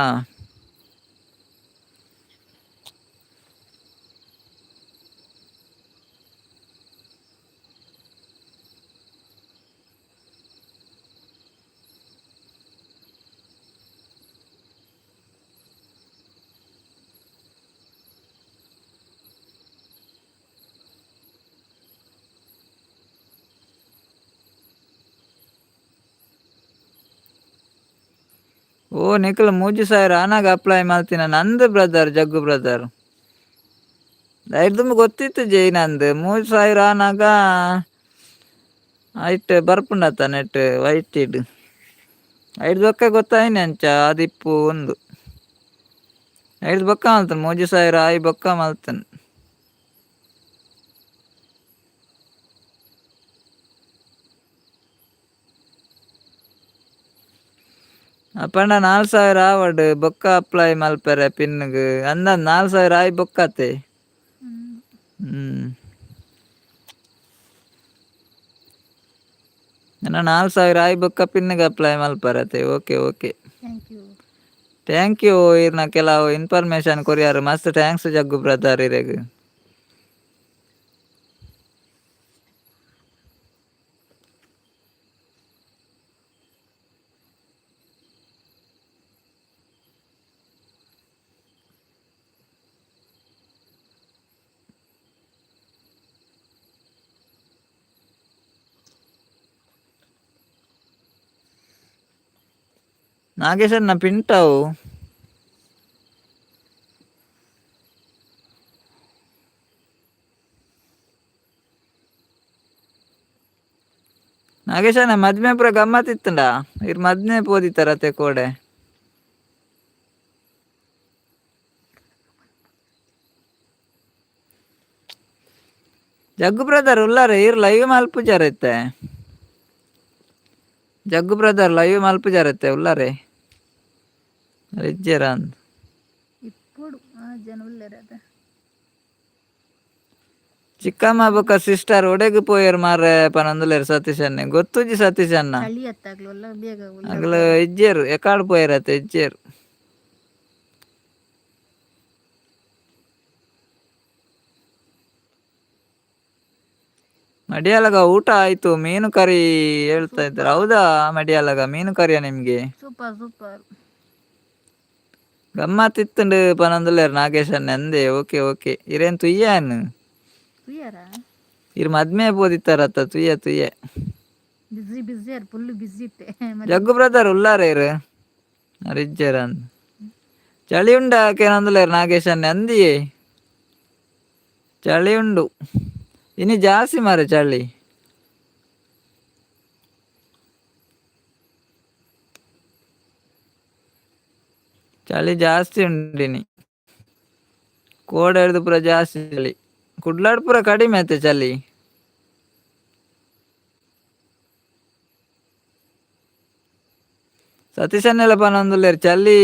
ಓ ನಿಖಲ್ 3000 ಆನಾಗ ಅಪ್ಲೈ ಮಲ್ತಿನ ನಂದು ಬ್ರದರ್ ಜಗ್ಗು ಬ್ರದರ್. ಐದು ಗೊತ್ತಿತ್ತು ಜೈ ನಂದು 3000 ಆನಾಗ ಐಟ್ ಬರ್ಪುಂಡತ್ತ ನೆಟ್ ವೈಟ್ ಇಡ್ ಐದು ಬೊಕ್ಕ ಗೊತ್ತಾಯಿನಿ ಅಂಚ ಅದಿಪ್ಪು ಒಂದು ಐದು ಬೊಕ್ಕ ಮಲ್ತನ್ 3000 ಆಯಿ ಬೊಕ್ಕ ಮಲ್ತನ್. ಅಪ್ಪಂಡ 4000 ಆವಡ್ ಬೊಕ್ಕ ಅಪ್ಲೈ ಮಲ್ಪೆರೆ ಪಿನ್ಗ್ ಅಂದ 4000 ಆಯಿ ಬೊಕ್ಕತೆ. ಹ್ಮ್ ನನ್ನ 4000 ಆಯಿ ಬೊಕ್ಕ ಪಿನ್ಗೆ ಅಪ್ಲೈ ಮಲ್ಪರತೆ. Okay okay. Thank you. Thank you. ಇರ್ನ ಕೆಲವು ಇನ್ಫಾರ್ಮೇಶನ್ ಕೊರಿಯರ್ ಮಸ್ತ್ thanks ಜಗ್ಗು ಬ್ರದರ್ ಇರೆಗ್. ನಾಗೇಶನ್ನ ಪಿಂಟವು. ನಾಗೇಶನ ಮದ್ಮೆ ಪೂರ ಗಮ್ಮತ್ ಇತ್ತಂಡ ಇರ್ ಮದ್ಮೆ ಪೋದಿತ್ತಾರತೆ ಕೋಡೆ. ಜಗ್ಗು ಬ್ರದರ್ ಉಲ್ಲಾರೆ ಇರ್ ಲೈವ್ ಮಲ್ಪುಜಾರ ಇತ್ತೆ. ಜಗ್ಗು ಬ್ರದರ್ ಲೈವ್ ಮಲ್ಪುಜಾರತ್ತೆ ಉಲ್ಲಾರೆ ಇಜ್ಜೆರ ಅಂದ್. ಇಪ್ಪೊಡು ಆ ಜನ ಉಲ್ಲೆರ್ ಅದ. ಚಿಕ್ಕಮ್ಮ ಬೊಕ್ಕ ಸಿಸ್ಟರ್ ಒಡೆಗ್ ಪೋಯೆರ್ ಮಾರ್ರೆ ಪನೊಂದುಲ್ಲೆರ್ ಸತೀಶ್ ಅಣ್ಣೆ. ಗೊತ್ತುಜ್ಜಿ ಸತೀಶ್ ಅಣ್ಣ. ಚಳಿ ಅತ್ತಾಗ್ಲಲ್ಲ ಬೇಗ ಉಲ್ಲ. ಅಗಲ ಇಜ್ಜೆರ್ ಎಕಾಡ್ ಪೋಯೆರತ್ತೆ ಇಜ್ಜೆರ್. ಮಡಿಯಾಲಗ ಊಟ ಆಯ್ತು, ಮೀನು ಕರಿ ಹೇಳ್ತಾ ಇದ್ದಾರೆ. ಹೌದಾ ಮಡಿಯಾಲಗ, ಮೀನು ಕರಿಯ ನಿಮ್ಗೆ? Super super. ಗಮ್ಮತ್ ಇತ್ತುಂಡು ಪನೊಂದುಲ್ಲೆರ್ ನಾಗೇಶ್ ಅಣ್ಣೆ ಅಂದೆ. ಓಕೆ ಓಕೆ ಇರೇನ್ ತುಯ್ಯಾನ್? ತುಯ್ಯಾರ? ಇರ್ ಮದ್ಮೆ ಪೋದಿತ್ತಾರತ್ತ ತುಯ್ಯ ತುಯ್ಯ. ಬಿಸಿ ಬಿಸಿ ಯಾರು, ಫುಲ್ ಬಿಸಿ ಇತ್ತೆ. ಜಗ್ಗು ಬ್ರದರ್ ಉಲ್ಲಾರೆ ಇರು ಇಜ್ಜೆರ್ ಅಂದ್. ಚಳಿ ಉಂಡ ಕೇನೊಂದುಲ್ಲೆರ್ ನಾಗೇಶ್ ಅಣ್ಣೆ ಅಂದಿಯೇ. ಚಳಿ ಉಂಡು ಇನಿ ಜಾಸ್ತಿ ಮಾರೆ ಚಳಿ. ಚಳಿ ಜಾಸ್ತಿ ಉಂಡು ಇನಿ. ಕೋಡೆ ಹಿಡ್ದು ಪೂರ ಜಾಸ್ತಿ ಚಳಿ. ಕುಡ್ಲಾಡ್ ಪೂರ ಕಡಿಮೆ ಆಯ್ತೆ ಚಳಿ. ಸತೀಶನ್ನೆಲ್ಲ ಪನೊಂದುಲ್ಲೆರ್ ಚಳಿ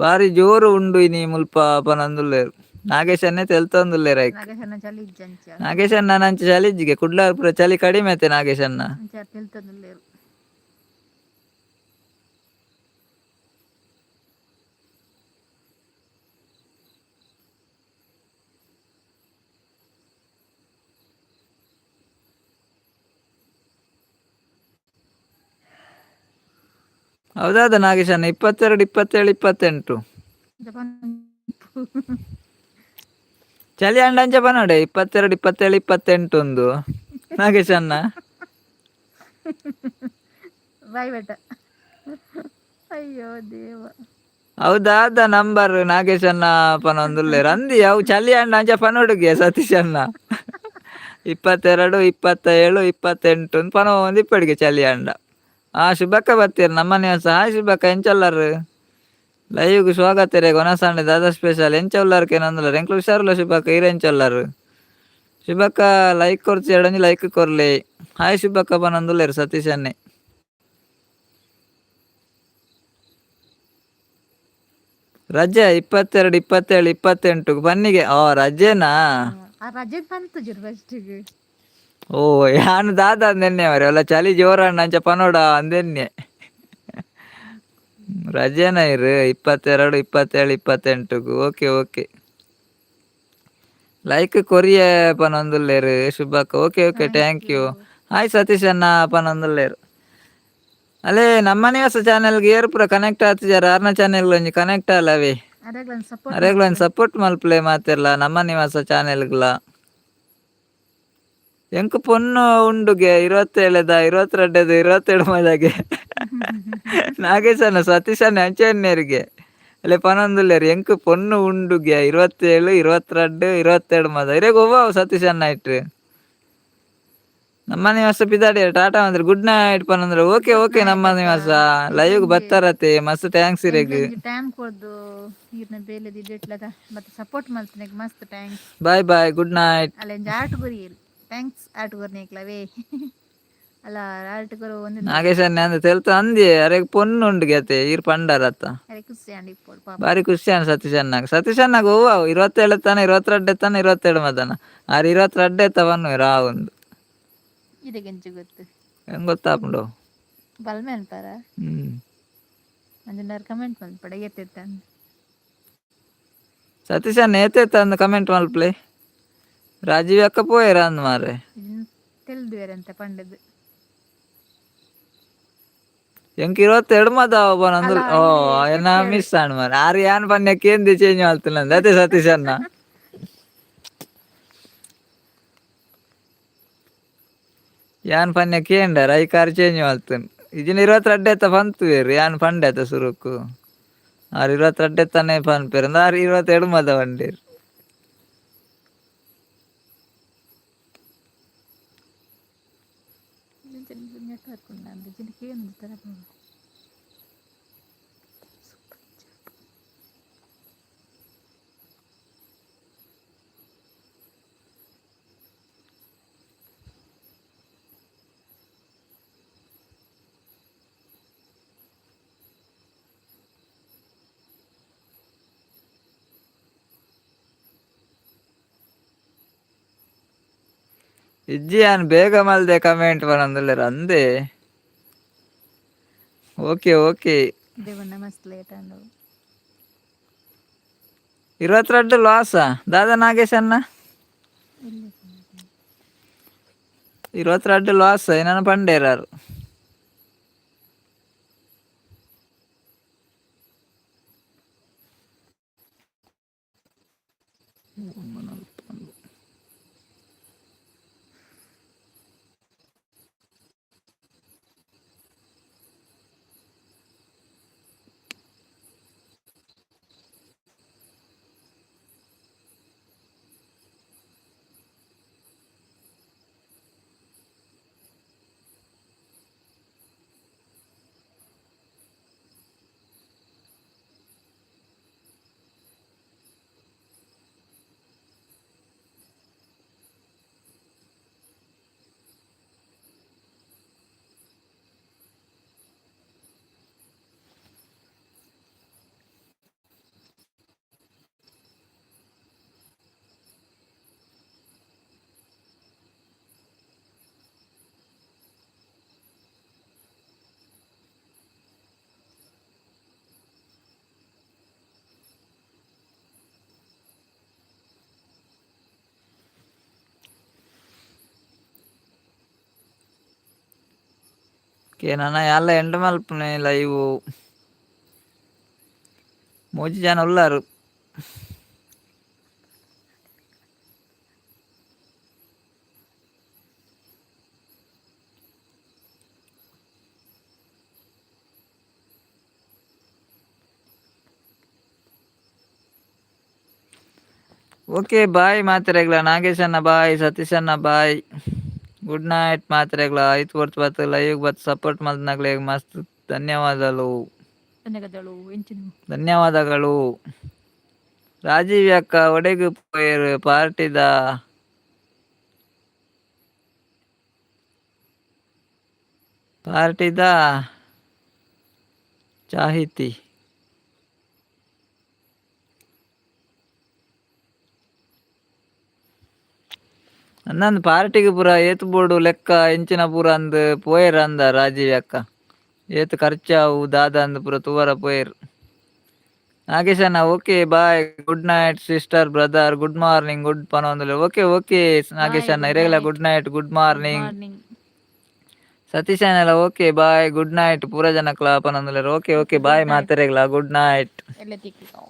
ಬಾರಿ ಜೋರು ಉಂಡು ಇನಿ ಮುಲ್ಪ ಪನೊಂದುಲ್ಲೆರ್. ನಾಗೇಶನ್ನೇ ತೆಲ್ತೊಂದುಲ್ಲೆರ್ ಐಕ್. ನಾಗೇಶನ ಚಳಿ ಇಜ್ಜಂಚ. ನಾಗೇಶಣ್ಣ ನಂಚ ಚಳಿ ಇಜ್ಜಿಗೆ, ಕುಡ್ಲಾಡ್ ಪೂರ ಚಳಿ ಕಡಿಮೆ ಆಯ್ತೆ ನಾಗೇಶಣ್ಣ. ಅಂಚ ತೆಲ್ತೊಂದುಲ್ಲೆರ್. ಹೌದಾದ ನಾಗೇಶಣ್ಣ? 22 27 28 ಜಪಾನ್. ಚಳಿ ಅಂಡ ಅಂಚ ಪನೋಡೆ 22 27 28 ಒಂದು ನಾಗೇಶಣ್ಣ. ಬಾಯ್ ಬೇಟ. ಅಯ್ಯೋ ದೇವ. ಹೌದಾದ ನಂಬರ್ ನಾಗೇಶಣ್ಣ ಪನೊಂದುಲ್ಲೆರ್ ಅಂದಿ. ಅವು ಚಳಿ ಅಂಡ ಅಂಚ ಪನೋಡುಗೆ ಸತೀಶಣ್ಣ. 22 27 28 ಪನೊಂದು ಇಪ್ಪಡಿಗೆ ಚಳಿ ಅಂಡ. ಆ ಶುಭಕ್ಕ ಬತ್ತೀರ್ ನಮ್ಮ ನಿವಾಸ. ಹಾಯ್ ಶುಭಕ್ಕ, ಎಂಚೊಲ್ಲರ್? ಲೈವ್ಗ್ ಸ್ವಾಗತ ರೇ. ಗೊನಸಾಂಡೆ ದಾದಾ ಸ್ಪೆಷಲ್? ಎಂಚ ಉಲ್ಲರ್ ಕೇನೊಂದುಲ್ಲೆರ್. ಎಂಕ್ಲು ಹುಷಾರುಲ್ಲ ಶುಭಕ್ಕ, ಈರ್ ಎಂಚೊಲ್ಲರ್? ಶುಭಕ್ಕ ಲೈಕ್ ಕೊರ್ಚಿ, ಎರಡೊಂಜಿ ಲೈಕ್ ಕೊರ್ಲೆ. ಹಾಯ್ ಶುಭಕ್ಕ ಪನೊಂದುಲ್ಲೆರ್ ಸತೀಶ್ ಅಣ್ಣೆ. ರಜೆ 22 27 28 ಬನ್ನಿಗೆ. ಓ ರಜೆನಾ? ಆ ರಜೆ ಪಂತುಜರ್ ಫಸ್ಟಿಗೆ. ಓ ಯಾನ್ ದಾದ ಅಂದೆನ್ನೆ ಮರೆ ಅಲ್ಲ ಚಳಿ ಜೋರಣ್ಣ ಅಂಚ ಪನೋಡ ಅಂದೆನ್ನೆ. ರಜೆನ ಇರು 22 27 28. Okay okay like Korea ಪನೊಂದುಲ್ಲೆರ್ ಶುಭಕ್ಕ. Okay okay thank you. Hi Satish ಅಣ್ಣ ಪನೊಂದುಲ್ಲೆರ್. ಅಲ್ಲೇ ನಮ್ಮ ನಿವಾಸ ಚಾನೆಲ್ಗೆ ಏರ್ ಪೂರ ಕನೆಕ್ಟ್ ಆತಿಜಾರ ಆರ್ನ ಚಾನೆಲ್ ಒಂಜಿ ಕನೆಕ್ಟ್ ಅಲ್ಲವೇ. ಅರೆಗ್ಲನ್ ಸಪೋರ್ಟ್. ಅರೆಗ್ಲ ಒಂಜಿ ಸಪೋರ್ಟ್ ಮಲ್ಪಲೆ ಮಾತೆರ್ಲ ನಮ್ಮ ನಿವಾಸ ಚಾನೆಲ್ಗ್ಲ. ಎಂಕ್ ಪೊನ್ನು ಉಂಡುಗೆ 27ದ 22ದ 27 ಮದಗೆ ನಾಗೇಶಣ್ಣ ಸತೀಶಣ್ಣ ಅಂಚೆನ್ನೇರಿಗೆ ಅಲ್ಲೇ ಪನೊಂದುಲ್ಲೆರ್. ಎಂಕ್ ಪೊನ್ನು ಉಂಡುಗೆ 27 22 27 ಮದ ಇರೆಗ್ ಒವ್ವ ಸತೀಶಣ್ಣ ಇಟ್ಟು. ನಮ್ಮ ನಿವಾಸ ಪಿದಾಡಿ ಟಾಟಾ ಅಂದ್ರೆ ಗುಡ್ ನೈಟ್ ಪನಂದ್ರೆ. ಓಕೆ ಓಕೆ ನಮ್ಮ ನಿವಾಸ ಲೈವ್ ಬತ್ತಾರತೆ, ಮಸ್ತ್ thanks ಇರೆಗ್. ಟೈಮ್ ಕೊರ್ದು ಈರ್ನ ಬೇಲೆ ದಿಡ್ಲೆದ ಮತ್ತೆ ಸಪೋರ್ಟ್ ಮಲ್ತನೆಗ್ ಮಸ್ತ್ thanks. Bye bye good night. ಅಲ್ಲ ಒಂಜಿ ಆರ್ಟ್ ಕೊರಿಯೆರ್ thanks art ಕೊರ್ನೇಕ್ಲವೇ ಅಲ್ಲ ಆರ್ಟ್ ಕೊರು ಒಂದು. ನಾಗೇಶ್ ಅಣ್ಣೆ ಅಂದ್ ತೆಲ್ತ ಅಂದಿ ಅರೆಗ್ ಪೊನ್ನು ಉಂಡು ಗೆತೆ ಈರ್ ಪಂಡರತ್ತ. ಅರೆ ಖುಷಿ ಆಂಡ್ ಇಪ್ಪೊಡು ಪಾಪ. ಬಾರಿ ಖುಷಿ ಆಂಡ್ ಸತೀಶ್ ಅಣ್ಣಗ್. ಸತೀಶ್ ಅಣ್ಣಗ್ ಒವ್ವ 27 ತಾನ 22 ತಾನ 27 ಮದನ ಆರ್ 22 ಎತ್ತ ಪನ್ನುವೆರ್ ಆ ಒಂದು. ಇದೆಗೆಂಚ ಗೊತ್ತು? ಹೆಂಗ್ ಗೊತ್ತಾಪುಂಡು? ಬಲ್ಮೆ ಅನ್ಪಾರ. ಅಂಚಿನಾರ್ ಕಮೆಂಟ್ ಮಲ್ಪಡ ಏತೆತ್ತ. ಸತೀಶ್ ಅಣ್ಣ ಏತೇತ ಅಂದ್ ಕಮೆಂಟ್ ಮಲ್ಪಲೆ. ರಾಜೀವ್ ಅಕ್ಕ ಪೋಯೆರ ಅಂದ್ ಮಾರ್ರೆ. ತೆಲ್ದುವೆರ್ ಅಂತ ಪಂಡದು. ಎಂಕ್ 22 ಮದ ಪನೊಂದು. ಅಲ್ಲ, ಓ ಇರೆ ಎನ್ನ ಮಿಸ್ ಆಂಡ್ ಮಾರ್ರೆ. ಆರ್ ಯಾನ್ ಪನ್ಯ ಕೇಂದಿ ಚೇಂಜ್ ಮಲ್ತಿನಂದ್ ಅದೇ ಸತೀಶ್ ಅಣ್ಣ. ಯಾನ್ ಪನ್ಯ ಕೇಂಡರ್ ಐಕಾರ್ ಚೇಂಜ್ ಮಲ್ತನ್. ಇಜಿನ 22 ಎತ್ತ ಪಂತುವೆರ್ ಯಾನ್ ಪಂಡೆ ಅತ್ತ ಸುರುಕು. ಆರ್ 22 ಎತ್ತನೆ ಪನ್ಪೆರ್ ಅಂದ್ ಆರ್ 22 ಮದ ಪಂಡೆರ್. ಇಜ್ಜಿ ಯಾನ್ ಬೇಗ ಮಲ್ದೆ ಕಮೆಂಟ್ ಪನೊಂದುಲ್ಲೆರ್ ಅಂದೆ. Okay okay. ದೇವಣ್ಣ ಮಸ್ತ್ ಲೇಟ್ ಆಂಡ್. 22 ಲಾಸಾ ದಾದಾ ನಾಗೇಶ್ ಅಣ್ಣ? 22 ಲಾಸ್ ಏನಾನ ಪಂಡೇರಾರು. ಓಕೆ ನನ ಯಾನ್ಲ ಎಂಡ್ ಮಲ್ಪುನೆ ಲೈವ್. ಮೂಜಿ ಜನ ಉಲ್ಲಾರು. ಓಕೆ ಬಾಯ್ ಮಾತೆರೆಗ್ಲ, ನಾಗೇಶಣ್ಣ ಬಾಯ್, ಸತೀಶಣ್ಣ ಬಾಯ್, ಗುಡ್ ನೈಟ್ ಮಾತೆರೆಗ್ಲ. ಐತ್ ಹೊರ್ತು ಬತ್ತು ಲೈವ್ ಬತ್ತು ಸಪೋರ್ಟ್ ಮಲ್ತ್ನಕ್ಲೆಗ್ ಮಸ್ತ್ ಧನ್ಯವಾದಗಳು. ಧನ್ಯವಾದಗಳು ಎಂಚಿನ. ಧನ್ಯವಾದಗಳು. ರಾಜೀವ್ ಅಕ್ಕ ಒಡೆಗ್ ಪೋಯೆರ್ ಪಾರ್ಟಿದ? ಪಾರ್ಟಿದ ಚಾಹಿತಿ. ಅಂದಂದ್ ಪಾರ್ಟಿಗ್ ಪೂರ ಏತ್ ಬೋಡು ಲೆಕ್ಕ ಎಂಚಿನ ಪೂರ ಅಂದ್ ಪೋಯೆರ್ ಅಂದ ರಾಜೀವ್ ಅಕ್ಕ. ಏತ್ ಖರ್ಚಾವು ದಾದ ಅಂದ್ ಪೂರ ತೂವರ ಪೋಯೆರ್. ನಾಗೇಶಣ್ಣ okay bye, good night sister brother, good morning good ಪನೊಂದುಲ್ಲೆರ್. Okay okay bye ನಾಗೇಶಣ್ಣ, good ಇರೆಗ್ಲ night. Good night, good good morning. Morning. Satish ಅಣ್ಣಲ okay bye, good night ಪೂರ ಜನಕ್ಲ ಪನೊಂದುಲ್ಲೆರ್. Okay okay okay good bye night. ಮಾತೆರೆಗ್ಲ good night. ಎಲ್ಲ ತಿಕ್ಕು.